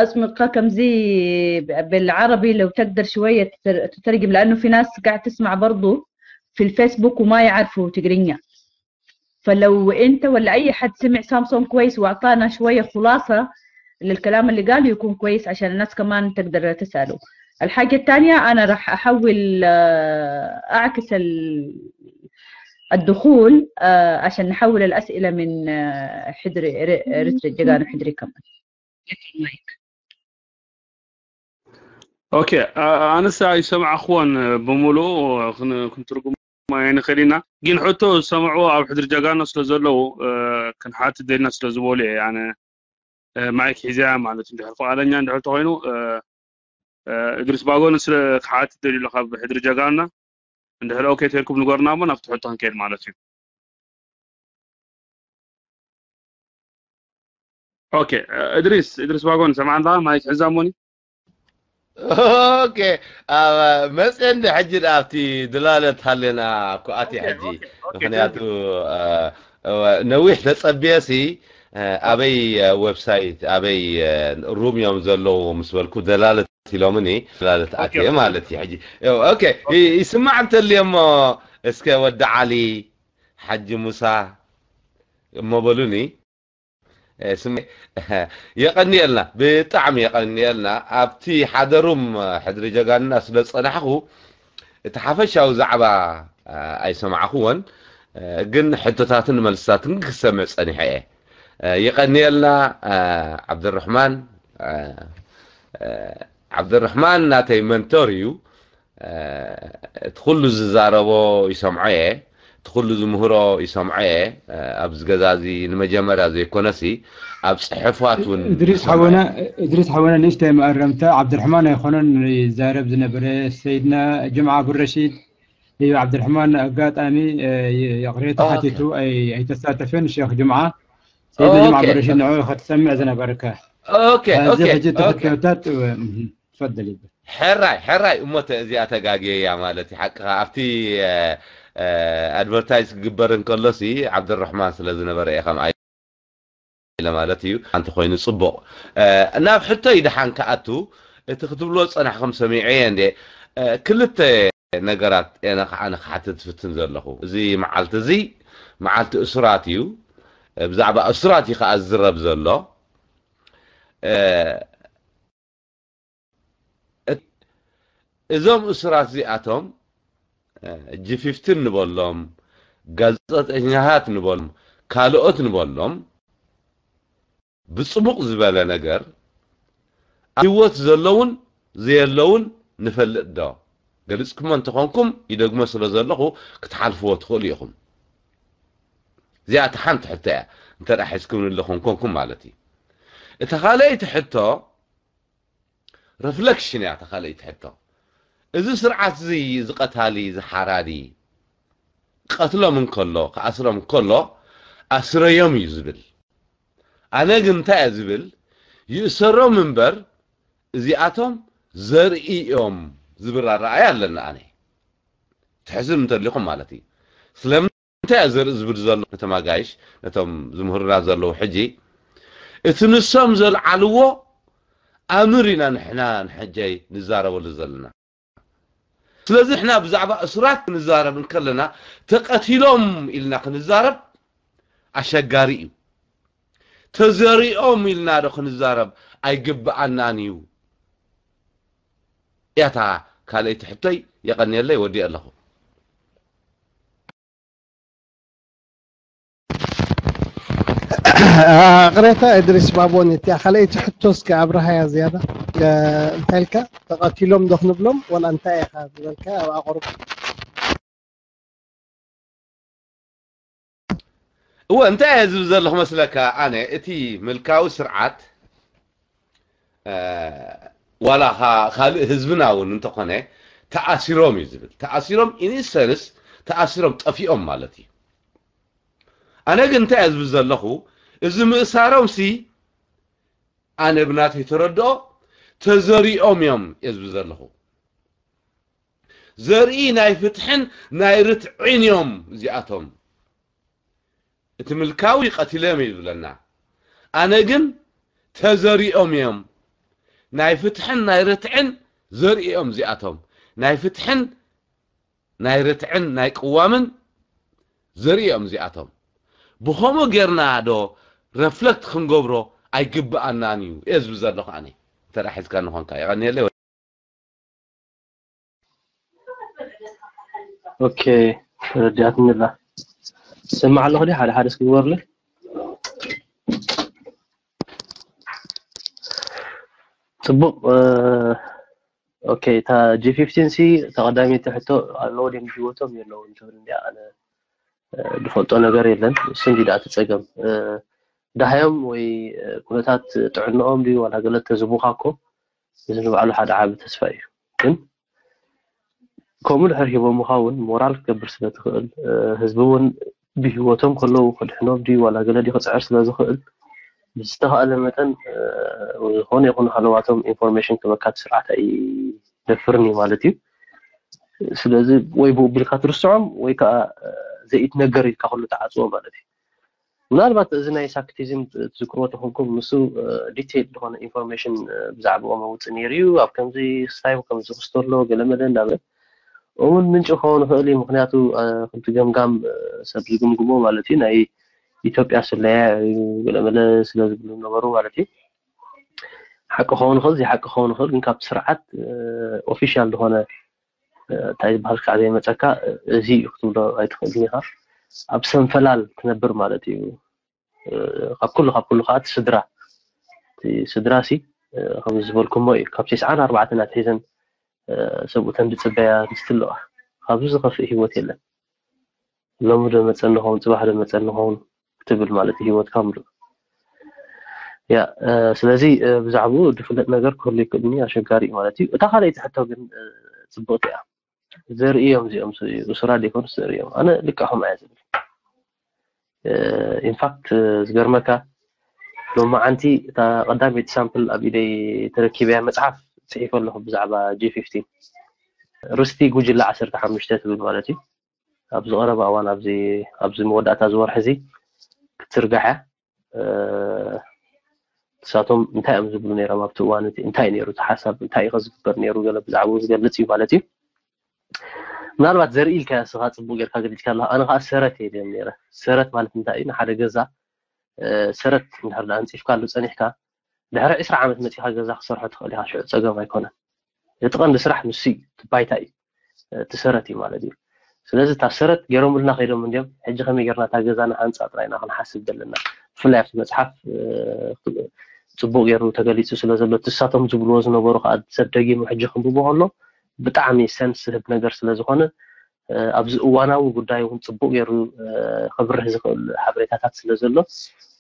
أسمعك ከምዚ بالعربي لو تقدر شوية تترجم لأنه في ناس قاعد تسمع برضو في الفيسبوك وما يعرفوا تقرينيا. فلو انت ولا اي حد سمع سامسون كويس واعطانا شوية خلاصة للكلام اللي قاله يكون كويس عشان الناس كمان تقدر تسأله. الحاجة الثانية انا راح احول آه، اعكس ال- الدخول آه، عشان نحول الاسئلة من آه، حدري ريتري جيجان وحدري كمان. المايك. ኦኬ ኣነስ ኣይሰማዕኽዎን ብምሉኡ ክንትርጉሞ ኣይንኽእል ኢና። ግን ሕቶ ዝሰምዕዎ ኣብ ሕድሪ ጀጋኖ ስለ ዘለዉ ክንሓትት ደልና ስለ ዝበሉ እየ ኣነ ማይክ ሒዘያ ማለት እንድሕር ፍቓደኛ እንድሕር ተኾይኑ እድሪስ ባጎን ስለ ክሓትት ደልዩ ካብ ሕድሪ ጀጋኖና እንድሕር ኦኬ ተልኩም ንገርና እሞ ናብቲ ሕቶ ክንከይድ ማለት እዩ። ኦኬ እድሪስ እድሪስ ባጎን ሰማዕና ማይክ ሕዛሞኒ ኦኬ መፅአ እንደ ሕጂ ኣብቲ ድላለት ሃለና ኩኣት ሕጂ ምክንያቱ ነዊሕ ተፀቢየሲ ኣበይ ዌብሳይት ኣበይ ሩም እዮም ዘለዉ ምስ በልኩ ደላለት ኢሎምኒ ደላለት ኣትየ ማለት እዩ ሕጂ ኦኬ ይስማዕ እንተልዮ እሞ እስከ ወዲ ዓሊ ሓጂ ሙሳ እሞ በሉኒ የቐንየልና ብጣዕሚ የቐንየልና ኣብቲ ሓደ ሩም ሕድሪ ጀጋንና ስለ ዝፀናሕኹ እቲ ሓፈሻዊ ዛዕባ ኣይሰማዕኹዎን ግን ሕቶታትን መልስታትን ክሰምዕ ፀኒሐ እየ የቐንየልና ዓብድራሕማን ዓብድራሕማን ናተይ መንቶር እዩ እቲ ኩሉ ዝዛረቦ ይሰምዖ እየ እቲ ኩሉ ዝምህሮ ይሰምዖ እየ ኣብዚ ገዛ እዚ ንመጀመርያ ዘይኮነሲ ኣብ ፅሕፋት እውን እድሪስ ሓወና እድሪስ ሓወና ንእሽተይ መኣረምታ ዓብድርሕማን ኣይኮነን ይዛረብ ዝነበረ ሰይድና ጅምዓ ኣብረሺድ እዩ ዓብድርሕማን ኣጋጣሚ ይቕሬታ ሓቲቱ ኣይተሳተፈን ሼክ ጅምዓ ሰይድና ጅምዓ ኣብረሺድ ንዑ ከተሰምዕ ዝነበርካ ኦኬ እዚ ኦኬ ሕጂ ኦኬ ተሕቶታት ትፈደል ይብል ሕራይ ሕራይ እሞ እዚኣ ተጋግየያ ማለት እዩ ሓቅኻ ኣብቲ ኣድቨርታይዝ ክግበር እንከሎሲ ዓብድራሕማን ስለ ዝነበረ እየ ከም ኢለ ማለት እዩ ኣንቲ ኮይኑ ፅቡቕ ናብ ሕቶይ ደሓን ክኣቱ እቲ ክትብሎ ፀናሕኩም ሰሚዐ እየ እንደ ክልተ ነገራት እነ ከዓ ንክሓትት ዝፍትን ዘለኹ እዚ መዓልቲ እዚ መዓልቲ እሱራት እዩ ብዛዕባ እሱራት እዩ ከዓ ዝዝረብ ዘሎ እዞም እሱራት እዚኣቶም ጂ ፊፍቲን ንበሎም ጋዜጠኛታት ንበሎም ካልኦት ንበሎም ብፅቡቕ ዝበለ ነገር ኣብ ህይወት ዘለውን ዘየለውን ንፈልጥ ዶ ገሊፅኩሞ እንተኾንኩም ይደግሞ ስለ ዘለኹ ክትሓልፍዎ ትኽእሉ ኢኹም እዚኣ እቲ ሓንቲ ሕቶ እያ እንተ ሒዝኩም ንለኹም ኮንኩም ማለት እዩ እታ ካልኣይቲ ሕቶ ሪፍሌክሽን እያ እታ ካልኣይቲ ሕቶ እዚ ስርዓት እዚ ዝቐታሊ ዝሓራዲ ቀትሎም እንከሎ ክኣስሮም እንከሎ ኣስረዮም እዩ ዝብል ኣነ ግን እንታይ እየ ዝብል ይእሰሮም እምበር እዚኣቶም ዘርኢ እዮም ዝብል ኣረኣያ ኣለና ኣነ ትሕዝን እንተሊኹም ማለት እዩ ስለምንታይ እየ ዘርኢ ዝብል ዘሎ ነቶም ኣጋይሽ ነቶም ዝምህሩና ዘለዉ ሕጂ እቲ ንሶም ዘልዓልዎ ኣምር ኢና ንሕና ንሕጀይ ንዛረበሉ ዘለና ስለዚ ንሕና ብዛዕባ እሱራት ክንዛረብ እንከለና፣ ተቐቲሎም ኢልና ክንዛረብ ኣሸጋሪ እዩ። ተዘሪኦም ኢልና ዶ ክንዛረብ ኣይግብኣናን እዩ? እያታ ካልኣይቲ ሕቶይ። የቐንየለይ፣ ወዲኤ ኣለኹ። ቅሬታ እድሪስ ባቦን እቲያ ካልኣይቲ ሕቶ እስከ ኣብርሃያ ዝያዳ። እንታይ ኢልካ? ተቐቲሎም ዶ ክንብሎም ወላ እንታይ ኢኻ ዝበልካ ኣብ ኣቕርብ። እወ፣ እንታይ እየ ዝብል ዘለኹ መስለካ? ኣነ እቲ ምልካዊ ስርዓት ዋላ ካልእ ህዝብና እውን እንተኾነ ተኣሲሮም እዩ ዝብል። ተኣሲሮም ኢንሰንስ ተኣሲሮም ጠፊኦም ማለት እዩ። ኣነ ግን እንታይ እየ ዝብል ዘለኹ? እዚ ምእሳሮም ሲ ኣነ ብናተይ ተረድኦ ተዘሪኦም እዮም እየ ዝብል ዘለኹ። ዘርኢ ናይ ፍትሕን ናይ ርትዕን እዮም እዚኣቶም። እቲ ምልካዊ ቀቲሎም እዩ ዝብለና። ኣነ ግን ተዘሪኦም እዮም። ናይ ፍትሕን ናይ ርትዕን ዘርኢ እዮም እዚኣቶም። ናይ ፍትሕን ናይ ርትዕን ናይ ቅዋምን ዘርኢ እዮም እዚኣቶም። ብኸምኡ ጌርና ዶ ረፍለክት ክንገብሮ ኣይግብኣናን እዩ እየ ዝብል ዘለኹ ኣነ። እንተ ደኣ ሒዝካኒ ኾንካ። የቐንየለይ። ኦኬ፣ ተረዲኣትኒ ኣላ። ትሰማዕ ኣለኹ ድዩ? ሓደ ሓደ እስኪ ግበርለይ። ጽቡቕ። ኦኬ፣ እታ ጂ ፊፍቲን ሲ እታ ቀዳመይቲ ሕቶ ኣለዉ ድዮም ብህይወቶም የለውን ትብል እንድያ። ኣነ ዝፈልጦ ነገር የለን። እሱ እንዲ ደኣ እቲ ጸገም። ዳሃዮም ወይ ኩነታት ጥዕንኦም ድዩ ዋላ ገለ ተዝቡኻ እኮ እዚ ንባዕሉ ሓደ ዓቢ ተስፋ እዩ። ግን ከምኡ ድሕር ሂቦምኻ እውን ሞራል ክትገብር ስለ ትኽእል፣ ህዝቢ እውን ብህይወቶም ከለዉ ከድሕኖም ድዩ ዋላ ገለ ድዩ ክጽዕር ስለ ዝኽእል፣ ብዝተኻእለ መጠን ዝኾነ ይኹን ሃለዋቶም ኢንፎርሜሽን ክበካ እቲ ስርዓት ኣይደፍርን እዩ ማለት እዩ። ስለዚ ወይ ብኡ ቢልካ ትርስዖም ወይ ከዓ ዘይትነገር ኢልካ ኩሉ ትዓፅዎ ማለት እዩ። ምናልባት እዚ ናይ ሳክቲዝም ትዝክርዎ ተኾንኩም ንሱ ዲቴይል ዝኾነ ኢንፎርሜሽን ብዛዕባኦም ኣውፅእ ነይሩ እዩ። ኣብ ከምዚ ክስታይ ከምዚ ክስቶ ኣሎ ገለመለ እንዳበለ እውን ምንጪ ክኸውን ይኽእል እዩ። ምክንያቱ ከምቲ ገምጋም ሰብ ዝግምግሞ ማለት እዩ ናይ ኢትዮጵያ ስለያ እዩ ገለመለ ስለ ዝብሉ ነበሩ ማለት እዩ። ሓቂ ክኸውን ይኽእል ዘይሓቂ ክኸውን ይኽእል፣ ግን ካብቲ ስርዓት ኦፊሻል ዝኾነ እንታይ ዝበሃል ክሳዕ ዘይመፀካ እዚ እዩ ክትብሎ ኣይትኽእልን ኢኻ። ኣብ ሰንፈላል ትነብር ማለት እዩ። ካብ ኩሉ ካብ ኩሉ ከዓ እቲ ስድራ እቲ ስድራ ሲ ከም ዝበልኩሞ እዩ ካብ ቴስዓን ኣርባዕተን ኣትሒዘን ሰብኡተን ዝፅበያ ንስቲ ኣለዋ። ካብዚ ዝኸፍእ ህይወት የለን። ሎሚ ዶ መፀኒ ኸውን ፅባሕ ዶ መፀኒ ኸውን ክትብል ማለት እዩ ህይወትካ ምሉእ። ያ ስለዚ ብዛዕባኡ ዝፍለጥ ነገር ክህሉ ይክእል እዩ ኣሸጋሪ እዩ ማለት እዩ። እታ ካልኣይቲ ሕቶ ግን ፅብቕቲ እያ። ዘርእዮም እዚኦም እሱራ ዴኮንስ ዘርእዮም ኣነ ልቃ ከምኣ እየ ዝብል። ኢንፋክት ዝገርመካ ሎማዓንቲ እታ ቀዳመይቲ ሳምፕል ኣብ ኢደይ ተረኪበያ መፅሓፍ ፅሒፈ ኣለኹ ብዛዕባ ጂ ፊፍቲን ርስቲ ጉጅለ ዓሰርተ ሓሙሽተ ትብል ማለት እዩ። ኣብዚ ቀረባ እዋን ኣብዚ ኣብዚ መወዳእታ ዝወርሒ እዚ ክትዝርጋሕ እያ። ንሳቶም እንታይ እዮም ዝብሉ ነይሮም ኣብቲ እዋን እቲ እንታይ ነይሩ እቲ ሓሳብ እንታይ ኢኸ ዝግበር ነይሩ ገለ ብዛዕባኡ ዝገልፅ እዩ ማለት እዩ። ምናልባት ዘርኢ ኢልካ ስኻ ፅቡቅ ጌርካ ገሊፅካ ኣለካ ኣነ ከዓ ሰረት እየ ደም ነይረ። ሰረት ማለት እንታይ እዩ ንሓደ ገዛ ሰረት እንድሕር ዳ ኣንፂፍካሉ ፀኒሕካ ድሕሪ ዕስራ ዓመት መፂኻ ገዛ ክሰርሖ ትኽእል ኢኻ ሽዑ ፀገም ኣይኮነን። እቲ ቀንዲ ስራሕ ንሱ እዩ እቲ ባይታ እዩ። እቲ ሰረት እዩ ማለት እዩ። ስለዚ እታ ሰረት ገይሮምልና ከይዶም እንዲዮም ሕጂ ከመይ ጌርና እታ ገዛ ንሃንፃ ጥራይ ኢና ክንሓስብ ዘለና። ብፍላይ ኣብቲ መፅሓፍ ፅቡቅ ገይሩ ተገሊፁ ስለ ዘሎ እቲ ንሳቶም ዝብልዎ ዝነበሩ ከዓ ሰብ ደጊሙ ሕጂ ክንብቦ ከሎ ብጣዕሚ ሰንስ ዝህብ ነገር ስለ ዝኾነ ኣብዚ እዋናዊ ጉዳይ እውን ፅቡቅ ገይሩ ከብርህ ዝኽእል ሓበሬታታት ስለ ዘሎ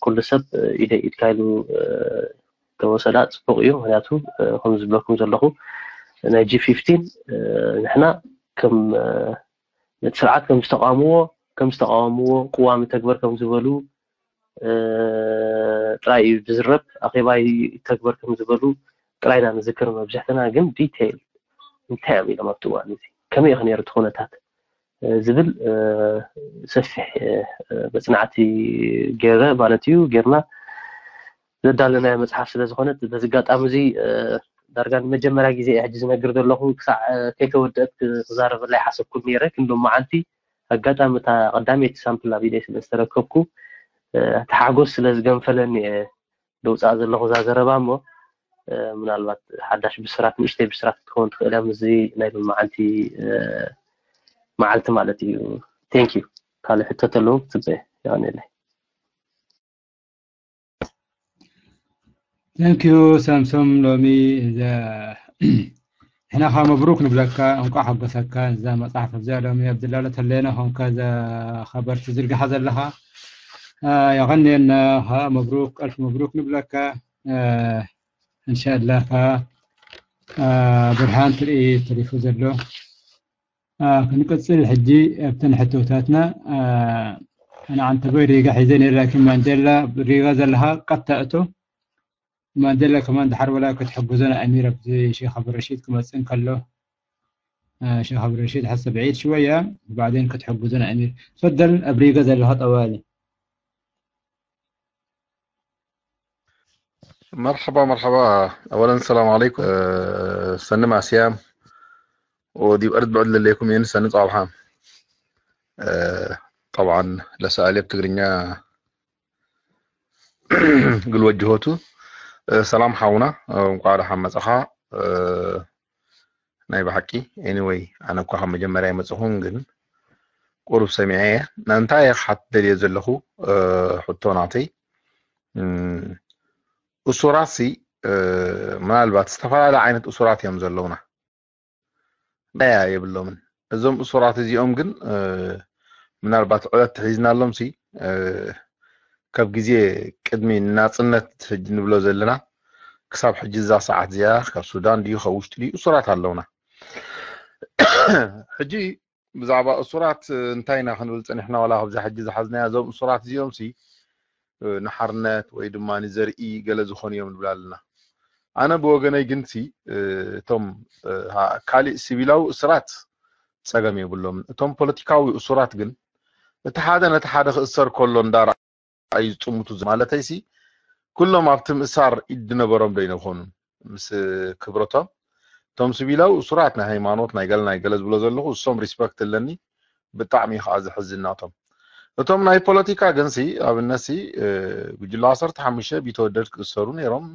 ኩሉ ሰብ ኢደ ኢድካ ኢሉ ተወሰዳ ፅቡቅ እዩ። ምክንያቱ ከም ዝብለኩም ዘለኹ ናይ ጂ ፊፍቲን ንሕና ከም ነቲ ስርዓት ከም ዝተቃወምዎ ከም ዝተቃወምዎ ቅዋም ተግበር ከም ዝበሉ ጥራይ እዩ ዝዝረብ። ኣኼባ ተግበር ከም ዝበሉ ጥራይ ኢና ንዝክር። መብዝሕትና ግን ዲቴይል እንታይ እዮም ኢሎም ኣብቲ እዋን እዚ ከመይ ኢኹ ነይሩ እቲ ኩነታት ዝብል ሰፊሕ መፅናዕቲ ገይረ ማለት እዩ ጌርና ዘዳለናዮ መፅሓፍ ስለ ዝኾነ በዚ ኣጋጣሚ እዚ ዳርጋ ንመጀመርያ ግዜ እየ ሕጂ ዝነግር ዘለኹ። ክሳዕ ከይተወደአት ክዛረበላ ይሓሰብኩ ነይረ። ክንዶ መዓልቲ ኣጋጣሚ እታ ቀዳመይቲ ሳምፕል ኣብ ኢደይ ስለ ዝተረከብኩ እቲ ሓጎስ ስለ ዝገንፈለኒ እየ ደውፃኣ ዘለኹ እዛ ዘረባ። እሞ ምናልባት ሓዳሽ ብስራት፣ ንእሽተይ ብስራት ክትከውን ትኽእል እያ ምስዚ ናይ ሎመዓንቲ መዓልቲ ማለት እዩ። Thank you። ካልእ ሕቶ ተለዉ ክትፅበ። የቐንየለይ። Thank you ሳምሶም። ሎሚ ንሕና ኻ መብሩክ ንብለካ፣ እንኳዕ ሓጎሰካ። እዛ መፅሓፍ እዚኣ ሎሚ ኣብ ዝላለ ተለየና ኾንካ እዛ ኸበር ትዝርግሓ ዘለኻ የቐንየና። ኸዓ መብሩክ፣ ኣልፍ መብሩክ ንብለካ። እንሻላ ኸዓ ብርሃን ትርኢ ተሪፉ ዘሎ። ክንቅፅል ሕጂ ኣብተን ሕቶታትና። ኣነ ዓንተቦይ ሪጋ ሒዘ ነይረ፣ ላኪን ማንዴላ ሪጋ ዘለኻ ቀጥታ እቶ። ማንዴላ ከማን ድሓር ወላ ክትሕግዞና ኣሚር ኣብዚ ሼክ ኣብረሺድ ክመፅእ እንከሎ ሼክ ኣብረሺድ ሓሰብ ዒድ ሽወያ ብዓዴን ክትሕግዞና ኣሚር። ፈደል ኣብ ሪጋ ዘለኻ ጠዋሊ። مرحبا مرحبا. اولا السلام عليكم. أه سنة مع سيام ودي بأرد بعد لليكم ين سنة صعبها. أه طبعا لسألي بتقرنيا قل وجهوتو. أه سلام حاونا. أه وقال حمد أخا. أه ናይ ብሓቂ anyway ኣነ እኳ ካብ መጀመርያ ይመፅኹን ግን ቁሩብ ሰሚዐ እየ። ንእንታይ እየ ክሓት ደልየ ዘለኹ ሕቶ ናተይ እሱራት ሲ ምናልባት ዝተፈላለየ ዓይነት እሱራት እዮም ዘለውና። ዳያ የብሎምን እዞም እሱራት እዚኦም ግን ምናልባት ዕለት ተሒዝናሎም ሲ ካብ ግዜ ቅድሚ ናፅነት ሕጂ ንብሎ ዘለና ክሳብ ሕጂ እዛ ሰዓት እዚኣ ካብ ሱዳን ድዩ ካብ ውሽጢ ድዩ እሱራት ኣለውና። ሕጂ ብዛዕባ እሱራት እንታይ ኢና ክንብል ፀኒሕና ዋላ ካብዛ ሕጂ ዝሓዝናያ እዞም እሱራት እዚኦም ሲ ንሓርነት ወይ ድማ ንዘርኢ ገለ ዝኾኑ እዮም ንብል ኣለና። ኣነ ብወገነይ ግን ሲ እቶም ካልእ ሲቪላዊ እሱራት ፀገም የብሎም። እቶም ፖለቲካዊ እሱራት ግን እቲ ሓደ ነቲ ሓደ ክእሰር ከሎ እንዳረኣዩ ዝጥምቱ ማለተይ ሲ ኩሎም ኣብቲ ምእሳር ኢድ ዝነበሮም ዶ ይነኮኑ ምስ ክብረቶም እቶም ሲቪላዊ እሱራት ናይ ሃይማኖት ናይ ገለ ናይ ገለ ዝብሎ ዘለኹ እሶም ሪስፐክት ኣለኒ ብጣዕሚ ከዓ ዝሕዝን ናቶም እቶም ናይ ፖለቲካ ግን ሲ ኣብነት ሲ ጉጅለ ዓሰርተ ሓሙሽተ ቢተወደድ ክእሰሩ ነይሮም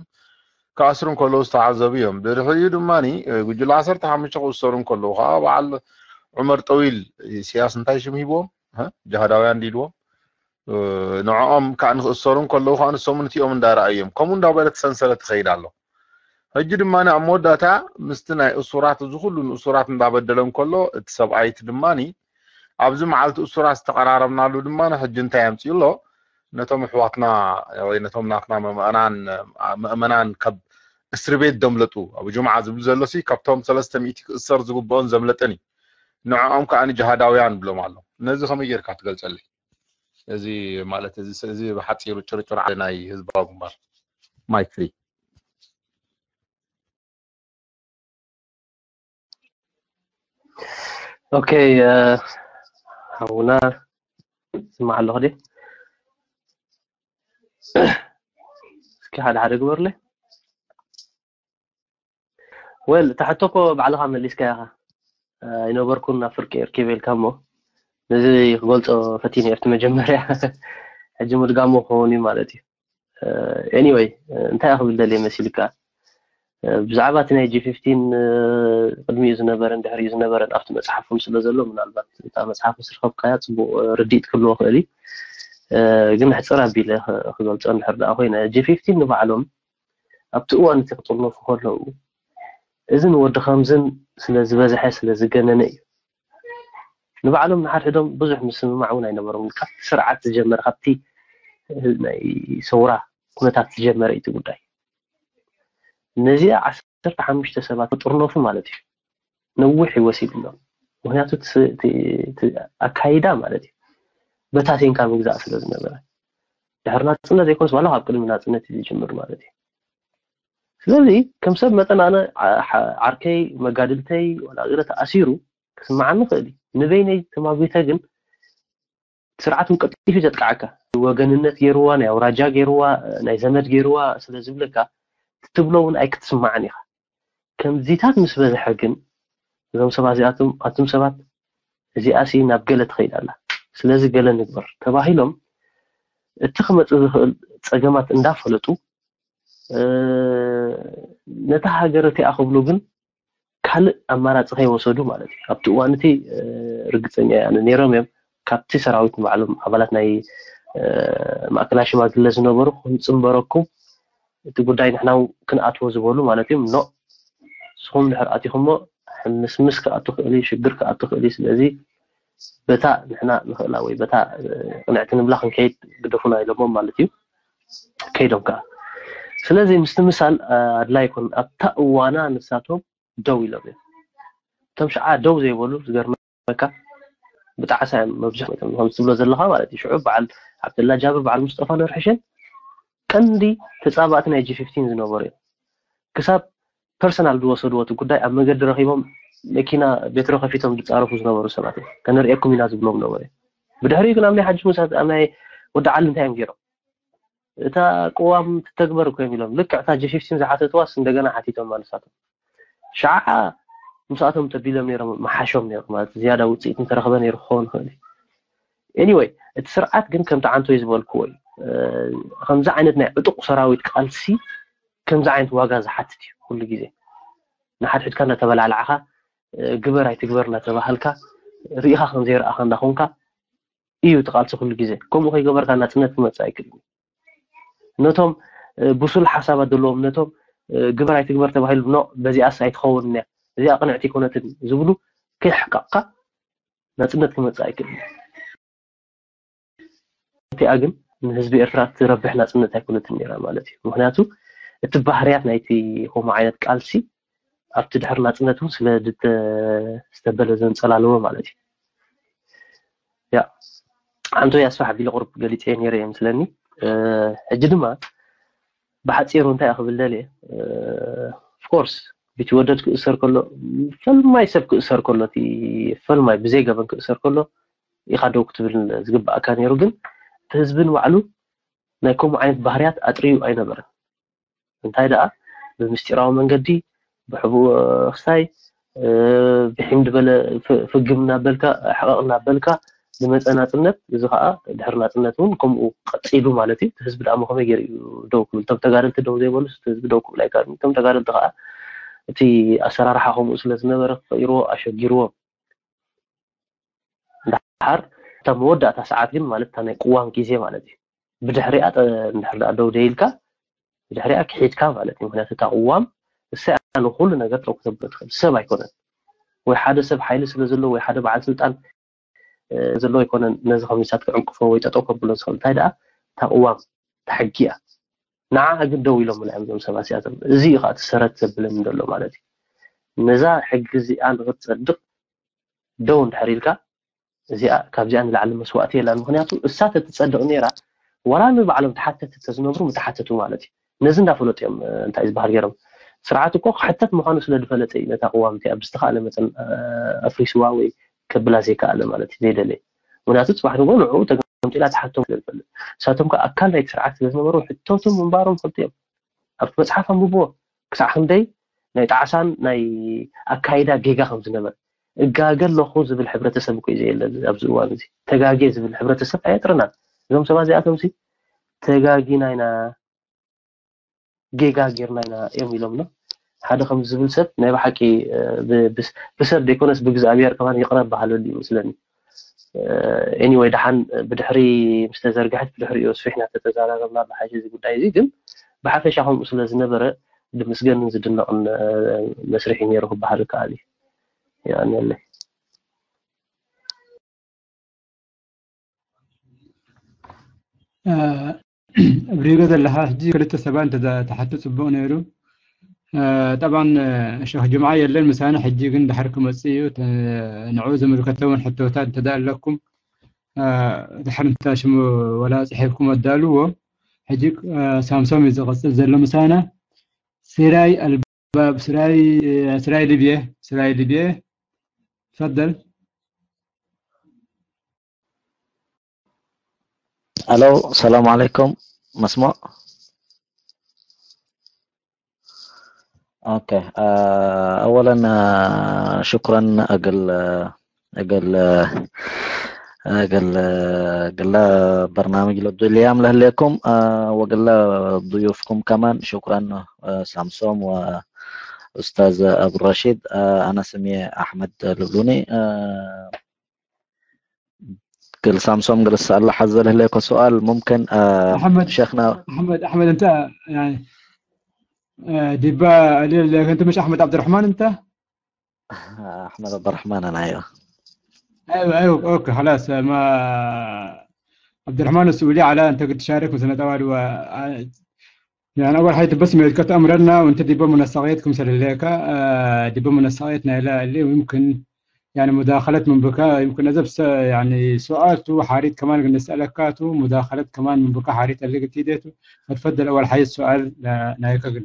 ክኣስሩ እንከለዉ ዝተዓዘቡ እዮም። ድሕሪኡ ድማ ጉጅለ ዓሰርተ ሓሙሽተ ክእሰሩ እንከለዉ ከዓ በዓል ዑመር ጠዊል ኢሳያስ እንታይ ሽም ሂብዎም ጀሃዳውያን ዲልዎም ንዕኦም ከዓ ንክእሰሩ እንከለዉ ከዓ ንሶም ንቲኦም እንዳረኣዩ እዮም። ከምኡ እንዳበለት ሰንሰለት ትኸይድ ኣሎ። ሕጂ ድማ ኣብ መወዳእታ ምስቲ ናይ እሱራት እዚ ኩሉ ንእሱራት እንዳበደለ እንከሎ እቲ ሰብኣይቲ ድማ ኣብዚ መዓልቲ እሱራት ዝተቐራረብናሉ ድማ ሕጂ እንታይ ኣምፅኡ ኣሎ ነቶም ኣሕዋትና ወይ ነቶም ናትና መእመናን ካብ እስሪ ቤት ዘምለጡ ኣብ ጅምዓ ዝብል ዘሎ ሲ ካብቶም ሰለስተ ሚእቲ ክእሰር ዝግብኦን ዘምለጠን እዩ። ንዕኦም ከዓ ጅሃዳውያን ብሎም ኣሎ። ነዚ ከመይ ጌርካ ትገልፀለይ? እዚ ማለት እዚ እዚ ብሓፂሩ ጭርጭር ዓለ ናይ ህዝባዊ ግንባር ማይክ ፍሪ ኦኬ ሓውና ስማዕ ኣለኹ ዲ እስኪ ሓደ ሓደ ግበርለይ ወል እታ ሕቶ እኮ ባዕልኻ መሊስካ ኢኻ ኣይነበርኩን ናብ ፍርቂ ኤርኪበ ኢልካ እሞ ነዚ ክገልፆ ፈቲነ እየ ኣብቲ መጀመርያ ሕጂ ምድጋሞ ክኸውን እዩ ማለት እዩ anyway እንታይ ክብል ደልየ መሲልካ ብዛዕባ እቲ ናይ ጂ ፊፍቲን ቅድሚኡ ዝነበረን ድሕሪኡ ዝነበረን ኣብቲ መፅሓፍ እውን ስለ ዘሎ ምናልባት እታ መፅሓፍ ምስ ረኸብካያ ፅቡቅ ርድኢት ክህልዎ ክእል እዩ ግን ሕፅር ኣቢለ ክገልፆ እንድሕር ደኣ ኮይነ ጂ ፊፍቲን ንባዕሎም ኣብቲ እዋን እቲ ክጥርነፉ ከለዉ እዝን ወዲ ከምዝን ስለ ዝበዝሐ ስለ ዝገነነ እዩ ንባዕሎም ንሓድሕዶም ብዙሕ ምስምማዕ እውን ኣይነበሮም ካብቲ ስርዓት ዝጀመረ ካብቲ ናይ ሰውራ ኩነታት ዝጀመረ እዩ ጉዳይ ነዚኣ ዓሰርተ ሓሙሽተ ሰባት ክጥርነፉ ማለት እዩ ነዊሕ እዩ ወሲድሎም ምክንያቱ ኣካይዳ ማለት እዩ በታቲንካ ምግዛእ ስለ ዝነበረ ድሕሪ ናፅነት ዘይኮንስ ዋላ ካብ ቅድሚ ናፅነት እዩ ዝጅምር ማለት እዩ ስለዚ ከም ሰብ መጠን ኣነ ዓርከይ መጋድልተይ ዋላ ገለ ተኣሲሩ ክስምዓኒ ይኽእል እዩ ንበይነይ ተማጒተ ግን ስርዓት እውን ቀልጢፉ እዩ ዘጥቅዓካ ወገንነት ገይርዋ ናይ ኣውራጃ ገይርዋ ናይ ዘመድ ገይርዋ ስለ ዝብለካ ትብሎ እውን ኣይክትስማዕን ኢኻ ከምዚታት ምስ በዝሐ ግን እዞም ሰባት እዚኣቶም ኣቱም ሰባት እዚኣሲ ናብ ገለ ትኸይድ ኣላ፣ ስለዚ ገለ ንግበር ተባሂሎም እቲ ክመፅእ ዝኽእል ፀገማት እንዳፈለጡ ነታ ሃገር እቲኣ ክብሉ ግን ካልእ ኣማራፂ ከይወሰዱ ማለት እዩ። ኣብቲ እዋን እቲ ርግፀኛ እያ ነይሮም እዮም ካብቲ ሰራዊት ንባዕሎም ኣባላት ናይ ማእከላይ ሽማግለ ዝነበሩ ክንፅንበረኩም እቲ ጉዳይ ንሕና ክንኣትዎ ዝበሉ ማለት እዮም። ኖ ንስኹም ድሕር ኣቲኹሞ ምስምስ ክኣቱ ክእል እዩ፣ ሽግር ክኣቱ ክእል እዩ። ስለዚ በታ ንሕና ንኽእላ ወይ በታ ቅንዕቲ ንብላ ክንከይድ ግደፉና ኢሎሞም ማለት እዩ። ከይዶም ከዓ ስለዚ ምስቲ ምሳል ኣድላይ ይኮን ኣብታ እዋና ንሳቶም ደው ኢሎም እዮም። እቶም ሽዓ ደው ዘይበሉ ዝገርመካ ብጣዕሳ እዮም መብዝሕቶም ከም ትብሎ ዘለካ ማለት እዩ። ሽዑ በዓል ዓብደላ ጃብር በዓል ሙስጠፋ ነርሕሸን ቀንዲ ተፃባእቲ ናይ ጂ ፊፍቲን ዝነበሩ እዮም። ክሳብ ፐርሰናል ዝወሰድዎ እቲ ጉዳይ ኣብ መገዲ ረኪቦም መኪና ቤትሮ ከፊቶም ዝፃረፉ ዝነበሩ ሰባት እዮም። ከነርእየኩም ኢና ዝብሎም ነበሩ እዮም። ብድሕሪኡ ግን ኣብ ናይ ሓጂ ሙሳ ኣብ ናይ ወዲ ዓሊ እንታይ እዮም ገይሮም? እታ ቅዋም ትተግበር እኮ እዮም ኢሎም ልክዕ እታ ጂ ፊፍቲን ዝሓተትዋስ እንደገና ሓቲቶም ማለት ንሳቶም ሽዓ ምስኣቶም ተቢሎም ነይሮም መሓሾም ነይሩ ማለት ዝያዳ ውፅኢት እንተረኽበ ነይሩ ክኸውን ይኽእል እዩ። Anyway እቲ ስርዓት ግን ከምቲ ዓንቶይ ዝበልክዎ እዩ። ከምዚ ዓይነት ናይ ዕጡቕ ሰራዊት ቃልሲ ከምዚ ዓይነት ዋጋ ዝሓትት እዩ። ኩሉ ግዜ ንሓድሕድካ እናተበላልዓኻ ግበር ኣይትግበር እናተባሃልካ ርኢኻ ከምዘይረኣኻ እንዳኾንካ እዩ እቲ ቃልሲ ኩሉ ግዜ። ከምኡ ከይገበርካ ናፅነት ክመፅእ ኣይክእልን እዩ። ነቶም ብሱል ሓሳባት ዘለዎም ነቶም ግበር ኣይትግበር ተባሂሉ ኖ በዚኣስ ኣይትኸውን እያ እዚኣ ቅንዕቲ ኣይኮነትን ዝብሉ ከይሕቀቕካ ናፅነት ክመፅእ ኣይክእልን እዩ። እቲኣ ግን ንህዝቢ ኤርትራ ትረብሕ ናፅነት ኣይኮነትን ነይራ ማለት እዩ። ምክንያቱ እቲ ባህርያት ናይቲ ከምኡ ዓይነት ቃልሲ ኣብቲ ድሕሪ ናፅነት እውን ስለ ዝተበለ ዘንፀላለወ ማለት እዩ። ያ ኣንቶ ኣስፋሕ ኣቢለ ቁሩብ ገሊፀ ነይረ እየ ምስለኒ። ሕጂ ድማ ብሓፂሩ እንታይ ክብል ደልየ ኦፍኮርስ ቢትወደድ ክእሰር ከሎ ፈልማይ ሰብ ክእሰር ከሎ እቲ ፈልማይ ብዘይ ገበን ክእሰር ከሎ ኢኻ ደው ክትብል ዝግባኣካ ነይሩ። ግን እቲ ህዝቢ ንባዕሉ ናይ ከምኡ ዓይነት ባህርያት ኣጥርዩ ኣይነበረን። እንታይ ደኣ ብምስጢራዊ መንገዲ ብሕቡእ ክስታይ ብሒም ዝበለ ፍግም እናበልካ ሕቐቕ እናበልካ ዝመፀ ናፅነት እዚ ከዓ ድሕሪ ናፅነት እውን ከምኡ ቀፂሉ ማለት እዩ። ህዝቢ ደኣ ከመይ ገይሩ እዩ ደው ክብል? እቶም ተጋደልቲ ደው ዘይበሉ ህዝቢ ደው ክብል ኣይከኣልን። እቶም ተጋደልቲ ከዓ እቲ ኣሰራርሓ ከምኡ ስለ ዝነበረ ክቐይርዎ ኣሸጊርዎም። ድሓር እታ መወዳእታ ሰዓት ግን ማለት እታ ናይ ቅዋም ግዜ ማለት እዩ። ብድሕሪኣ እንድሕር ደኣ ደው ደይልካ ብድሕሪኣ ክሒድካ ማለት እዩ። ምክንያቱ እታ ቅዋም እሳ ንኩሉ ነገር ጠው ክተብሎ ትኽእል ሰብ ኣይኮነን። ወይ ሓደ ሰብ ሓይሊ ስለ ዘለዎ ወይ ሓደ በዓል ስልጣን ዘለዎ ኣይኮነን ነዚ ከምዚታት ክዕንቅፎ ወይ ጠጠው ከብሎ ዝኽእል። እንታይ ደኣ እታ ቅዋም ተሕጊ እያ። ንዓ ግን ደው ኢሎም እዮም እዞም ሰባት እዚኣቶም። እዚ እዩ ከዓ እቲ ሰረት ዘብለኒ ዘሎ ማለት እዩ። ነዛ ሕጊ እዚኣ ንክትፀድቕ ደው እንድሕር ኢልካ እዚኣ ካብዚኣ ንላዕሊ መስዋእቲ የላን። ምክንያቱ እሳ ተትፀድቕ ነይራ ዋላ ንባዕሎም ተሓተቲ ተዝነብሩ ምተሓተቱ ማለት እዩ። ነዚ እንዳፈለጡ እዮም እንታይ ዝበሃል ገይሮም ስርዓት እኮ ክሕተት ምኳኑ ስለ ዝፈለጠ እዩ ነታ ቅዋም እቲኣ ብዝተካእለ መጠን ኣፍሪስዋ ወይ ከብላ ዘይከኣለ ማለት እዩ ዘይደለየ። ምክንያቱ ፅባሕ ንጎ ንዕኡ ተገምጢላ ትሓቶም ስለ ዝፈልጥ ንሳቶም ከዓ ኣካል ናይቲ ስርዓት ስለ ዝነበሩ ሕቶቶም ምንባሮም ፈልጡ እዮም። ኣብቲ መፅሓፍ ኣንብብዎ ክሳዕ ክንደይ ናይ ጣዕሳን ናይ ኣካይዳ ጌጋ ከም ዝነበር እጋገ ኣለኹ ዝብል ሕብረተሰብ እኮ እዩ ዘየለ ኣብዚ እዋን እዚ ተጋጌ ዝብል ሕብረተሰብ ኣየጥርናን። እዞም ሰባት እዚኣቶም ሲ ተጋጊና ኢና ጌጋ ጌርና ኢና እዮም ኢሎም ሎ ሓደ ከም ዝብል ሰብ ናይ ብሓቂ ብሰብ ዘይኮነስ ብእግዚኣብሔር ከማን ይቕረ በሃለሉ ይመስለኒ። Anyway ደሓን ብድሕሪ ምስ ተዘርግሐት ብድሕሪኡ ኣስፊሕና ተተዛራረብና ብሓሸ እዚ ጉዳይ እዚ ግን ብሓፈሻ ከምኡ ስለ ዝነበረ ዝምስገንን ዝድነቕን መስርሕ እዩ ነይሩ ክበሃል ይከኣል እዩ። የቐንየለይ። ሪኢጎ ዘለኻ ሕጂ ክልተ ሰባት እንተተሓቱ ፅቡቕ ነይሩ። ጠብዓን ሸኽ ጅምዓ የለን ምሳና ሕጂ ግን ድሓር ክመፅእ እዩ። ንዕኡ ዝምልከተ እውን ሕቶታት እንተዳ ኣለኩም ድሓር እንተ ሽሙ ወላ ፅሒፍኩም ኣዳልዎ። ሕጂ ሳምሶም እዩ ዝቐፅል ዘሎ ምሳና። ሲራይ ኣልባብ ስራይ ስራይ ልብየ ስራይ ልብየ ፈደል ኣሎ ሰላም ዓለይኩም መስሞዕ اوكي. آه، اولا، آه، شكرا اقل آه، اقل آه، اقل آه، اقل برنامج لدوليام لهليكم آه، وقل ضيوفكم كمان. شكرا آه، سامسوم واستاذ ابو الرشيد. آه، انا سمي احمد لبلوني. آه، قل سامسوم قل السؤال لحظة لهليكم سؤال ممكن آه، محمد شيخنا محمد احمد انت يعني آه، ديبا قليل لك انت مش احمد عبد الرحمن انت؟ احمد عبد الرحمن انا ايوه. ايوه ايوه اوكي خلاص ما عبد الرحمن السعودي على انت قد تشارك مثلا طبعا و يعني اول حاجه بس ما يتكت امرنا وانت ديبا منسقيتكم سلليكا آه، ديبا منسقيتنا الى اللي ويمكن يعني مداخلة من بكا يمكن اذا بس يعني سؤال تو حاريت كمان نسالك كاتو مداخلة كمان من بكا حاريت اللي قلت ديتو. فتفضل اول حاجه السؤال لا نايكا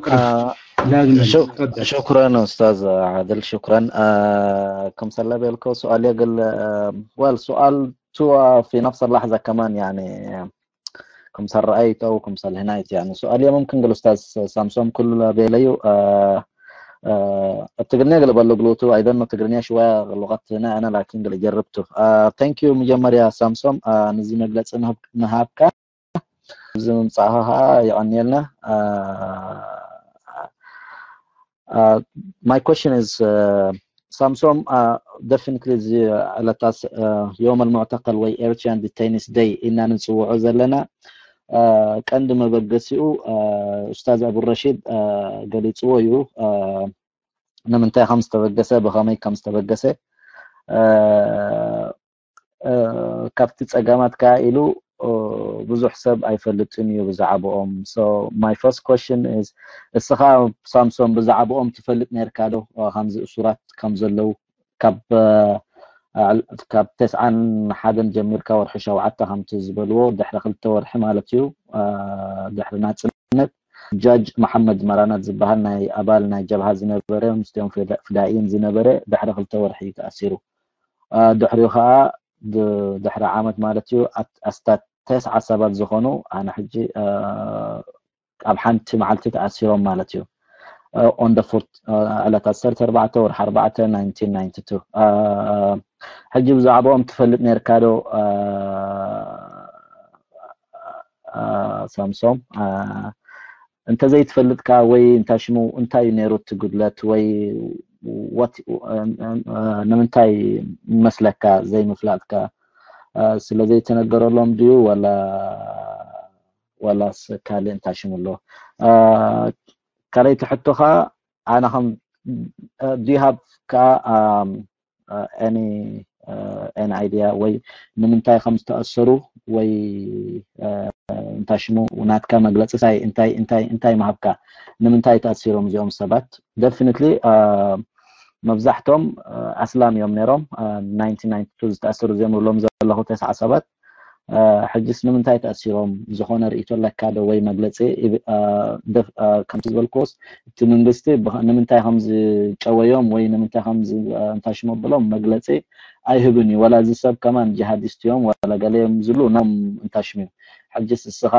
آه، لازم شو تفضل. شكرا استاذ عادل، شكرا. آه، كم سلبي لكو سؤال يقل آه، والسؤال تو في نفس اللحظة كمان يعني كم سر رأيت او كم سل هنايت يعني سؤال يا ممكن قال استاذ سامسون كل بيليو آه، آه، التقنية قال بلو قلوتو ايضا التقنية شوية لغتنا انا لكن قال جربته. آه، thank you مجمر يا سامسون. آه، نزي مقلت نهاب نهابك زي ممصاها يغني لنا. آه، Uh, my question is uh, ሳምሶም uh, definitely እዚ ዕለታት uh, يوم المعتقل ወይ Eritrean Detainees Day ኢልና ንፅውዖ ዘለና uh, ቀንዲ መበገሲኡ uh, ኡስታዝ ኣቡ ረሺድ uh, ገሊፅዎ እዩ uh, ንምንታይ ከም ዝተበገሰ ብኸመይ ከም ዝተበገሰ uh, ካብቲ ጸገማት ከኣ ኢሉ ብዙሕ ሰብ ኣይፈልጥን እዩ ብዛዕባኦም። So my first question is እስኻ ሳምሶን ብዛዕባኦም ትፈልጥ ነርካ ዶ? ከምዚ እሱራት ከም ዘለዉ ካብ ካብ ተስዓን ሓደን ጀሚርካ ወርሒ ሸውዓተ ከምቲ ዝበልዎ ድሕሪ ክልተ ወርሒ ማለት እዩ ድሕሪ ናጽነት ጃጅ መሓመድ መራናት ዝበሃል ናይ ኣባል ናይ ጀብሃ ዝነበረ ምስኦም ፍዳኢን ዝነበረ ድሕሪ ክልተ ወርሒ እዩ ተኣሲሩ። ድሕሪኡ ከዓ ድሕሪ ዓመት ማለት እዩ ኣስታት ተስዓ ሰባት ዝኾኑ ኣነ ሕጂ ኣብ ሓንቲ መዓልቲ ተኣሲሮም ማለት እዩ on the fourth ዕለት ዓሰርተ ኣርባዕተ ወርሒ ኣርባዕተ nineteen ninety two ሕጂ ብዛዕባኦም ትፈልጥ ነርካ ዶ ሳምሶም እንተዘይትፈልጥካ ወይ እንታይ ሽሙ እንታይ እዩ ነይሩ እቲ ጉድለት ወይ ንምንታይ መስለካ ዘይምፍላጥካ ስለዘይተነገረሎም ድዩ ወላ ወላስ ካልእ እንታይ ሽሙ ኣሎ ካልኣይ ትሕቶኻ ኣነ ከም do you have ከዓ any any idea ወይ ንምንታይ ከም ዝተኣሰሩ ወይ እንታይ ሽሙ ናትካ መግለፂ ሳይ እንታይ እንታይ እንታይ ምሃብካ ንምንታይ ተኣሲሮም እዚኦም ሰባት definitely መብዛሕቶም ኣስላም እዮም ነይሮም nineteen ninety two ዝተኣሰሩ እዚኦም እብሎም ዘለኹ ተስዓ ሰባት ሕጅስ ንምንታይ ተኣሲሮም ዝኾነ ርእቶ ኣለካ ዶ ወይ መግለፂ ከምቲ ዝበልክዎስ እቲ መንግስቲ ንምንታይ ከም ዝጨወዮም ወይ ንምንታይ ከም እንታይ ሽሞ ብሎም መግለፂ ኣይህብን እዩ ወላ እዚ ሰብ ከማን ጂሃዲስት እዮም ወላ ገለ እዮም ዝብሉ ኖም እንታይ ሽሙ እዩ ሕጅስ እስኻ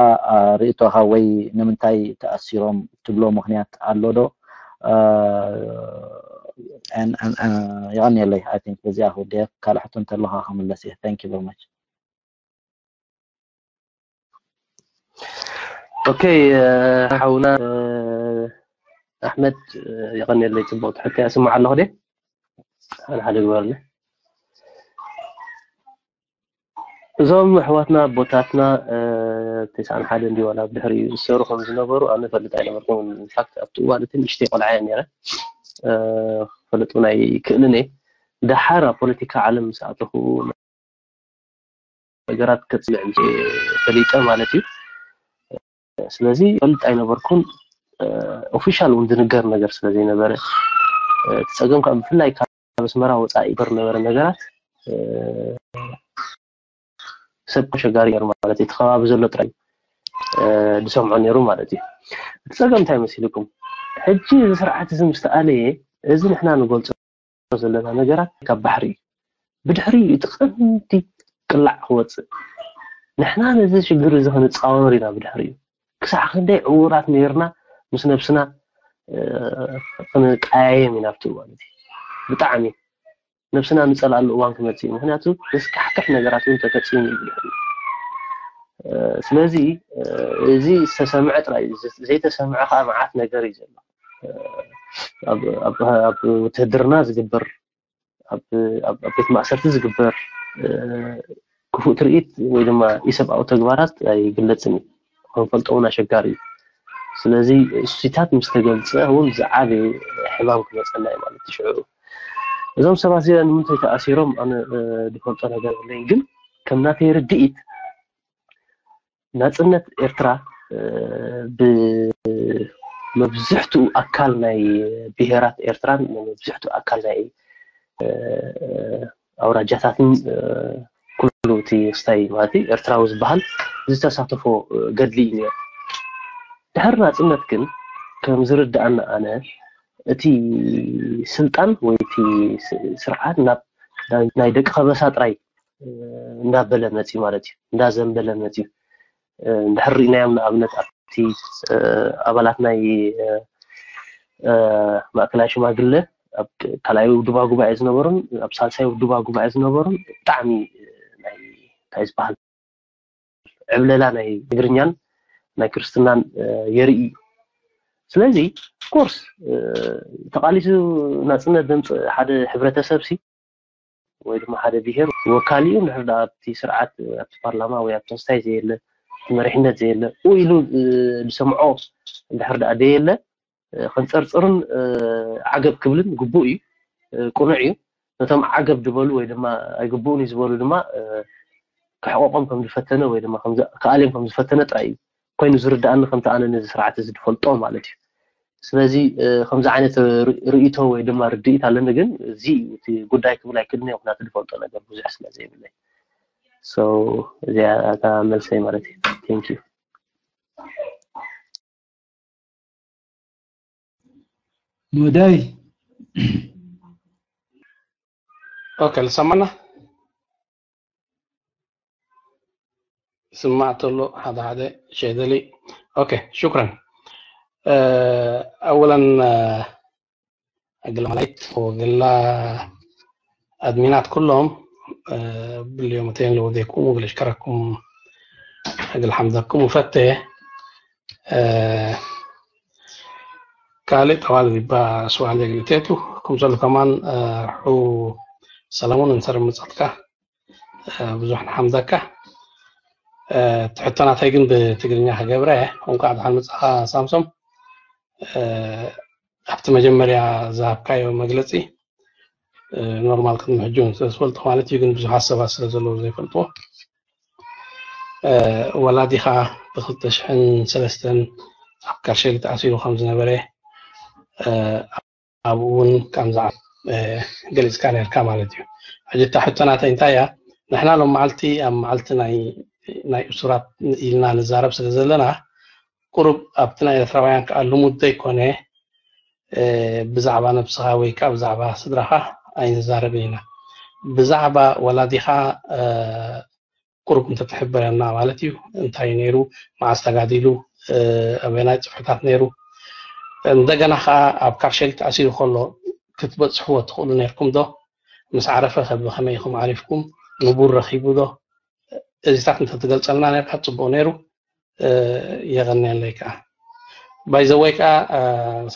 ርእቶኻ ወይ ንምንታይ ተኣሲሮም ትብሎ ምክንያት ኣሎ ዶ የቐንየለይ I think በዚኣ ክወደየ ካልእ ሕቶ እንተለኻ ክምለስ እየ thank you very much ኦኬ ሓውና ኣሕመድ የቐንየለይ ፅቡቅ ትሕቶ እያ ስማዕ ኣለኹ ደ ሓደ ሓደ ግበርለ እዞም ኣሕዋትና ኣቦታትና ተስዓን ሓደን ድዩ ዋላ ብድሕሪኡ ዝሰሩ ከም ዝነበሩ ኣነ ፈልጥ ኣይነበርኩን ኢንፋክት ኣብቲ እዋን እቲ ንእሽተይ ቆልዓ እየ ነይረ ክፈልጥ እውን ኣይክእልን እየ ደሓር ኣብ ፖለቲካ ዓለም ምስ ኣተኹ ነገራት ከፅንዕ ፈሊጠ ማለት እዩ ስለዚ ፈልጥ ኣይነበርኩን ኦፊሻል እውን ዝንገር ነገር ስለዘይነበረ እቲ ፀገም ከዓ ብፍላይ ካብ ኣስመራ ወፃኢ በር ነበረ ነገራት ሰብ ኣሸጋሪ ነሩ ማለት እዩ እቲ ከባቢ ዘሎ ጥራይ ዝሰምዖ ነሩ ማለት እዩ እቲ ፀገም እንታይ መሲልኩም ሕጂ እዚ ስርዓት እዚ ምስ ተኣለየ እዚ ንሕና ንገልፆ ዘለና ነገራት ካብ ባሕሪ እዩ ብድሕሪ እዩ እቲ ቀንዲ ቅላዕ ክወፅእ ንሕና ነዚ ሽግር እዚ ክንፃወር ኢና ብድሕሪ እዩ ክሳዕ ክንደይ ዕዉራት ነርና ምስ ነብስና ክንቀያየም ኢና ኣብቲ እዋን እዚ። ብጣዕሚ ነብስና ንጸልኣሉ እዋን ክመጽእ እዩ። ምክንያቱ ዘስካሕክሕ ነገራት እውን ተፈጺሙ እዩ። ስለዚ እዚ ዝተሰምዐ ጥራይ እዩ፣ ዘይተሰምዐ ከዓ መዓት ነገር እዩ ዘሎ። ኣብ ውትህድርና ዝግበር፣ ኣብ ቤት ማእሰርቲ ዝግበር ክፉእ ትርኢት ወይ ድማ ኢሰብኣዊ ተግባራት ኣይግለፅን እዩ። ክንፈልጦ እውን ኣሸጋሪ እዩ። ስለዚ እሱታት ምስ ተገልፀ እውን ዝዓበየ ሕማም ክመፀና እዩ ማለት እዩ። ሽዑ እዞም ሰባት እዚኣ ንምንታይ ተኣሲሮም ኣነ ዝፈልጦ ነገር የብለይን፣ ግን ከም ናተይ ርድኢት ናፅነት ኤርትራ ብመብዝሕትኡ ኣካል ናይ ብሄራት ኤርትራን መብዝሕትኡ ኣካል ናይ ኣውራጃታትን ኩሉ እቲ ስታይ ማለት ኤርትራዊ ዝበሃል ዝተሳተፎ ገድሊ እዩ ነይሩ። ድሕሪ ናፅነት ግን ከም ዝርድኣና ኣነ እቲ ስልጣን ወይ እቲ ስርዓት ናብ ናይ ደቂ ከበሳ ጥራይ እንዳበለ መፅዩ ማለት እዩ፣ እንዳዘንበለ መፅዩ። እንድሕር ርኢናዮም ንኣብነት ኣብቲ ኣባላት ናይ ማእከላይ ሽማግለ ኣብ ካልኣይ ውድባ ጉባኤ ዝነበሩን ኣብ ሳልሳይ ውድባ ጉባኤ ዝነበሩን ብጣዕሚ ናይ እንታይ ዝበሃል ዕብለላ ናይ ትግርኛን ናይ ክርስትናን የርኢ እዩ። ስለዚ ኮርስ ተቃሊሱ ናፅነት ዘምፅእ ሓደ ሕብረተሰብ ሲ ወይ ድማ ሓደ ብሄር ወካሊኡ እንድሕር ደኣ ኣብቲ ስርዓት ኣብቲ ፓርላማ ወይ ኣብቲ ስታይ ዘየለ ኣብቲ መሪሕነት ዘየለ ኡ ኢሉ ዝሰምዖ እንድሕር ደኣ ደየለ ከንፀርፅርን ዓገብ ክብልን ግቡእ እዩ፣ ቅኑዕ እዩ። ነቶም ዓገብ ዝበሉ ወይ ድማ ኣይግብኡን እዩ ዝበሉ ድማ ክሕቆቆም ከም ዝፈተነ ወይ ድማ ክኣልዮም ከም ዝፈተነ ጥራይ እዩ ኮይኑ ዝርድኣኒ፣ ከምቲ ኣነ ነዚ ስርዓት እዚ ዝፈልጦ ማለት እዩ። ስለዚ ከምዚ ዓይነት ርእይቶ ወይ ድማ ርድኢት ኣለኒ፣ ግን እዚ እዩ እቲ ጉዳይ ክብል ኣይክእልን እየ፣ ምክንያቱ ዝፈልጦ ነገር ብዙሕ ስለ ዘይብለይ። እዚኣ እታ መልሰይ ማለት እዩ። Thank you። መዳይ ኦኬ፣ ልሰማና ስማዕ ተሎ ሓደ ሓደ ሸደሊ። ኦኬ፣ ሹክራን። ኣወለን ኣግላ ማላይት ወግላ ኣድሚናት ኩሎም ብልዮም ተይን ለወደኩም ወግል ሽከረኩም ኣግል ሓምደኩም ውፈተ ካልእ ጠዋል ዚባ ስዋል የግልቴቱ ከምሰሉ ከማን ሑ ሰለሙን እንሰር ምጻትካ ብዙሕ ንሓምደካ። ትሕቶ ናተይ ግን ብትግርኛ ክገብረ። እንኳዕ ደሓን መጻኻ ሳምሶም። ኣብቲ መጀመርያ ዝሃብካዮ መግለጺ ኖርማል ቅድሚ ሕጂ እውን ስለ ዝፈልጦ ማለት እዩ፣ ግን ብዙሓት ሰባት ስለ ዘለዉ ዘይፈልጥዎ ወላዲኻ ብክልተ ሽሕን ሰለስተን ኣብ ካርሸሊ ተኣሲሩ ከም ዝነበረ ኣብኡ እውን ከምዛ ገሊፅካ ነርካ ማለት እዩ። ሕጂ እታ ሕቶ ናተይ እንታይ እያ? ንሕና ሎም መዓልቲ ኣብ መዓልቲ ናይ እሱራት ኢልና ንዛረብ ስለ ዘለና ቁሩብ ኣብቲ ናይ ኤርትራውያን ከዓ ልሙድ ዘይኮነ ብዛዕባ ነብስኻ ወይ ከዓ ብዛዕባ ስድራኻ ኣይንዛረብን ኢና። ብዛዕባ ወላዲኻ ቁሩብ እንተትሕበረና ማለት እዩ። እንታይ ነይሩ፣ መዓስ ተጋዲሉ፣ ኣበናይ ፅፍሕታት ነይሩ፣ እንደገና ከዓ ኣብ ካርሸሊ ተኣሲሩ ከሎ ክትበፅሕዎ ትኽእሉ ነይርኩም ዶ? ምስ ዓረፈ ከ ብኸመይ ኢኹም ዓሪፍኩም? ንቡር ረኺቡ ዶ? እዚታት እንተትገልፀልና ነርካ ፅቡቅ ነይሩ። የቐንየለይ ከዓ። ባይዘወይ ከዓ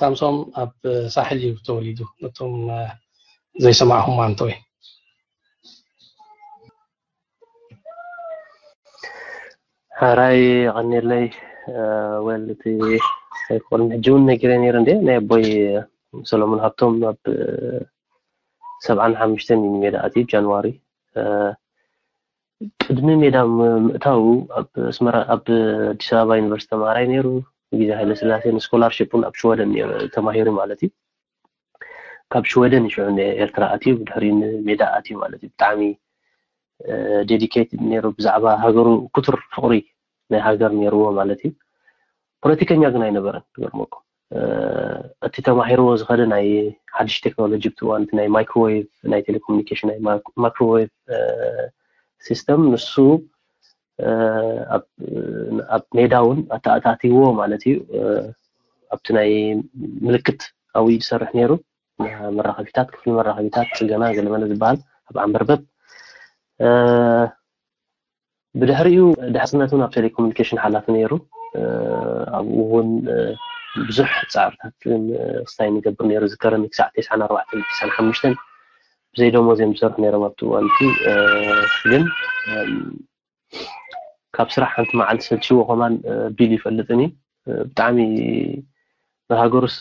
ሳምሶም ኣብ ሳሕል እዩ ተወሊዱ። ነቶም ዘይሰማዕኹም ኣንተወይ። ሕራይ የቐንየለይ። ወል እቲ ቅድሚ ሕጂ እውን ነጊረ ነይረ እንደ ናይ ኣቦይ ሰሎሞን ሃብቶም ኣብ ሰብዓን ሓሙሽተን እዩ ሜዳ ኣትዩ ጃንዋሪ። ቅድሚ ሜዳ ምእታው ኣብ ኣስመራ ኣብ ኣዲስ ኣበባ ዩኒቨርሲቲ ተማሃራይ ነይሩ። ግዜ ሃይለ ስላሴ ንስኮላርሽፕ እውን ኣብ ሽወደን ተማሂሩ ማለት እዩ። ካብ ሽወደን እዩ ሽዑ ኤርትራ ኣትዩ ብድሕሪኡ ንሜዳ ኣትዩ ማለት እዩ። ብጣዕሚ ዴዲኬትድ ነይሩ ብዛዕባ ሃገሩ ክቱር ፍቕሪ ናይ ሃገር ነይርዎ ማለት እዩ። ፖለቲከኛ ግን ኣይነበረን። ዝገርመኩም እቲ ተማሂርዎ ዝኸደ ናይ ሓድሽ ቴክኖሎጂ ብቲ እዋን ናይ ማይክሮዌቭ ናይ ቴሌኮሙኒኬሽን ናይ ማይክሮዌቭ ሲስተም ንሱ ኣብ ሜዳ እውን ኣተኣታትይዎ ማለት እዩ። ኣብቲ ናይ ምልክት ኣብኡ ዝሰርሕ ነይሩ። መራኸቢታት፣ ክፍሊ መራኸቢታት፣ ጽገና፣ ገለመለ ዝበሃል ኣብ ዓንበርበብ። ብድሕሪኡ ድሕስነቱ ናብ ቴሌኮሙኒኬሽን ሓላፊ ነይሩ። ኣብኡ እውን ብዙሕ ጻዕርታት ክስታይ ንገብር ነይሩ። ዝከረኒ ክሳዕ ተስዓን ኣርባዕተን ተስዓን ሓሙሽተን ብዘይ ደሞዝ እዮም ዝሰርሑ ነይሮም ኣብቲ እዋን እቲ። ግን ካብ ስራሕ ሓንቲ መዓልቲ ሰልችዎ ከማን ቢል ይፈልጥን እዩ። ብጣዕሚ ንሃገሩስ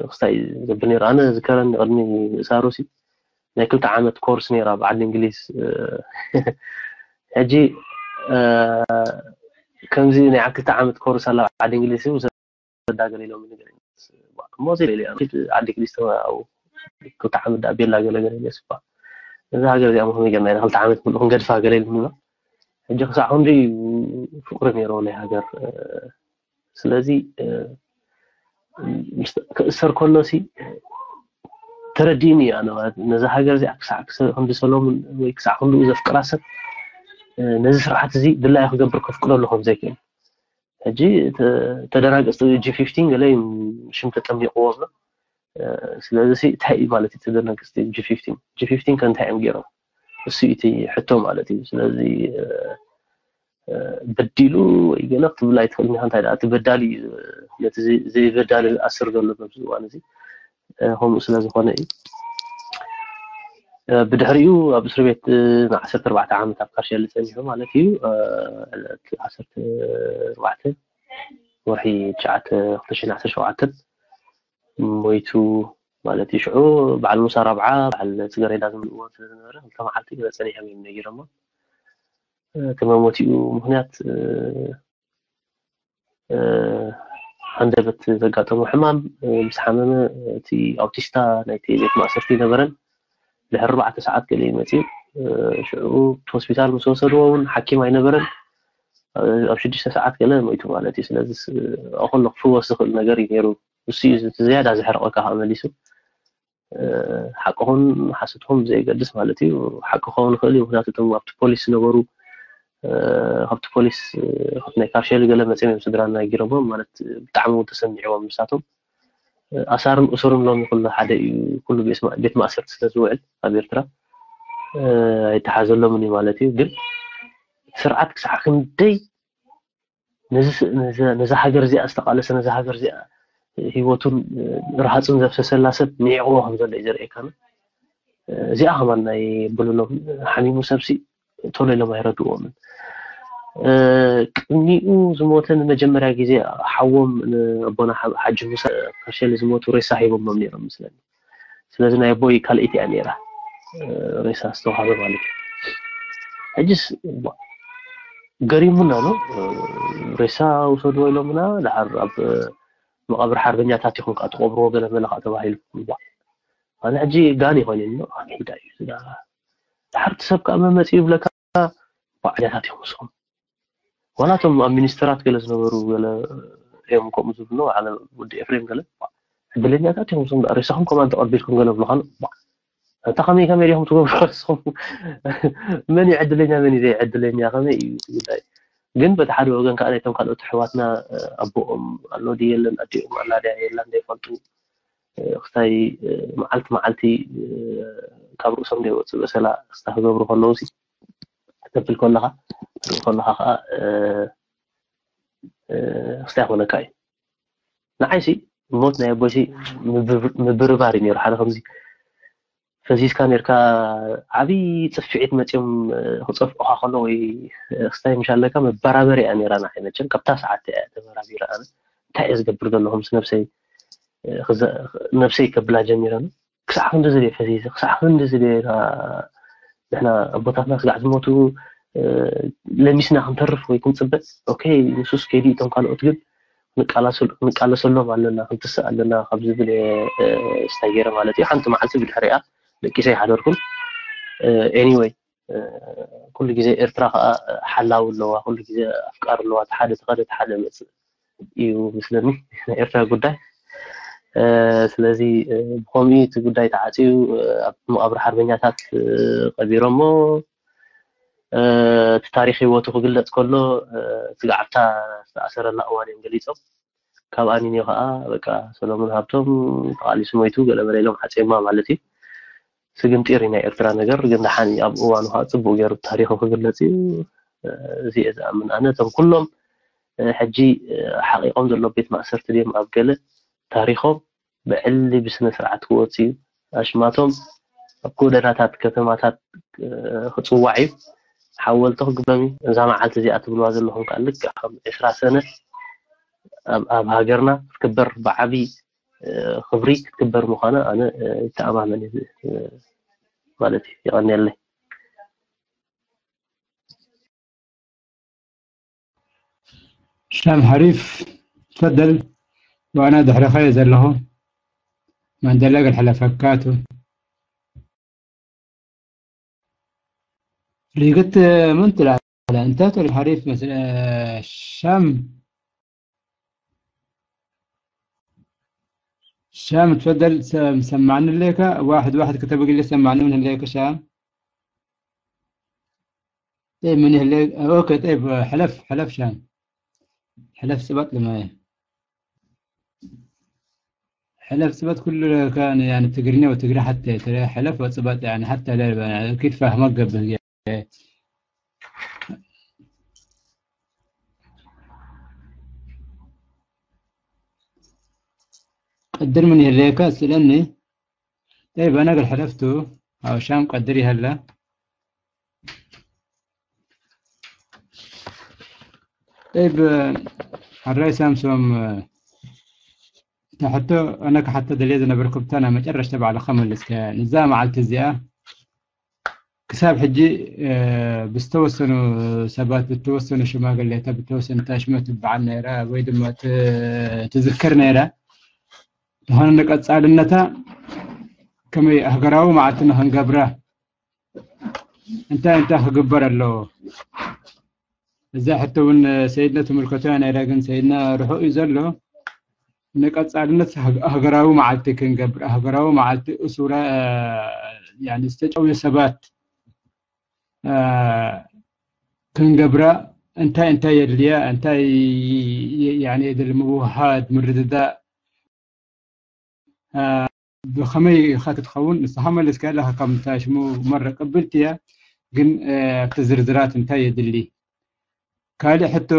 ክስታይ ዘብል ነይሩ። ኣነ ዝከረኒ ቅድሚ ምእሳሩ ሲ ናይ ክልተ ዓመት ኮርስ ነይራ ብዓዲ እንግሊዝ። ሕጂ ከምዚ ናይ ክልተ ዓመት ኮርስ ኣላ ብዓዲ እንግሊዝ፣ ውሰዳ ገለ ኢሎም ነገር እሞ ዘይለ ኢለ ኪድ ዓዲ እንግሊዝ ተባኡ ክልተ ዓመት ዳ ቤላ ገለ ገለ ኢለ ስባ እዛ ሃገር እዚኣ ምኹም ይገርና ኢና ክልተ ዓመት ምልኹም ገድፋ ገለ ኢልምና። ሕጂ ክሳዕ ክንዲ ፍቅሪ ነይሮ ናይ ሃገር። ስለዚ ክእሰር ከሎ ሲ ተረዲእኒ እዩ። ኣነ ማለት ነዛ ሃገር እዚኣ ክሳዕ ክንዲ ሰሎሙን ወይ ክሳዕ ክንድኡ ዘፍቅራ ሰብ ነዚ ስርዓት እዚ ድላዩ ክገብር ከፍቅደሉ ከም ዘይክእል። ሕጂ ተደናገጽቲ ጂ ፊፍቲን ገለ ሽም ተጠሚቕዎም። ስለዚ ሲ እንታይ እዩ ማለት እዩ ተደናገጽቲ ጂ ፊፍቲን? ጂ ፊፍቲን ከ እንታይ እዮም ገይሮም? እሱ እዩ እቲ ሕቶ ማለት እዩ። ስለዚ በዲሉ ወይ ገለ ክትብል ኣይትኽእልን ኢኻ። እንታይ ደኣ እቲ በዳሊ እዩ ነቲ ዘይበዳሊ ዝኣስር ዘሎ ኣብዚ እዋን እዚ። ከምኡ ስለ ዝኾነ እዩ። ብድሕሪኡ ኣብ እስር ቤት ንዓሰርተ ኣርባዕተ ዓመት ኣብ ካርሸሊ ጸኒሑ ማለት እዩ። ዕለት ዓሰርተ ኣርባዕተ ወርሒ ትሽዓተ ክልተ ሽሕን ዓሰርተ ሸውዓተን ሞይቱ ማለት እዩ። ሽዑ በዓል ሙሳ ራብዓ፣ በዓል ጽገሬዳ ዝምልእዎ ስለ ዝነበረ ክልተ መዓልቲ ገለ ጸኒሖም እዮም ነጊሮሞ። እቲ መሞቲኡ ምኽንያት ሃንደበት ዘጋጠሞ ሕማም ምስ ሓመመ እቲ ኣውቲስታ ናይቲ ቤት ማእሰርቲ ነበረን ድሕሪ ኣርባዕተ ሰዓት ገለ እዩ መፅዩ። ሽዑ እቲ ሆስፒታል ምስ ወሰድዎ እውን ሓኪም ኣይነበረን። ኣብ ሽዱሽተ ሰዓት ገለ ሞይቱ ማለት እዩ። ስለዚ ኣኸሎ ክፍወስ ዝኽእል ነገር እዩ ነይሩ። እሱ እዩ ዝያዳ ዘሕረቐካ ከዓ መሊሱ። ሓቅኹም ሓሰትኹም ብዘየገድስ ማለት እዩ። ሓቂ ክኸውን ይኽእል እዩ። ምክንያቱ እቶም ኣብቲ ፖሊስ ዝነበሩ ካብቲ ፖሊስ ካብቲ ናይ ካርሸሊ ገለ መፅዮም እዮም ስድራና ነጊሮሞም ማለት ብጣዕሚ እውን ተሰሚዕዎም ንሳቶም። ኣሳርን እሱርን ሎሚ ኩሉ ሓደ እዩ። ኩሉ ቤት ማእሰርቲ ስለ ዝውዕል ኣብ ኤርትራ ኣይተሓዘሎምን እዩ ማለት እዩ። ግን ስርዓት ክሳዕ ክንደይ ነዛ ሃገር እዚኣ ዝተቃለሰ ነዛ ሃገር እዚኣ ህይወቱን ርሃፁን ዘፍሰሰላ ሰብ ንዒቕዎ ከም ዘሎ እዩ ዘርእየካ። እዚኣ ከማን ናይ ብሉሎም ሓሚሙ ሰብሲ ቶሎ ኢሎም ኣይረድእዎምን። ቅድሚኡ ዝሞተ ንመጀመርያ ግዜ ሓዎም ኣቦና ሓጂ ሙሳ ካርሸሊ ዝሞቱ ሬሳ ሂቦሞም ነይሮም ምስለኒ። ስለዚ ናይ ኣቦይ ካልኣይቲ እያ ነይራ ሬሳ ዝተዋሃበ ማለት እዩ። ሕጅስ ገሪሙና ነው። ሬሳ ውሰድዎ ኢሎምና፣ ድሓር ኣብ መቓብር ሓርበኛታት ኢኹም ከዓ ትቐብርዎ ገለ መለ ከዓ ተባሂሉ። ኣነ ሕጂ ጋን ይኾይነ ኣብ ሒዳ እዩ። ድሓር እቲ ሰብ ከዓ መመፂ ይብለካ ባዕኛታት እዮም ንስኹም። ዋላ እቶም ኣብ ሚኒስተራት ገለ ዝነበሩ ገለ እዮም ከምኡ ዝብሉ፣ ዓለ ወዲ ኤፍሬም ገለ ዕድለኛታት እዮም ንስኹም፣ ሬሳኹም ከማን ተቐቢልኩም ገለ ብሉኻን። እንተ ከመይ ከመይ ዲኹም ትገብሩ ንስኹም? መን እዩ ዕድለኛ መን እዩ ዘይዕድለኛ ከመይ እዩ እቲ ጉዳይ? ግን በቲ ሓደ ወገን ከዓ ናይቶም ካልኦት ኣሕዋትና ኣቦኦም ኣሎ ድዩ የለን ኣዲኦም ኣላ ድያ የላን ዘይፈልጡ ክስታይ መዓልቲ መዓልቲ ካብ ርእሶም ዘይወፅእ በሰላ ክስታ ክገብሩ ከለዉ ሲ ተብል ከለኻ ትርኢ ከለኻ ከዓ ክስታ ይኾነካ እዩ። ንዓይሲ ሞት ናይ ኣቦይሲ ምብርባር እዩ ነይሩ። ሓደ ከምዚ ፈዚዝካ ነርካ ዓብዪ ፅፍዒት መፂኦም ክፀፍዑኻ ከሎ ወይ ክስታይ ምሻለካ መበራበሪ እያ ነይራ ንዓይ። መቸም ካብታ ሰዓት እያ ተበራቢረ ኣነ እንታይ እየ ዝገብር ዘለኹ ምስ ነብሰይ ነብሰይ ከብላ ጀሚረ። ክሳዕ ክንዲ ዝደ ፈዚዘ ክሳዕ ክንዲ ዝደ ንሕና ኣቦታትና ስጋዕ ዝሞቱ ለሚስና ክንተርፍ ወይ ክንፅበ ኦኬ ንሱስ ከይዲ እቶም ካልኦት ግን ክንቃለሰሎም ኣለና ክንትስእ ኣለና ካብ ዝብል ስታይ ገይረ ማለት እዩ። ሓንቲ መዓልቲ ብድሕሪኣ ደቂሰ ይሓደርኩን anyway ኩሉ ግዜ ኤርትራ ከዓ ሓላው ኣለዋ፣ ኩሉ ግዜ ኣፍቃር ኣለዋ። ሓደ ተኸደ ሓደ መፅእ እዩ ምስለኒ ናይ ኤርትራ ጉዳይ። ስለዚ ብከምኡ እቲ ጉዳይ ተዓፅዩ ኣብ መቃብር ሓርበኛታት ቀቢሮሞ እቲ ታሪክ ህይወቱ ክግለፅ ከሎ እቲ ጋዕብታ ዝተኣሰረላ እዋን እዮም ገሊፆም። ካብ ኣኒንዮ ከዓ በቃ ሰሎሙን ሃብቶም ተቓሊሱ ሞይቱ ገለ በለ ኢሎም ሓፂማ ማለት እዩ። ስግንጢር እዩ ናይ ኤርትራ ነገር፣ ግን ደሓን እዩ። ኣብ እዋኑ ከዓ ፅቡቅ ገይሩ ታሪኹ ክግለፅ እዩ። እዚ እየ ዝኣምን ኣነ። እቶም ኩሎም ሕጂ ሓቂቆም ዘሎ ቤት ማእሰርቲ ድዮም ኣብ ገለ ታሪኾም ብዕሊ ብስነ ስርዓት ክወፁ እዩ። ኣሽማቶም ኣብ ጎደናታት ከተማታት ክፅዋዕ እዩ። ሓወልቲ ክግበም እዩ። እዛ መዓልቲ እዚኣ ትብልዋ ዘለኹም ከዓ ልክዕ ከም ዕስራ ሰነ ኣብ ሃገርና ክትክበር ብዓብዪ ክብሪ ክትክበር ምዃና ኣነ ይተኣማመን ማለት እዩ። የቐንየለይ። ሻም ሓሪፍ ትፈደል። ዋና ድሕረኸ ዘለኹ ማንደላ ገልሐለፈካቱ ሪግት ምን ትላለ እንተ ተል ሓሪፍ ሻም ሻም ትፈደል። ሰማዕኒ ሌካ ዋሕድ ዋሕድ ከተበግለ ሰማዕኒ ምን ሌካ ሻም طيب من هلك اوكي طيب حلف حلف شان حلف سبت لما حلف سبت كل كان يعني تقرني وتقري حتى ترى حلف وسبت يعني حتى لا يعني اكيد فاهمك قبل قدر من هليك اسالني طيب انا قد حلفته او شام قدر هلا طيب حراي سامسون تحته انا كحتى دليل انا بركبت انا ما جرشت بعد خمس كان نزام على التزيئه ክሳብ ሕጂ ብዝተወሰኑ ሰባት ብተወሰኑ ሽማግሌታት ብተወሰኑ ታሽመ ትበዓል ነይራ ወይ ድማ ትዝከር ነይራ። ዝኾነ ንቀፃልነታ ከመይ ሃገራዊ መዓልቲ ንክንገብራ እንታይ እንታይ ክግበር ኣለዎ? እዛ ሕቶ እውን ሰይድና ትምልከቶ እያ ነይራ፣ ግን ሰይድና ርሑቕ እዩ ዘሎ። ንቀፃልነት ሃገራዊ መዓልቲ ክንገብር ሃገራዊ መዓልቲ እሱራ ዝተጨውዩ ሰባት ክንገብራ እንታይ እንታይ የድልያ እንታይ የድሊ ምውሃድ ምርድዳእ ብኸመይ ኢኻ ክትኸውን ንስኻ መለስካ ኣለኻ ካብ እንታይ ሽሙ መረ ቅብልቲ እያ ግን ኣብቲ ዝርዝራት እንታይ የድሊ ካልእ ሕቶ